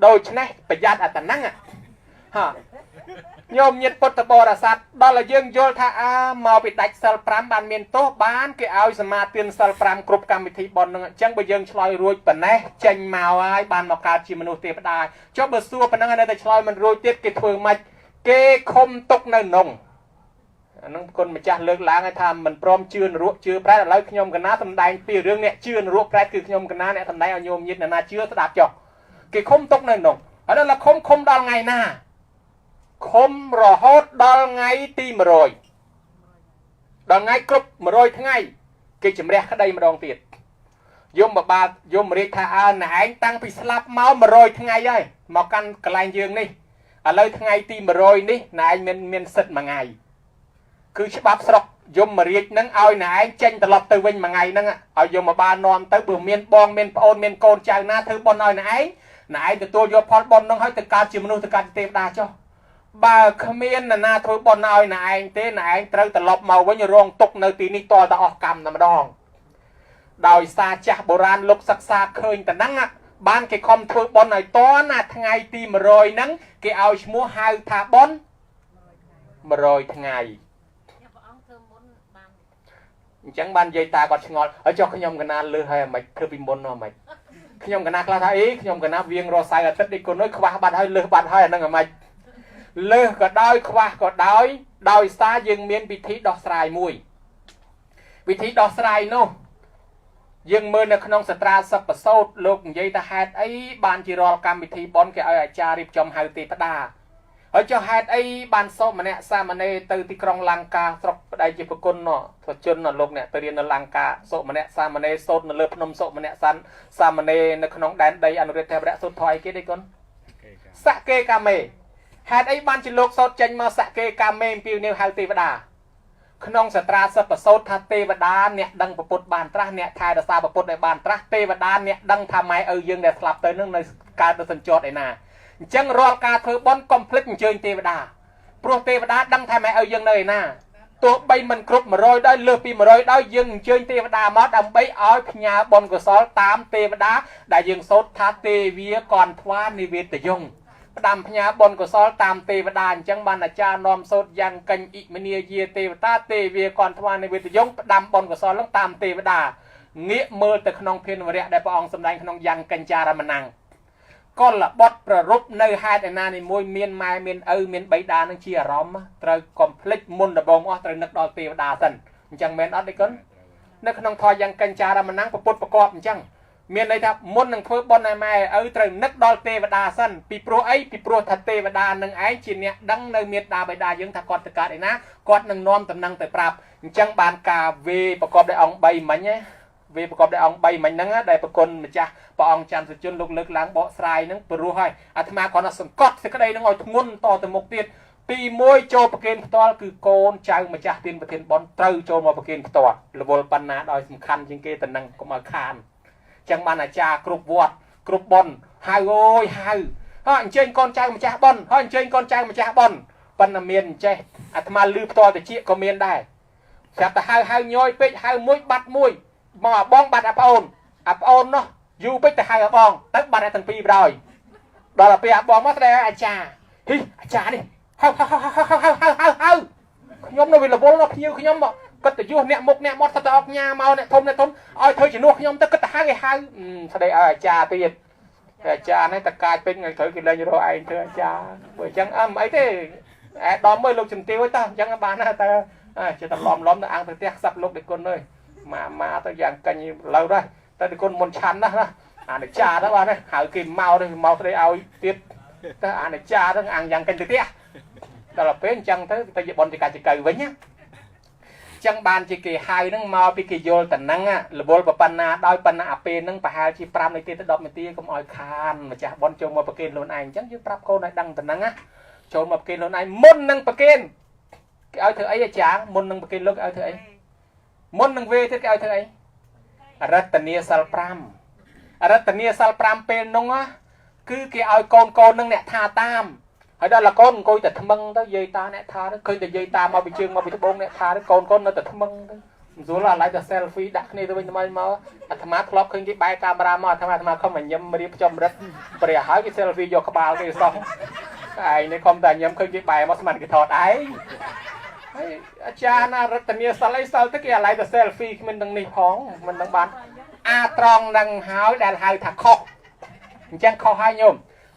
[SPEAKER 3] ដូច្នេះប្រយ័ត្នអាតំណហ្នឹងហាញោមញាតិពុទ្ធបរិស័ទដល់ឲ្យយើងយល់ថាអើមកពីដាច់សិល5បានមានទោសបានគេឲ្យសមាទានសិល5គ្រប់កម្មវិធីបុណ្យហ្នឹងអញ្ចឹងបើយើងឆ្លើយរួចប៉ុណ្ណេះចេញមកហើយបានមកកើតជាមនុស្សទេវតាចុះបើសួរប៉ុណ្ណឹងនៅតែឆ្លើយមិនរួចទៀតគេធ្វើម៉េចគេឃុំទុកនៅក្នុងអាហ្នឹងគុណម្ចាស់លើកឡើងឲ្យថាមិនព្រមជឿនរកជឿប្រែតឥឡូវខ្ញុំកណាសម្ដែងពីរឿងអ្នកជឿនរកប្រែតគឺខ្ញុំកណាអ្នកសម្ដែងឲ្យញោមញាតិណាជឿស្ដាប់ចុះគេឃុំទុកនៅក្នុងហើយដល់ឃុំដល់ថ្ងៃណាឃុំរហូតដល់ថ្ងៃទី100ដល់ថ្ងៃគ្រប់100ថ្ងៃគេជំរះក្តីម្ដងទៀតយមបាទយមរាជថាអើណែឯងតាំងពីស្លាប់មក100ថ្ងៃហើយមកកាន់កន្លែងយើងនេះឥឡូវថ្ងៃទី100នេះណែឯងមានសិទ្ធិមួយថ្ងៃគឺច្បាប់ស្រុកយមរាជនឹងឲ្យណែឯងចេញត្រឡប់ទៅវិញមួយថ្ងៃហ្នឹងឲ្យយមបាលនាំទៅបើមានបងមានប្អូនមានកូនចៅណាធ្វើបុណ្យឲ្យណែឯងណែឯងទទួលយកផលបុណ្យហ្នឹងឲ្យទៅកើតជាមនុស្សទៅកើតជាទេវតាចុះបើគ្មាននរណាធ្វើបុណ្យឲ្យណែឯងទេណែឯងត្រូវត្រឡប់មកវិញរងទុកនៅទីនេះតតែអស់កម្មតែម្ដងដោយសារចាស់បុរាណលោកសិក្សាឃើញតែហ្នឹងបានគេខំធ្វើបុណ្យឲ្យតណាថ្ងៃទី100ហ្នឹងគេឲ្យឈ្មោះហៅថាបុណ្យ100ថ្ងៃអញ្ចឹងបាននិយាយតាគាត់ឆ្ងល់ហើយចុះខ្ញុំកណាលើសហើយអាម៉េចធ្វើពីមុននោះអាម៉េចខ្ញុំកណាខ្លះថាអីខ្ញុំកណាវៀងរសៅអាទិត្យនេះគុណអើយខ្វះបាត់ហើយលើសបាត់ហើយអាហ្នឹងអាម៉េចលើសក៏ដោយខ្វះក៏ដោយដោយសារយើងមានវិធីដោះស្រាយមួយវិធីដោះស្រាយនោះយើងមើលនៅក្នុងសត្រាសិប្បសោតលោកនិយាយថាហេតុអីបានជារាល់កម្មវិធីបុណ្យគេឲ្យអាចារ្យរៀបចំហៅទេវតាហើយចុះហេតុអីបានសូមម្នាក់សាមណេរទៅទីក្រុងលង្កាស្រុកប្តីជាប្រគុណធ្វើជនលោកអ្នកទៅរៀននៅលង្កាសូមម្នាក់សាមណេរសូត្រនៅលើភ្នំសូមម្នាក់សាមណេរនៅក្នុងដែនដីអនុរិយធិបរៈសូត្រថយគេទេគុណសកេកាមេហេតុអីបានជាលោកសូត្រចេញមកសកេកាមេអំពាវនាវហៅទេវតាក្នុងសត្រាសិប្បសោតថាទេវតាអ្នកដឹងពុទ្ធបានត្រាស់អ្នកថែរក្សាពុទ្ធឲ្យបានត្រាស់ទេវតាអ្នកដឹងថាម៉ែឪយើងដែលស្លាប់ទៅនឹងនៅកើតនៅសញ្ចត់ឯណាអញ្ចឹងរាល់ការធ្វើបុណ្យកុំភ្លេចអញ្ជើញទេវតាព្រោះទេវតាដឹងថាម៉ែឪយើងនៅឯណាទោះបីមិនគ្រប់100ដោយលើសពី100ដោយយើងអញ្ជើញទេវតាមកដើម្បីឲ្យផ្ញើបុណ្យកុសលតាមទេវតាដែលយើងសូត្រថាទេវាកនថ្វានិវេតយងផ្ដាំផ្ញើបុណ្យកុសលតាមទេវតាអញ្ចឹងបានអាចារ្យនាំសូត្រយ៉ាងកញ្ញអិមនីយាទេវតាទេវាកនថ្វានិវេតយងផ្ដាំបុណ្យកុសលនឹងតាមទេវតាងាកមើលទៅក្នុងភានវរៈដែលព្រះអង្គសម្ដែងក្នុងយ៉ាងកញ្ចារមណੰកុលបុត្រប្ររពនៅហេតុឯណានីមួយមានម៉ែមានឪមានបិតានឹងជាអារម្មណ៍ត្រូវកុំភ្លេចមុនដំបូងអស់ត្រូវនឹកដល់ទេវតាសិនអញ្ចឹងមែនអត់ទេគុណនៅក្នុងធម៌យ៉ាងកញ្ចារមណੰពុទ្ធប្រកបអញ្ចឹង មានន័យថាមុននឹងធ្វើបុណ្យឲ្យម៉ែឪត្រូវនឹកដល់ទេវតាសិនពីព្រោះអីពីព្រោះថាទេវតានឹងឯងជាអ្នកដឹងនៅមេត្តាបិតាយើងថាគាត់ទៅកើតឯណាគាត់នឹងនាំតំណែងទៅប្រាប់អញ្ចឹងបានការវេប្រកបដោយអង្គ3មិញណាវេប្រកបដោយអង្គ3មិញហ្នឹងដែលប្រគុណម្ចាស់ព្រះអង្គច័ន្ទសុជនលោកលើកឡើងបកស្រាយហ្នឹងព្រោះហើយអាត្មាគ្រាន់តែសង្កត់សេចក្តីហ្នឹងឲ្យធ្ងន់តទៅមុខទៀតទី1ចូលប្រគេនផ្ទាល់គឺកូនចៅម្ចាស់ទានប្រធានបុណ្យត្រូវចូលមកប្រគេនផ្ទាល់រវល់បណ្ណាដោយសំខាន់ជាងគេតំណឹងកុំឲ្យខានចឹងបានអាចារ្យគ្រប់វត្តគ្រប់បុណ្យហៅអូយហៅហើយអញ្ជើញកូនចៅម្ចាស់បុណ្យហើយអញ្ជើញកូនចៅម្ចាស់បុណ្យប៉ុន្តែមានអញ្ចេះអាត្មាលឺផ្ទាល់តិចក៏មានដែរស្រាប់តែហៅហៅញយពេកហៅមួយបាត់មួយមកអាបងបាត់អាប្អូនអាប្អូននោះយូរពេកទៅហៅអាបងទៅបាត់អាទាំងពីរបដ ாய் ដល់ទៅពេលអាបងមកស្ដីអាចារ្យហីអាចារ្យនេះហៅហៅហៅហៅហៅហៅហៅហៅខ្ញុំនៅវារវល់ដល់ភ្ញៀវខ្ញុំមកគាត់ទៅយោះអ្នកមុខអ្នកមាត់ទៅអុកញ៉ាមកអ្នកធំអ្នកធំឲ្យធ្វើជំនួសខ្ញុំទៅគាត់ទៅហៅគេហៅស្ដីឲ្យអាចារ្យទៀតអាចារ្យនេះតកាចពេកថ្ងៃក្រោយគេលែងរកឯងធ្វើអាចារ្យព្រោះអញ្ចឹងអើមិនអីទេអែដំមើលលោកជំទាវតោះអញ្ចឹងបានណាតើចេះតែឡំឡំទៅអាំងទៅផ្ទះខ្សឹបលោកដេគុណអើយម៉ាម៉ាទៅយ៉ាងកាញ់លើដែរតែដេគុណមុនឆាន់ណាស់ណាអានិចាទៅបាទហៅគេមកទៅមកស្ដីឲ្យទៀតទៅអានិចាទៅអាំងយ៉ាងកាញ់ទៅផ្ទះដល់ពេលអញ្ចឹងទៅទៅជាបុណ្យជាកាចកៅវិញណាចឹងបានជាគេហៅហ្នឹងមកពីគេយល់តំណឹងរវល់ប៉ុណ្ណាដោយប៉ុណ្ណាអាពេលហ្នឹងប្រហែលជា5នាទីទៅ10នាទីកុំឲ្យខានម្ចាស់បុណ្យចូលមកប្រគេនខ្លួនឯងអញ្ចឹងយើងប្រាប់កូនឲ្យដឹងតំណឹងណាចូលមកប្រគេនខ្លួនឯងមុននឹងប្រគេនគេឲ្យធ្វើអីអាចារ្យមុននឹងប្រគេនលោកឲ្យធ្វើអីមុននឹងវេទៀតគេឲ្យធ្វើអីរតនាសិល5រតនាសិល5ពេលនោះគឺគេឲ្យកូនកូននឹងអ្នកថាតាមហើយដល់កូនអង្គុយតែថ្មឹងទៅយាយតាអ្នកថាទៅឃើញតែយាយតាមកពីជើងមកពីត្បូងអ្នកថាទៅកូនកូននៅតែថ្មឹងទៅមិនស្រួលអាឡៃតែ selfie ដាក់គ្នាទៅវិញទៅមកអាត្មាធ្លាប់ឃើញគេបែរកាមេរ៉ាមកអាត្មាខំញញឹមរៀបចំរិទ្ធព្រះហើយគេ selfie យកក្បាលគេសោះឯងនេះខំតែញញឹមឃើញគេបែរមកស្មានគេថតឯងហើយអាចារ្យណារតនាសិលអីសិលទៅគេអាឡៃតែ selfie គ្មាននឹងនេះផងមិននឹងបានអាត្រង់នឹងហើយដែលហៅថាខុសអញ្ចឹងខុសហើយញោម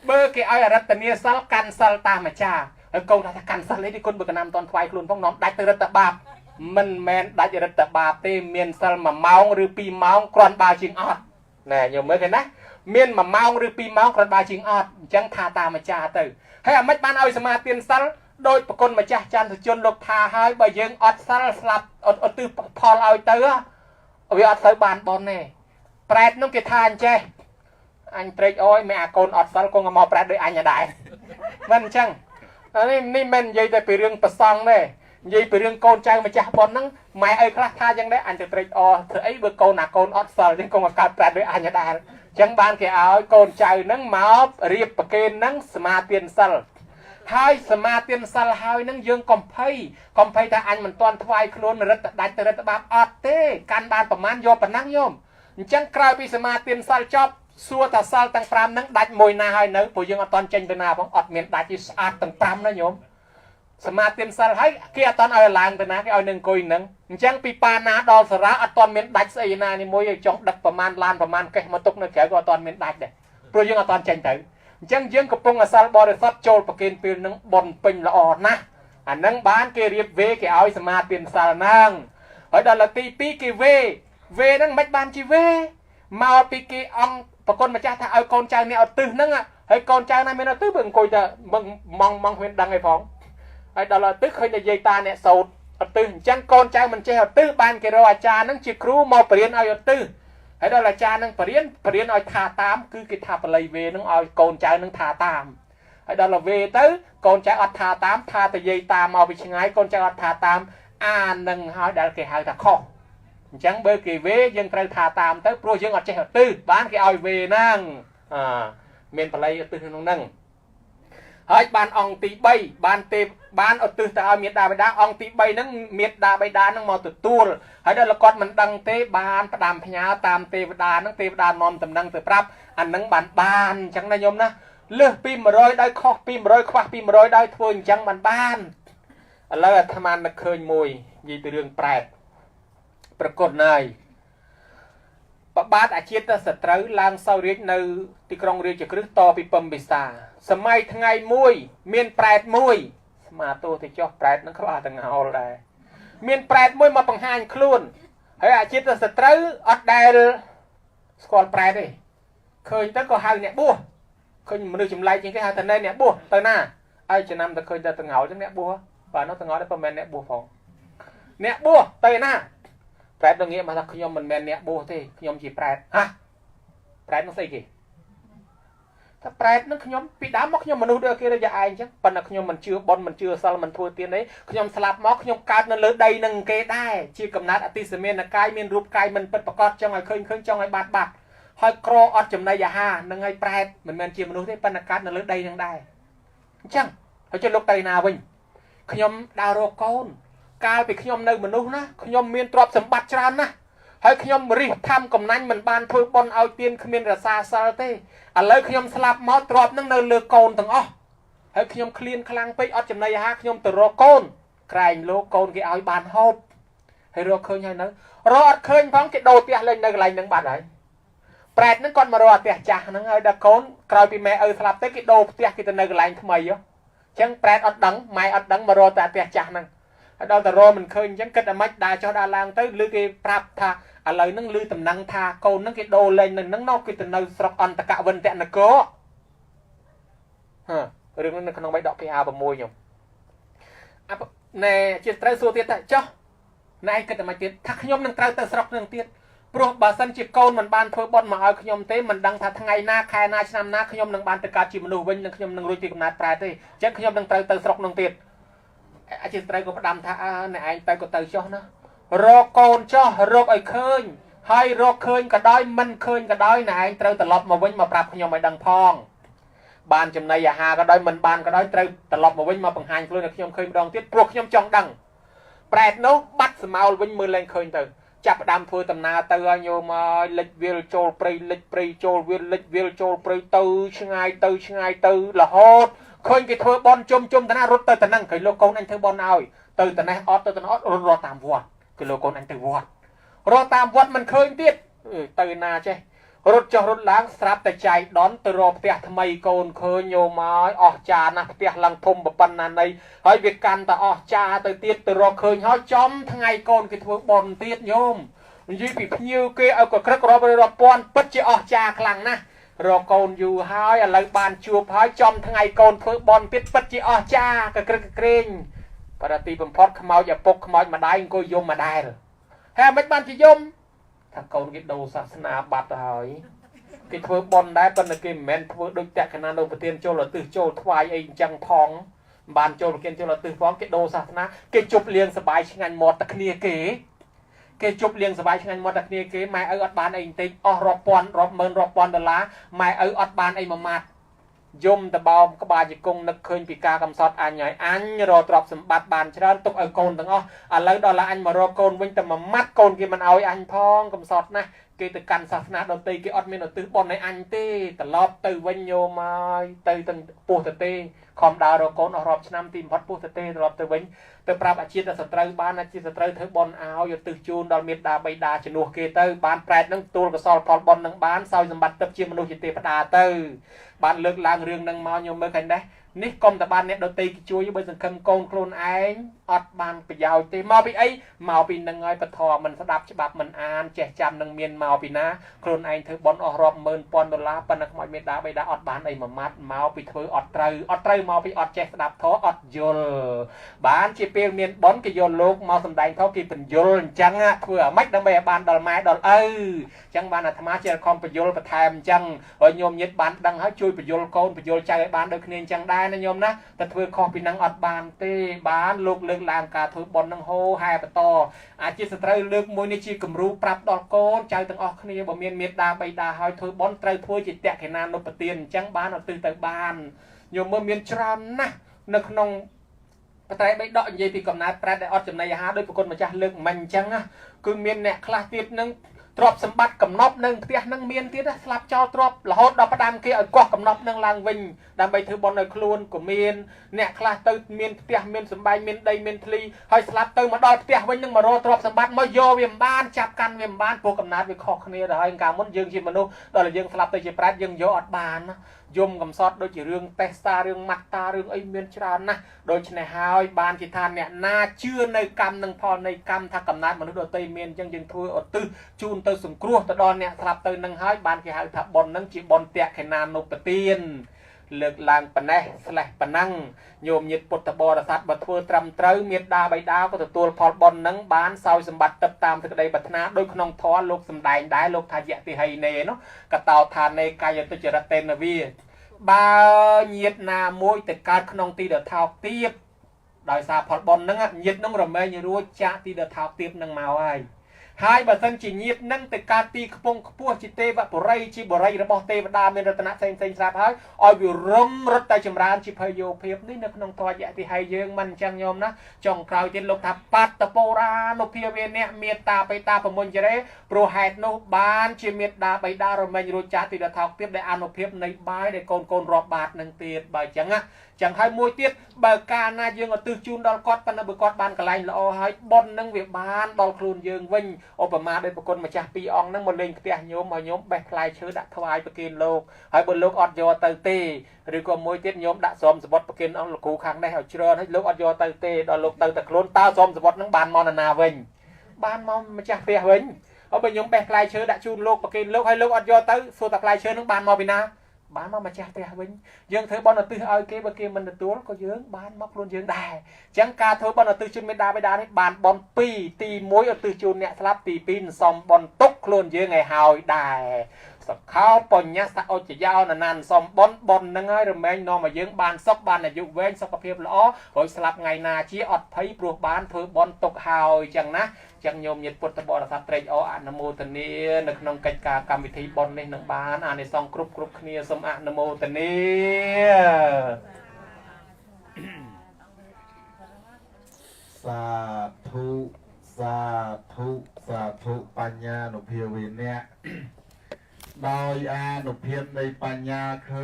[SPEAKER 3] បើគេឲ្យអរតនាសិលកាន់សិលតាមអាចារ្យហើយកូនថាកាន់សិលអីទេគុណបើកណាំតន់ថ្វាយខ្លួនផងនាំដាច់ទៅរតបាបមិនមែនដាច់រតបាបទេមានសិល1ម៉ោងឬ2ម៉ោងគ្រាន់បើជាងអត់ណែញោមមើលគេណាមាន1ម៉ោងឬ2ម៉ោងគ្រាន់បើជាងអត់អញ្ចឹងថាតាមអាចារ្យទៅហើយអាម៉េចបានឲ្យសមាទានសិលដោយប្រគុណម្ចាស់ច័ន្ទជនលោកថាហើយបើយើងអត់សិលស្លាប់អត់ឧទ្ទិសផលឲ្យទៅវាអត់ទៅបានបុណ្យទេប្រែតនោះគេថាអញ្ចេះអញត្រេកអរម៉ែអាកូនអត់សិលគង់មកប្រែតដូចអញដែរមិនអញ្ចឹងនេះនេះមិននិយាយតែពីរឿងប្រសង់ទេនិយាយពីរឿងកូនចៅម្ចាស់បុណ្យហ្នឹងម៉ែឪខ្លះថាអញ្ចឹងដែរអញទៅត្រេកអរធ្វើអីបើកូនអាកូនអត់សិលអញ្ចឹងគង់មកកើតប្រែតដូចអញដែរអញ្ចឹងបានគេឲ្យកូនចៅហ្នឹងមករៀបប្រគេនហ្នឹងសមាទានសិលហើយសមាទានសិលហើយនឹងយើងកំភៃកំភៃថាអញមិនទាន់ថ្វាយខ្លួនរឹតតែដាច់ទៅរឹតបាបអត់ទេកាន់បានប្រមាណយកប៉ុណ្ណឹងញោមអញ្ចឹងក្រោយពីសមាទានសិលចប់សួរតាសិលទាំង5ហ្នឹងដាច់មួយណាហើយនៅព្រោះយើងអត់ទាន់ចេញទៅណាផងអត់មានដាច់ទេស្អាតទាំង5ណាញោមសមាទានសិលហើយគេអត់ទាន់ឲ្យឡើងទៅណាគេឲ្យនឹងអង្គុយហ្នឹងអញ្ចឹងពីបាណាដល់សារាអត់ទាន់មានដាច់ស្អីណានេះមួយឲ្យចង់ដឹកប្រមាណឡានប្រមាណកេះមកទុកនៅក្រៅក៏អត់ទាន់មានដាច់ដែរព្រោះយើងអត់ទាន់ចេញទៅអញ្ចឹងយើងកំពុងអសិលបរិសុទ្ធចូលប្រគេនពេលហ្នឹងបុណ្យពេញល្អណាស់អាហ្នឹងបានគេរៀបវេគេឲ្យសមាទានសិលហ្នឹងហើយដល់ទី2គេវេវេហ្នឹងមិនបានជាវេមកពីគេអង្គប្រគុណម្ចាស់ថាឲ្យកូនចៅអ្នកឧទ្ទិសហ្នឹងហើយកូនចៅណាមានឧទ្ទិសបើអង្គុយតែម៉ងម៉ងគ្មានដឹងអីផងហើយដល់ឧទ្ទិសឃើញតែយាយតាអ្នកសោតឧទ្ទិសអញ្ចឹងកូនចៅមិនចេះឧទ្ទិសបានគេរកអាចារ្យហ្នឹងជាគ្រូមកបរៀនឲ្យឧទ្ទិសហើយដល់អាចារ្យហ្នឹងបរៀនឲ្យថាតាមគឺគេថាបល័យវេហ្នឹងឲ្យកូនចៅហ្នឹងថាតាមហើយដល់វេទៅកូនចៅអត់ថាតាមថាតែយាយតាមកពីឆ្ងាយកូនចៅអត់ថាតាមអានឹងហើយដែលគេហៅថាខុសអញ្ចឹងបើគេវេយើងត្រូវថាតាមទៅព្រោះយើងអត់ចេះឧទ្ទិសបានគេឲ្យវេហ្នឹងមានបល័យឧទ្ទិសក្នុងហ្នឹងហើយបានអង្គទី3បានទេបានឧទ្ទិសទៅឲ្យមេដាបិតាអង្គទី3ហ្នឹងមេដាបិតាហ្នឹងមកទទួលហើយដល់គាត់មិនដឹងទេបានផ្ដាំផ្ញើតាមទេវតាហ្នឹងទេវតានាំតំណែងទៅប្រាប់អាហ្នឹងបានអញ្ចឹងណាញោមណាលើសពី100ដោយខុសពី100ខ្វះពី100ដោយធ្វើអញ្ចឹងបានបានឥឡូវអាត្មានឹកឃើញមួយនិយាយពីរឿងប្រែតប្រកបណាយបបាទអាជាតិសត្រូវឡើងសោយរាជនៅទីក្រុងរាជក្រឹសតពីពំពិសាសម័យថ្ងៃមួយមានប្រែតមួយស្មាទោសទៅចុះប្រែតនឹងក្បាលតងោលដែរមានប្រែតមួយមកបង្ហាញខ្លួនហើយអាជាតិសត្រូវអត់ដែល
[SPEAKER 5] ស្គាល់ប្រែតទេឃើញទៅក៏ហៅអ្នកបួសឃើញមនុស្សចម្លែកជាងគេហៅថាអ្នកបួសទៅណាឲ្យចំណាំតែឃើញតែតងោលចឹងអ្នកបួសបាទនោះតងោលតែមិនមែនអ្នកបួសផងអ្នកបួសទៅណាប្រែតនឹងងាកមកថាខ្ញុំមិនមែនអ្នកបួសទេខ្ញុំជាប្រែតហ่ะប្រែតនោះស្អីគេថាប្រែតនឹងខ្ញុំពីដើមមកខ្ញុំមនុស្សដូចគេដូចឯងអញ្ចឹងប៉ុន្តែខ្ញុំមិនជឿបុណ្យមិនជឿសិលមិនធ្វើទានអីខ្ញុំស្លាប់មកខ្ញុំកើតនៅលើដីនឹងគេដែរជាកំណត់អតិសមានកាយមានរូបកាយមិនពិតប្រកបចង់ឲ្យឃើញឃើញចង់ឲ្យបាត់បាត់ហើយក្រអត់ចំណីអាហារនឹងឲ្យប្រែតមិនមែនជាមនុស្សទេប៉ុន្តែកើតនៅលើដីនឹងដែរអញ្ចឹងហើយចុះលោកទៅណាវិញខ្ញុំដើររកកូនកាលពីខ្ញុំនៅមនុស្សណាខ្ញុំមានទ្រព្យសម្បត្តិច្រើនណាស់ហើយខ្ញុំរិះធំកំណាញ់មិនបានធ្វើបុណ្យឲ្យទានគ្មានរសាសិលទេឥឡូវខ្ញុំស្លាប់មកទ្រព្យនឹងនៅលើកូនទាំងអស់ហើយខ្ញុំឃ្លានខ្លាំងពេកអត់ចំណីអាហារខ្ញុំទៅរកកូនក្រែងលោកកូនគេឲ្យបានហូបហើយរកឃើញហើយនៅរកអត់ឃើញផងគេដូរផ្ទះលេងនៅកន្លែងនឹងបាត់ហើយប្រែតហ្នឹងគាត់មករកផ្ទះចាស់ហ្នឹងហើយដល់កូនក្រោយពីម៉ែឪស្លាប់ទៅគេដូរផ្ទះគេទៅនៅកន្លែងថ្មីហ៎អញ្ចឹងប្រែតអត់ដឹងម៉ែអត់ដឹងមករកតែផ្ទះចាស់ហ្នឹងហើយដល់តែរកមិនឃើញអញ្ចឹងគិតតែម៉េចដើរចុះដើរឡើងទៅឬគេប្រាប់ថាឥឡូវហ្នឹងឮតំណែងថាកូនហ្នឹងគេដូរលែងនៅហ្នឹងនោះគេទៅនៅស្រុកអន្តកវិនតនគរហឺរឿងហ្នឹងនៅក្នុងបៃដក PA 6 ខ្ញុំអាណែជាត្រូវសួរទៀតថាចុះណែឯងគិតតែម៉េចទៀតថាខ្ញុំនឹងត្រូវទៅស្រុកហ្នឹងទៀតព្រោះបើសិនជាកូនមិនបានធ្វើបុណ្យមកឲ្យខ្ញុំទេមិនដឹងថាថ្ងៃណាខែណាឆ្នាំណាខ្ញុំនឹងបានទៅកើតជាមនុស្សវិញនិងខ្ញុំនឹងរួចពីកំណត់ប្រែទេអញ្ចឹងខ្ញុំនឹងត្រូវទៅស្រុកហ្នឹងទៀតអាជាត្រូវក៏ផ្ដាំថាអើណែឯងទៅក៏ទៅចុះណារកកូនចុះរកឲ្យឃើញហើយរកឃើញក៏ដោយមិនឃើញក៏ដោយណែឯងត្រូវត្រឡប់មកវិញមកប្រាប់ខ្ញុំឲ្យដឹងផងបានចំណីអាហារក៏ដោយមិនបានក៏ដោយត្រូវត្រឡប់មកវិញមកបង្ហាញខ្លួនឲ្យខ្ញុំឃើញម្ដងទៀតព្រោះខ្ញុំចង់ដឹងប្រែតនោះបាត់ស្មោលវិញមើលលែងឃើញទៅចាប់ផ្ដើមធ្វើដំណើរទៅឲ្យញោមឲ្យលិចវាលចូលព្រៃលិចព្រៃចូលវាលលិចវាលចូលព្រៃទៅឆ្ងាយទៅឆ្ងាយទៅរហូតឃើញគេធ្វើបន់ជុំជុំតាណារត់ទៅតាហ្នឹងឃើញលោកកូនអញធ្វើបន់ឲ្យទៅតានេះអត់ទៅតានោះអត់រត់តាមវត្តគឺលោកកូនអញទៅវត្តរត់តាមវត្តមិនឃើញទៀតទៅណាចេះរត់ចុះរត់ឡើងស្រាប់តែចៃដនទៅរកផ្ទះថ្មីកូនឃើញញោមឲ្យអស់ចាណាស់ផ្ទះឡើងធំប៉ុណ្ណាណីហើយវាកាន់តែអស់ចាទៅទៀតទៅរកឃើញហើយចំថ្ងៃកូនគេធ្វើបុណ្យទៀតញោមនិយាយពីភ្ញៀវគេឲ្យក៏ក្រឹករាប់រាប់ពាន់ពិតជាអស់ចាខ្លាំងណាស់រកកូនយូរហើយឥឡូវបានជួបហើយចំថ្ងៃកូនធ្វើបុណ្យទៀតពិតជាអស់ចាក៏ក្រឹកក្រែងបរទីបំផុតខ្មោចឪពុកខ្មោចម្ដាយអង្គុយយំម្ដែលហើយមិនបានជាយំថាកូនគេដូរសាសនាបាត់ទៅហើយគេធ្វើបុណ្យដែរប៉ុន្តែគេមិនមែនធ្វើដូចតក្កណានៅប្រទានចូលឧទ្ទិសចូលថ្វាយអីអញ្ចឹងផងបានចូលប្រទានចូលឧទ្ទិសផងគេដូរសាសនាគេជប់លៀងសបាយឆ្ងាញ់មាត់តែគ្នាគេគេជប់លៀងសបាយឆ្ងាញ់មាត់តែគ្នាគេម៉ែឪអត់បានអីបន្តិចអស់រាប់ពាន់រាប់ម៉ឺនរាប់ពាន់ដុល្លារម៉ែឪអត់បានអីមួយម៉ាត់យំតបោមក្បាលជង្គង់នឹកឃើញពីការកំសត់អញហើយអញរកទ្រព្យសម្បត្តិបានច្រើនទុកឲ្យកូនទាំងអស់ឥឡូវដល់តែអញមករកកូនវិញតែមួយម៉ាត់កូនគេមិនឲ្យអញផងកំសត់ណាស់គេទៅកាន់សាសនាដទៃគេអត់មានឧទ្ទិសបុណ្យឲ្យអញទេត្រឡប់ទៅវិញញោមហើយទៅទាំងពោះទៅទេខំដើររកកូនអស់រាប់ឆ្នាំទីបំផុតពោះទៅទេត្រឡប់ទៅវិញទៅប្រាប់អាជាតិសត្រូវបានអាជាតិសត្រូវធ្វើបុណ្យឲ្យឧទ្ទិសជូនដល់មេដាបៃតាជំនួសគេទៅបានប្រែតនឹងទួលកសលផលបុណ្យនឹងបានសោយសម្បត្តិទឹកជាមនុស្សជាទេវតាទៅបានលើកឡើងរឿងនឹងមកញោមមើលឃើញដែរនេះកុំតែបានអ្នកដទៃគេជួយបើសង្ឃឹមកូនខ្លួនឯងអត់បានប្រយោជន៍ទេមកពីអីមកពីនឹងហើយពធមិនស្ដាប់ច្បាប់មិនអានចេះចាំនឹងមានមកពីណាខ្លួនឯងធ្វើបុណ្យអស់រាប់ម៉ឺនពាន់ដុល្លារប៉ុន្តែខ្មោចមេដាបៃតាអត់បានអីមួយម៉ាត់មកពីធ្វើអត់ត្រូវអត់ត្រូវមកពីអត់ចេះស្ដាប់ធម៌អត់យល់បានជាពេលមានបុណ្យគេយកលោកមកសំដែងធម៌គេបញ្យល់អញ្ចឹងធ្វើអាម៉េចដើម្បីឲ្យបានដល់ម៉ែដល់ឪអញ្ចឹងបានអាត្មាជាខំបញ្យល់បន្ថែមអញ្ចឹងឲ្យញោមញាតិបានដឹងហើយជួយបញ្យល់កូនបញ្យល់ចៅឲ្យបានដូចគ្នាអញ្ចឹងដែរណាញោមណាតែធ្វើខុសពីនឹងអត់បានទេបានលោកលើកឡើងការធ្វើបុណ្យនឹងហោហែបន្តអាជាសត្រូវលើកមួយនេះជាគំរូប្រាប់ដល់កូនចៅទាំងអស់គ្នាបើមានមេត្តាបៃតាហើយធ្វើបុណ្យត្រូវធ្វើជាតក្កណានុបទានអញ្ចឹងបានអត់ទិសទៅបានញោមមើលមានច្រើនណាស់នៅក្នុងបត្រៃបីដកនិយាយពីកំណើតប្រែតដែលអត់ចំណីអាហារដោយប្រគុណម្ចាស់លើកមិញអញ្ចឹងណាគឺមានអ្នកខ្លះទៀតនឹងទ្រព្យសម្បត្តិកំណប់នឹងផ្ទះនឹងមានទៀតស្លាប់ចោលទ្រព្យរហូតដល់ផ្ដាំគេឲ្យកោះកំណប់នឹងឡើងវិញដើម្បីធ្វើបុណ្យឲ្យខ្លួនក៏មានអ្នកខ្លះទៅមានផ្ទះមានសម្បែងមានដីមានធ្លីហើយស្លាប់ទៅមកដល់ផ្ទះវិញនឹងមករកទ្រព្យសម្បត្តិមកយកវាមិនបានចាប់កាន់វាមិនបានព្រោះកំណើតវាខុសគ្នាទៅហើយកាលមុនយើងជាមនុស្សដល់យើងស្លាប់ទៅជាប្រែតយើងយកអត់បាន យំកំសត់ដូចជារឿងតេស្តារឿងម៉ាត់តារឿងអីមានច្រើនណាស់ដូច្នេះហើយបានជាថាអ្នកណាជឿនៅកម្មនិងផលនៃកម្មថាកំណើតមនុស្សដទៃមានអញ្ចឹងយើងធ្វើឧទ្ទិសជូនទៅសង្គ្រោះទៅដល់អ្នកស្លាប់ទៅនឹងហើយបានគេហៅថាបុណ្យនឹងជាបុណ្យតក្ខិណានុបទានលើកឡើងប៉ុណ្ណេះស្លេះប៉ុណ្ណឹងញោមញាតិពុទ្ធបរិស័ទបើធ្វើត្រឹមត្រូវមេត្តាបិតាក៏ទទួលផលបុណ្យនឹងបានសោយសម្បត្តិទឹកតាមសេចក្តីប្រាថ្នាដោយក្នុងធម៌លោកសំដែងដែរលោកថាយៈតិហីនេនោះកតោឋានេកាយទុច្ចរិតេនវាបើញាតិណាមួយទៅកើតក្នុងទីដ៏ថោកទាបដោយសារផលបុណ្យហ្នឹងញាតិនឹងរមែងរួចចាក់ទីដ៏ថោកទាបនឹងមកហើយហើយបើសិនជាញាតិនឹងទៅកើតទីខ្ពង់ខ្ពស់ជាទេវបុរីជាបុរីរបស់ទេវតាមានរតនៈផ្សេងផ្សេងស្រាប់ហើយឲ្យវារឹងរត់តែចម្រើនជាភយោភាពនេះនៅក្នុងធម៌យៈទីហើយយើងមិនអញ្ចឹងញោមណាចុងក្រោយទៀតលោកថាបាតពរានុភាវេនៈមេត្តាបេតាប្រមុញ្ចរេព្រោះហេតុនោះបានជាមេត្តាបិតារមែងរួចចាស់ទីដល់ថោកទៀតដែលអនុភាពនៃបាយដែលកូនរាប់បាតនឹងទៀតបើអញ្ចឹងណាចឹងហើយមួយទៀតបើកាលណាយើងឧទ្ទិសជូនដល់គាត់ប៉ុន្តែបើគាត់បានកន្លែងល្អហើយបុណ្យនឹងវាបានដល់ខ្លួនយើងវិញឧបមាដោយប្រគុណម្ចាស់ពីរអង្គហ្នឹងមកលេងផ្ទះញោមឲ្យញោមបេះផ្លែឈើដាក់ថ្វាយប្រគេនលោកហើយបើលោកអត់យកទៅទេឬក៏មួយទៀតញោមដាក់ស្រោមសបុតប្រគេនអង្គលោកគ្រូខាងនេះឲ្យច្រើនហើយលោកអត់យកទៅទេដល់លោកទៅតែខ្លួនតើស្រោមសបុតហ្នឹងបានមកនរណាវិញបានមកម្ចាស់ផ្ទះវិញហើយបើញោមបេះផ្លែឈើដាក់ជូនលោកប្រគេនលោកហើយលោកអត់យកទៅសួរតែផ្លែឈើហ្នឹងបានមកពីណាបានមកម្ចាស់ផ្ទះវិញយើងធ្វើបុណ្យឧទ្ទិសឲ្យគេបើគេមិនទទួលក៏យើងបានមកខ្លួនយើងដែរអញ្ចឹងការធ្វើបុណ្យឧទ្ទិសជូនមេដាបិតានេះបានបុណ្យពីរទី1ឧទ្ទិសជូនអ្នកស្លាប់ទី2សំបុណ្យទុកខ្លួនយើងឲ្យហើយដែរសខោបញ្ញសអុចយោននសំបុណ្យបុណ្យនឹងហើយរមែងនាំឲ្យយើងបានសុខបានអាយុវែងសុខភាពល្អរួចស្លាប់ថ្ងៃណាជាអត់ភ័យព្រោះបានធ្វើបុណ្យទុកហើយអញ្ចឹងណាចឹងញោមញាតិពុទ្ធបរិស័ទត្រេកអរអនុមោទនានៅក្នុងកិច្ចការកម្មវិធីបុណ្យនេះនឹងបានអានិសង្សគ្រប់គ្រប់គ្នាសូមអនុមោទនា
[SPEAKER 1] សាធុសាធុសាធុបញ្ញានុភាវេនៈដោយអានុភាពនៃបញ្ញាឃើ